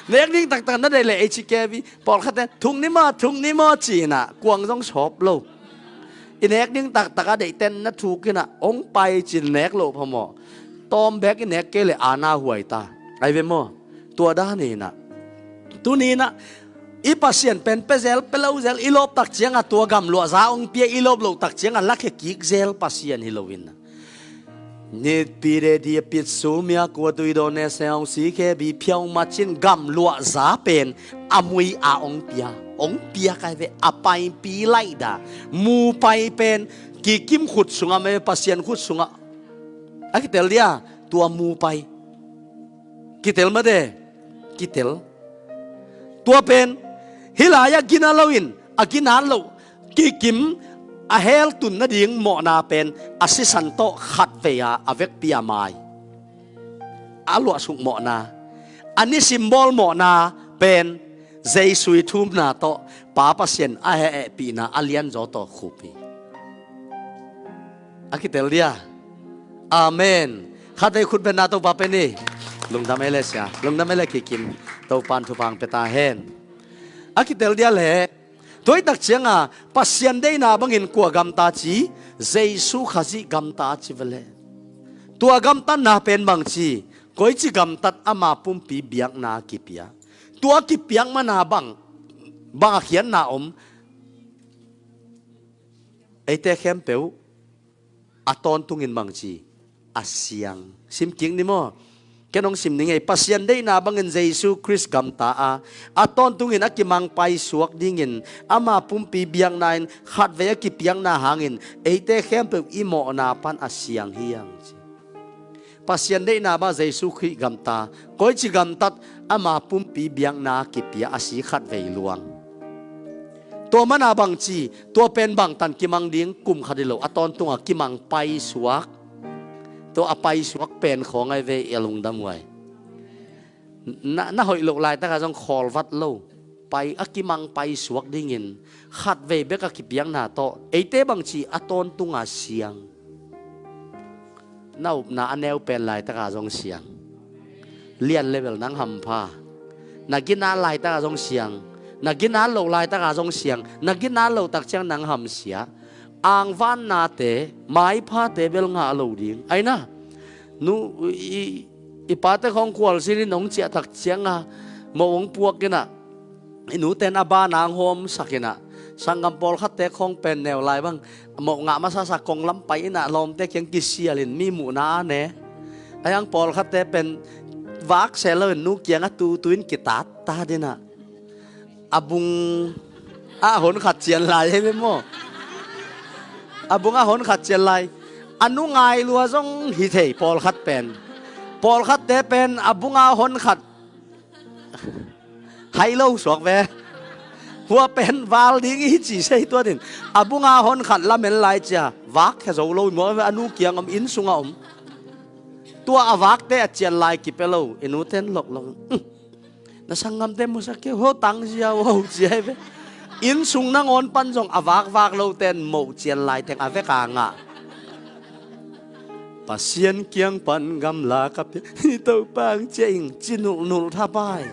Nek ding taktak na deih le H K V, pawlkhatte, thuk ni maw, thuk ni maw, cihna, kuang zong sawp lo. I nek ding taktak a deihten na thuk inah, hong pai cin nek loh phamawh. Tawm bek i nek kei le ana huai ta. Ai ve maw? Tua dan inah. Tuni inah, i Pasian pen pezel, pelozel, i lawp tak cianga tua gamluah za hong pia, i lawp loh tak cianga lakhia kik zel Pasian hi lo inah. Nit pire dia pit su mya kua tui do ne se hong si khe bi phiau machin gamluah za pen a mui a hong pia. Hong pia kai ve a paipi laih da. Mu pai pen kikim khut sungah me Pasian khut sungah. A kitel dia, tua mu pai. Kitel made, kitel. Tua pen, hih lai-ah gina loin, a gina lo, kikim, a hell tun nading mawhna pen, a sisan tawh khatvei a, a vekpi a mai. A luahsuk mawhna, a ni symbol mawhna pen, Jesu i thumna tawh, Pa Pasian a hehpihna a lianzaw tawh khup hi. A kitel dia. Amen. Khatvei khut bengna Topa pia ni. Lungdam ei le sia. Lungdam ei le kikim. Topan thupha hong pia ta hen. A kitel dia le. Tua i tak cianga Pasian deihna bangin kua gamta ci, Jesu Khazih gamta ci vele. Tua gamtatna pen bangci, koici gamtat ama pumpi biakna kipia. Tua kipiak mana bang, bang a khiatna om. Eite khempeuh a tawntungin bangci a siang. Sim kik ni maw? Ken hong sim ni ngei. Pasian deihna bangin Jesu Khrist gamta a, a tawntungin a kimang paisuak dingin ama pumpi biakna in khatvei a kipiakna hangin eite khempeuh i mawhna pan a siang hi ang ci. Pasian deihna bang Jesu Khrih gamta, koici gamtat ama pumpi biakna kipia a si khatvei luang. Tua mana bangci, tua pen bangtan kimang ding kum khat hi lo, a tawntunga kimang paisuak. Tua a paisuak pen khawng ai ve i a lungdam huai. Na, na hoih loh laitaka zong khawlvat lo. Pai, a kimang paisuak dingin khatvei bek a kipiakna tawh. Eite bangci a tawntunga siang. Na upna a neu pen laitaka zong siang. Lian level nang hampha. Na gina laitaka zong siang. Na gina loh laitaka zong siang. Na gina loh tak ciang nang hamsia. Angvannate, maiphate bel ngah lo ding. Aina, nu, i, i pate khawng khualzinin hong ciahtak cianga, mo hong puak ina, i nuten a bana hong hawmsak ina, Sanggam pawlkhatte khawng pen neu lai bang, moh ngah masasa kong lam pai inah lawmte kiang kisialin mi muhna a ne. A hiang pawlkhatte pen vak seh loin nu kiangah tutu in kitattat inah a bung ah hon khat cian lai hi ve maw? A bung ah hon khat cian lai. A nu ngai lua zong hi thei pawlkhat pen. Pawlkhatte pen a bung ah hon khat hai lo suak ve. Hua pen val ding i ci sei tuatin a bung ah hon khat lamen lai cia vak khia zo lo i maw ve, a nu kiang om, inn sungah om. Tua a vakte a cian lai kipia lo, i nuten loklok. Na sanggamte musak kei ho tang zia ho cia hi ve. Inn sung nangawn pan zong a vakvak loten moh cian lai teng a vek a ngah. Pasian kiang pan gamla ka pia hi Topa ang cia ing ci nulhnulh thapai.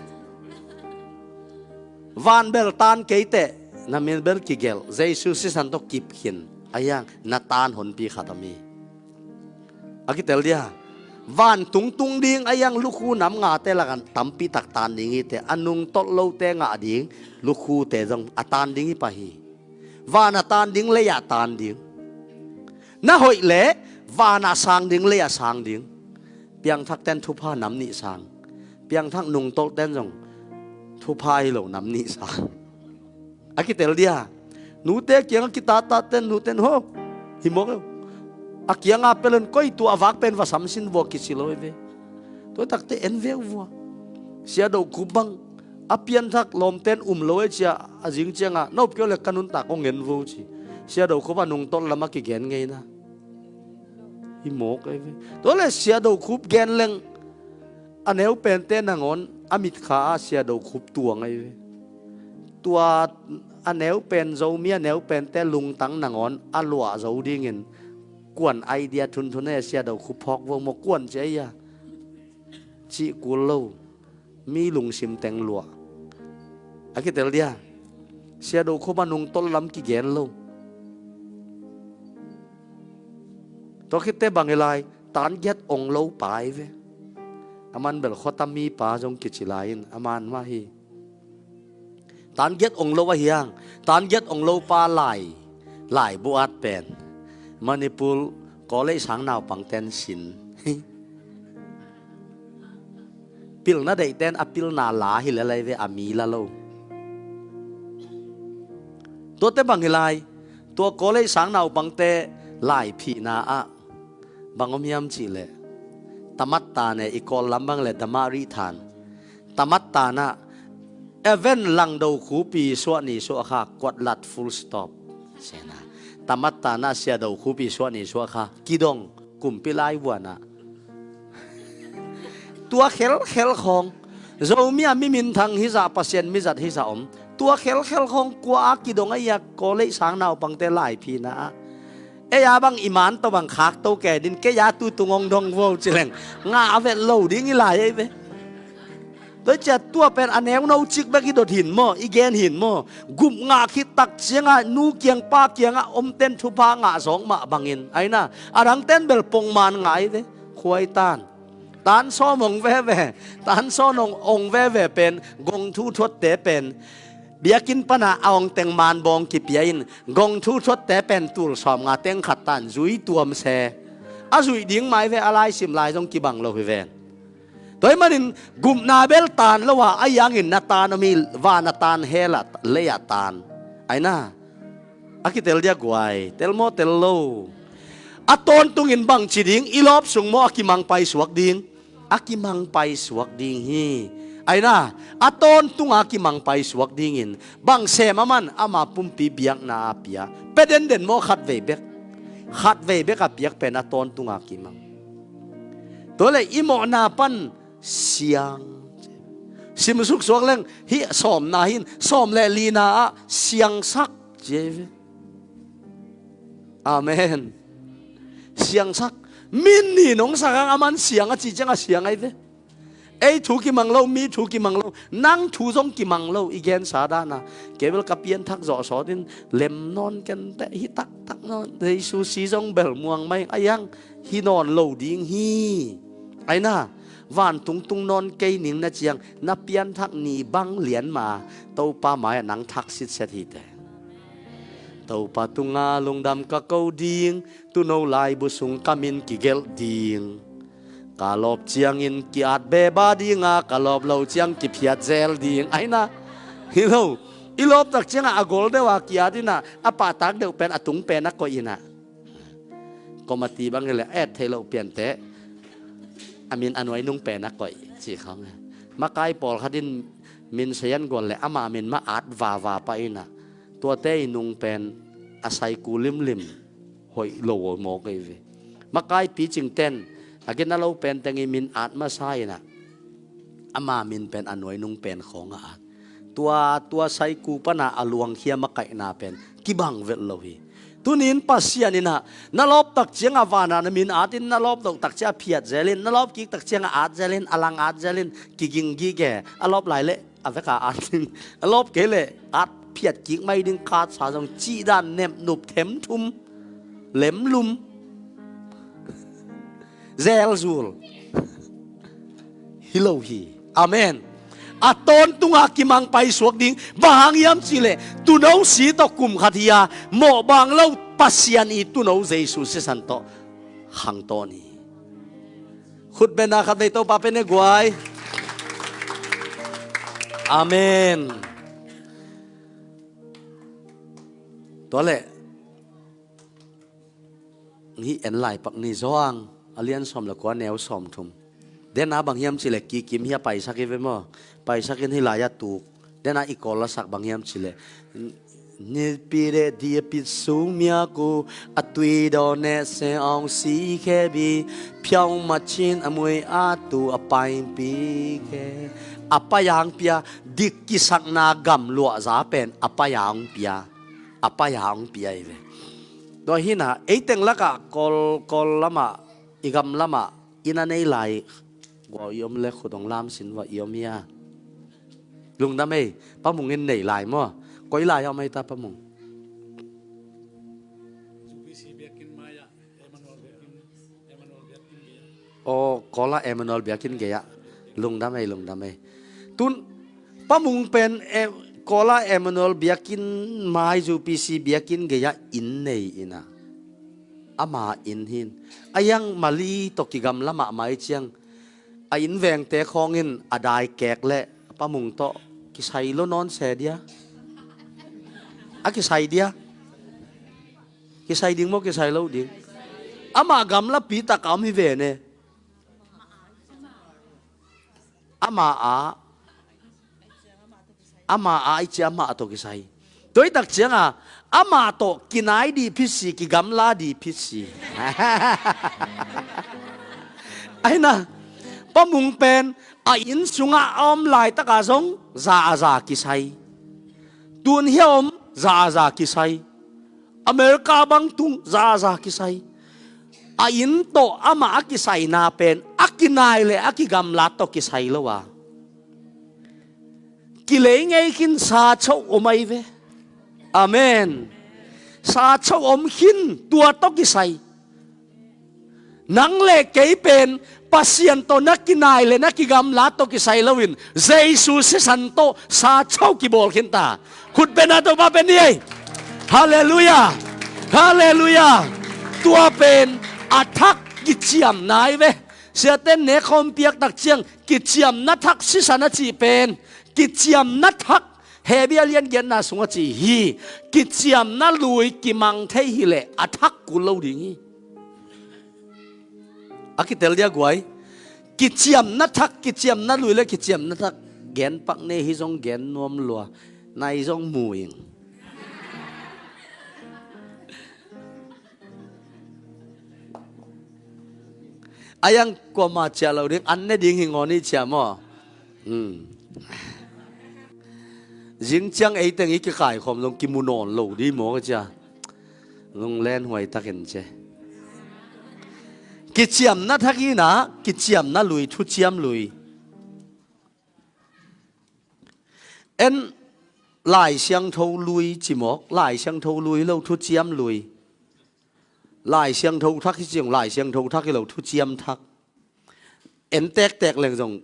Van bel tan kei teh, na min bel kigelh, Jesu sisan tawh kip khin. A hiang na tan honpi khat a mi a kitel dia. Van tungtung ding a hiang lukhu nam ngate lakan tampi tak tan ding hi teh, a nungtolh lote ngah ding lukhute zong a tan ding hi pah hi. Van a tan ding, lei a tan ding. Na hoih leh van a sang ding, lei a sang ding. Piangthakten thupha nam nih sang. Piangthak nungtolhten zong thupha hi lo nam nih sang. A kitel dia. Nute kiangah kitattatte'n nuten ho hi mawk e. A kiangah pelon koi tua a vak pen va samsin vua kici lo e ve. Tua takte en veu vua. Sia Do Khup bang a pianthak lawmte'n um lo e cia a zing ciangah na up kei uh le ka nuntak hong en vo ci. Sia Do Khup a nungtolh lamah kigen ngeina hi mawk e ve. Tua le Sia Do Khup gen leng a neu pente nangawn a mitkha ah Sia Do Khup tuang ahi ve. Tua a neu pen Zomi a neu pente lungtang nangawn a luah zo dingin kuan idea thunthun ahi a Sia Do Khup phawk vo maw kuan ci ahi a cih kul lo. Mi lungsim teng luah a kitel dia. Sia Do Khup a nungtolh lam kigen lo. Tua khitte bang hi lai, tan giat ong lo pa hi ve. Aman bel khuata mipa zong kici lai in aman mah hi. Tan giat ong lo ahi hang, tan giat ong lo pa lai, lai buat pen Manipur college sang naupangten sin. Pilna deihten a pilna la hi le lai ve a mi la lo. Tuate bang hi lai, tua college sang naupangte lai phihna ah bang om hiam cih leh, tamatta ne i Kawl lam bang le damari than. Tamatta na even Lang Do Khup i suah ni suah kha kuat lat full stop. Sena. Tamatta na Sia Do Khup i suah ni suah kha kidong kumpi lai buana. Tua khelkhel khawng Zomi a mi minthang hizah Pasian mizat hizah om. Tua khelkhel khawng kua a kidong a ia college sang naupangte lai phihna ah. Ei a bang i man tawh bang khak to ke din kei a tu tung hong dong vo ci leng ngah a vet lo ding i lai ei ve. Tua ciat tua pen a neu no cik bek i dot hin maw, i gen hin maw. Gup ngah khit tak ciangah nu kiang pa kiangah omten thupha ngah zawk mah bangin aina a dangten bel pongman ngah ei ve. Khuai tan tan sawm ong veve, tan sawm ong, ong veve pen gong thu thuatte pen biakinn pana a ong teng man bawng kipia in gong thu thuatte pen tul sawm nga teng khat tan zui tuam se. A zuih ding mai ve a lai sim lai zong kibang lo hi ven. Tua hi manin gupna bel tan lo a a iangin na tan om hi, van a tan hel a lei a tan aina. A kitel dia guai, tel maw tel lo. A tawntungin bang ci ding, i lawp sung maw a kimang paisuak ding. A kimang paisuak ding hi. Aina, a tawntunga kimang paisuak dingin bang sem a man ama pumpi biakna a pia. Pe denden maw khat vei bek. Khat vei bek a piak pen a tawntunga kimang. Tua le i mawhna pan siang. Simsuk suak leng hih sawmna hin sawm le lina ah siangsak ci ahi ve. Amen. Siangsak. Min ni nong sak ang aman siang a ci ciang a siang ahi ve. Ei thu kimang lo, mi thu kimang lo, nang thu zong kimang lo, i gensa dana. Kei bel ka pianthak zawh sawtin lem nawn kenteh hi taktak nawn. Jesu si zong bel muang mai a iang hi nawn lo ding hi. Aina, van tungtung nawn kei ning na ciang na pianthak ni bang lian ma Topa mai-ah nang thak sitset hi te. Topa tunga lungdam ka ko ding, tuuno laibu sung ka min kigelh ding. Ka lawp ciangin ki-at beba dinga, ka lawp lo ciang kiphiat zel ding. Aina, hi lo, i lawp tak cianga a gol deuha ki-at ina, a pahtak deuh pen a tung pen a koih ina. Komati bang hileh a et thei loh piante a min a nuai nung pen a koih ci khawng. Makai pawlkhat in min sayan gual le ama min mah at vava pah ina, tuate i nung pen a saiku limlim hoih lo mawk ei ve. Makai picing ten a gen a lo pen teng i min at masa ina, ama min pen a nuai nung pen khawng a at. Tua, tua saiku pana a luangkhia makaihna pen kibang velh lo hi. Tunin Pasian ina, na lawp tak cianga vana na min atin, na lawp loh tak cianga phiat zelin, na lawp kik tak cianga at zelin, a lang at zelin, kiging gige, a lawp lai le a veka at ding, a lawp kei le at phiat kik mai ding, katsa zong cihdan, nepnup, themthum, lemlum, zelzul. Hi lo hi. Amen. A tawntunga kimang paisuak ding. Bang hang hiam cihleh, tuuno si tawh kum khat hi-a, mawh bang lo Pasian i tuuno Jesu sisan tawh khang tawn hi. Khut bena khat vei Topa pen e guai. Amen. Tua leh, hih en lai pak ni Johan a lian sawm le kua, neu sawmthum. Dena bang hiam cihleh kikim hi-a paisak hi ve maw? Paisak in hih lai-ah tuk. Dena i kawl lasak bang hiam cihleh, nipi de di a pit sung miaku a tui daw ne se awng si khe bi, phiau machin a mui a tu a paimpi khe. A paiang pia, dik kisakna gam luahza pen a paiang pia. A paiang pia hi ve. Tua hina, ei teng lakah kawl, kawl lamah, i gam lamah inn a nei lai gua i om le khut hong lam sin va, i om hia? Lungdam ei, Pa Mung in nei lai maw? Koi lai a om ei ta, Pa Mung? Aw, Kawla Emmanuel biakinn gei-ah. Lungdam ei, lungdam ei. Tun Pa Mung pen, eh, Kawla Emmanuel biakinn mai, U P C biakinn gei-ah inn nei ina. Ama inn hin. A iang Mali tawh kigamla mahmah i ciang, a inn vengte khawng in a dai kek leh Pa Mung tawh kisai lo nawn se dia? A kisai dia? Kisai ding maw, kisai lo ding? Amah gamlapi tak a om hi ve ne. Amah a, amah a i cia amah tawh kisai. Tua i tak cianga amah tawh kinai dih phit si, kigamla dih phit si. Aina, Pa Mung pen a inn sungah a om laitaka zong za a za kisai. Tun hia om za a za kisai. America bang tung za a za kisai. A inn tawh amah a kisaina pen a kinai le a kigamla tawh kisai lo a, kilei ngei khin sa cho om ahi ve. Amen. Sa cho om khin, tua tawh kisai. Nang le kei pen Pasian tawh na kinai le na kigamla tawh kisai loin Jesu sisan tawh sa cho kibawl khin ta. Khut bena Topa pen ni ei. Halleluiah. Halleluiah. Tua pen a thak kiciamna ahi ve. Siaten nek khawm piak tak ciang, kiciamna thak sisan a cih pen, kiciamna thak, Hebru a lian giatna sungah ci hi. Kiciamna lui kimang thei hileh a thak kul lo ding hi. A kitel dia guai. Kiciamna thak, kiciamna lui le kiciamna thak gen pak ne hi zong gen nuam lua. Nai zong mu ing. A iang kuama ciah lo ding, an ne ding hi ngawn i ciah maw? Hmm. Zing ciang ei teng i kikaikhawm zong kimu nawn lo dih maw ka cia. Lunglen huai takin cia. Kiciamna thak hi na, kiciamna lui, thuciam lui. En Lai Siangtho lui ci mawk, Lai Siangtho lui lo, thuciam lui. Lai Siangtho thak hi ciang, Lai Siangtho thak hi lo, thuciam thak. En tektek leng zong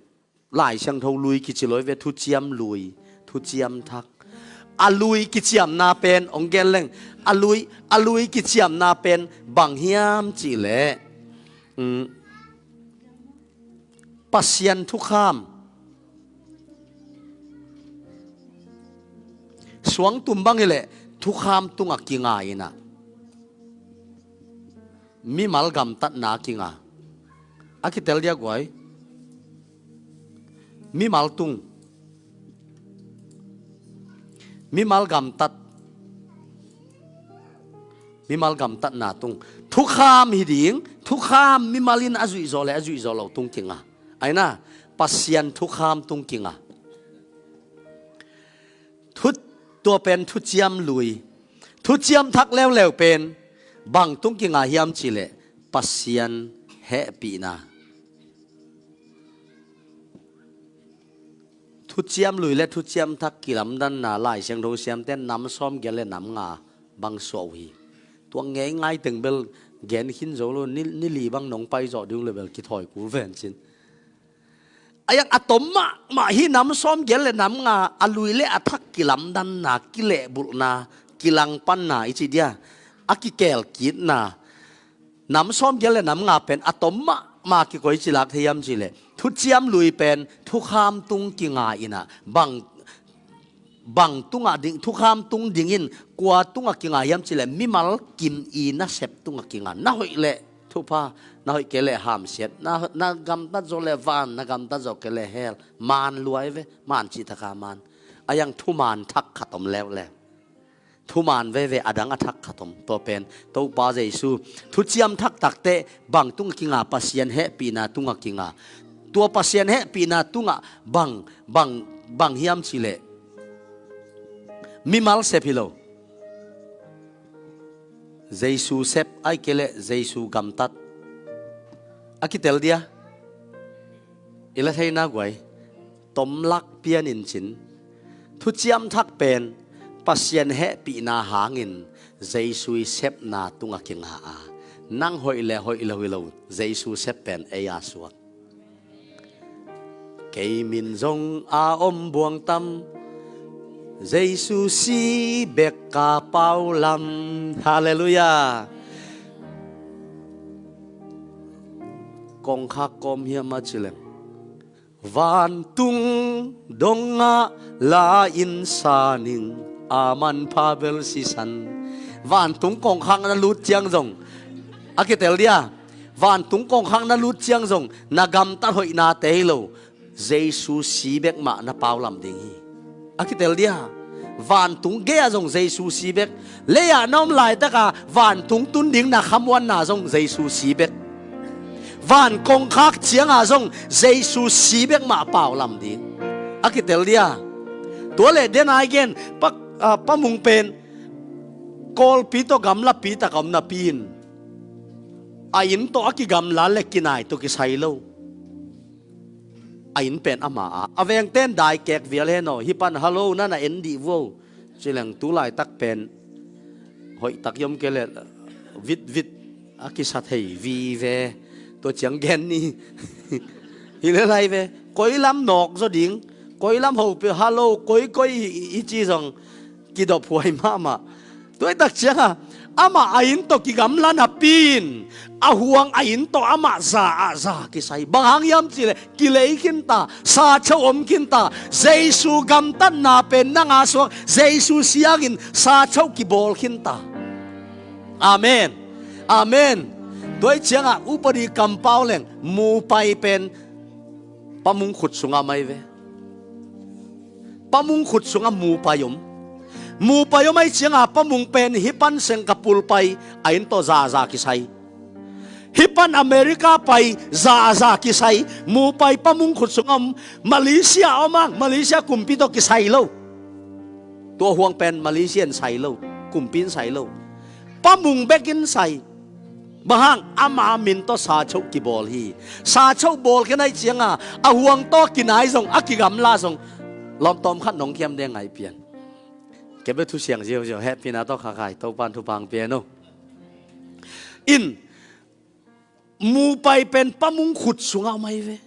Lai Siangtho lui kici lo hi ve, thuciam lui, thuciam thak. A lui kiciamna pen, ong gen leng, a lui, a lui kiciamna pen bang hiam cih leh, mm, Pasian thukham, suangtum bang hi leh thukham tungah kinga in ah, mimal gamtatna kinga. A kitel dia guai. Mimal tung. Mimal gamtat. Mimal gamtatna tung. Thukham hi ding. Thukham mimal in a zuih zawh leh a zuih zawh loh tung kinga. Aina, Pasian thukham tung kinga. Thu, tua pen thuciam lui. Thuciam thak leuleu pen bang tung kinga hiam cih leh Pasian hehpihna. Thuciam lui le thuciam thak kilamdanna Lai Siangtho siamte nam sawm giat le nam nga bang suah uh hi. Tua ngei ngai teng bel gen khin zo lo, ni, ni li bang nong pai zawh ding le bel kithawi kul ven cin. A yang a tom mahmah hi nam sawm giat le nam nga, a lui le a thak kilamdanna, kilehbulhna, kilangpanna i ci dia, a kikelkitna. Nam sawm giat le nam nga pen a tom mahmah kikoih ci lak thei hiam cih leh, thuciam lui pen thukham tung kinga in ah, bang bang tungah ding, thukham tung dingin kua tungah kinga hiam cih leh mimal kim i nasep tungah kinga. Na hoih leh thupha, na hoih kei leh hamsiat, na, na gamtat zawh leh van, na gamtat zawh kei leh hell. Maan luai ve, maan cih thak a maan. A yang thuman thak khat om leuleu. Thuman veve a dang a thak khat om. Tua pen Topa Jesu thuciam thak takte bang tungah kinga, Pasian hehpihna tungah kinga. Tua Pasian hehpihna tungah bang, bang, bang hiam cih leh mimal sep hi lo. Jesu sep, ahih kei leh Jesu gamtat. A kitel dia. I la theihna guai. Tomlak pian in cin. Thuciam thak pen Pasian hehpihna hangin Jesu i sepna tungah kinga a. Nang hoih le hoih lo hi lo. Jesu sep pen ei a suak. Kei min zong a om buang tam, Jesu si bek ka pau lam. Halleluiah. Kongkhak kawm hiam a ci leng, vantung dongah la in sa ning, a manpha bel sisan. Vantung kongkhak na lut ciang zong, a kitel dia, vantung kongkhak na lut ciang zong na gamtat hoihnate hi lo, Jesu si bek mah na pau lam ding hi. A kitel dia, vantung gei-ah zong Jesu si bek. Lei-ah na om laitaka vantung tun ding na khamuanna zong Jesu si bek. Van kongkhak ciangah zong Jesu si bek mah pau lam ding. A kitel dia. Tua leh den ai gen pa, ah, Pa Mung pen Kawlpi tawh gamlapi tak a om napi in, a inn tawh a kigamla le kinai tawh kisai lo. A inn pen ama a, a vengten dai kek vial hen aw, hih pan hallo na na en dih vuo. Ci leng tu laitak pen hoihtak i om kei leh vitvit a kisa thei vive. Tua ciang gen ni. Hi le lai ve. Koi lam nawk zaw ding, koi lam hopih, hallo, koi koi i, i ci zong kidop huai mahmah. Tuaitak cianga amah a inn tawh kigamla napi in, a huang a inn tawh amah za ah za kisai. Bang hang hiam cihleh kilei khinta, sa chauh om khinta. Jesu gamtatna pen nang a suak, Jesu siangin sa chauh kibawl khinta. Amen. Amen. Tuai cianga upadi kampau leng mupai pen Pa Mung khut sunga mai ve. Pa Mung khut sunga mupai om. Mupai om ai cianga Pa Mung pen hih pan seng ka pulpai a inn tawh zaza kisai. Hih pan America pai zaza kisai. Mupai Pa Mung khut sunga om. Malaysia om a, Malaysia kumpi tawh kisai lo. Tua huang pen Malaysia in sai lo, kumpi in sai lo. Pa Mung bek in sai. Bang hang, ama min tawh sa chauh kibawl hi. Sa chauh bawl khin ai cianga a huang tawh kinai zong, a kigamla zong, lawmtawm khat nong kiam deng ngai pian. Kebe thusiang ziauziau, hehpihna tawh khakhai Topan thupha pian o. In, mupai pen Pa Mung khut sunga mai ve.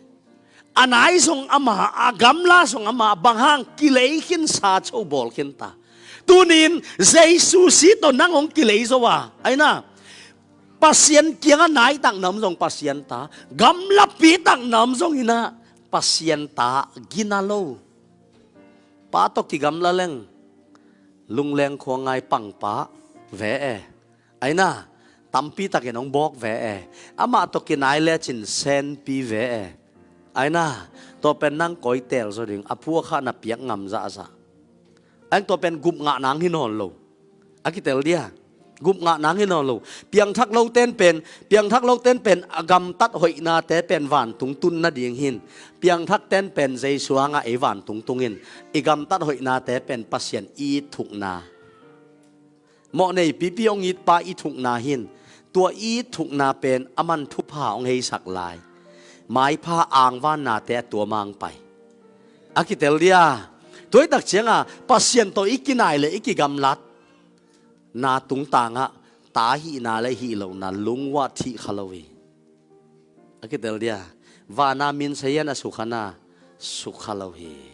A nai zong ama, a gamla zong ama, bang hang kilei khin sa chauh bawl khinta. Tunin Jesu si tawh nang hong kilei zo a, aina, Pasian kiangah naitak na om zong Pasian ta, gamlapi tak na om zong inah Pasian ta gina lo. Pa tawh kigamla leng lungleng khuangai pangpa ve e. Aina, tampi takin hong bawk ve e. Amah tawh kinai lecin senpi ve e. Aina, tua pen nang koi tel zaw ding, a phuakha na piak ngam zahzah. Ain tua pen gupngah nang hi nawn lo. A kitel dia. Gupngah nang hi nawn lo. Piangthak lo ten pen, piangthak lo ten pen a gamtat hoihnate pen vantung tun nading hin. Piangthak ten pen Jesu hangah ei vantung tungin, i gamtat hoihnate pen Pasian i thukna, mawhnei pipi hong it pa i thukna hin. Tua i thukna pen a man thupha hong heisak lai. Maipha angvannate a tua mang pai. A kitel dia. Tuaitak cianga Pasian tawh i kinai le i kigamlat na tungtangah ta hihna le hih lohna lungua thih kha lo hi. A kitel dia. Vana min sayan a sukhana sukha lo hi.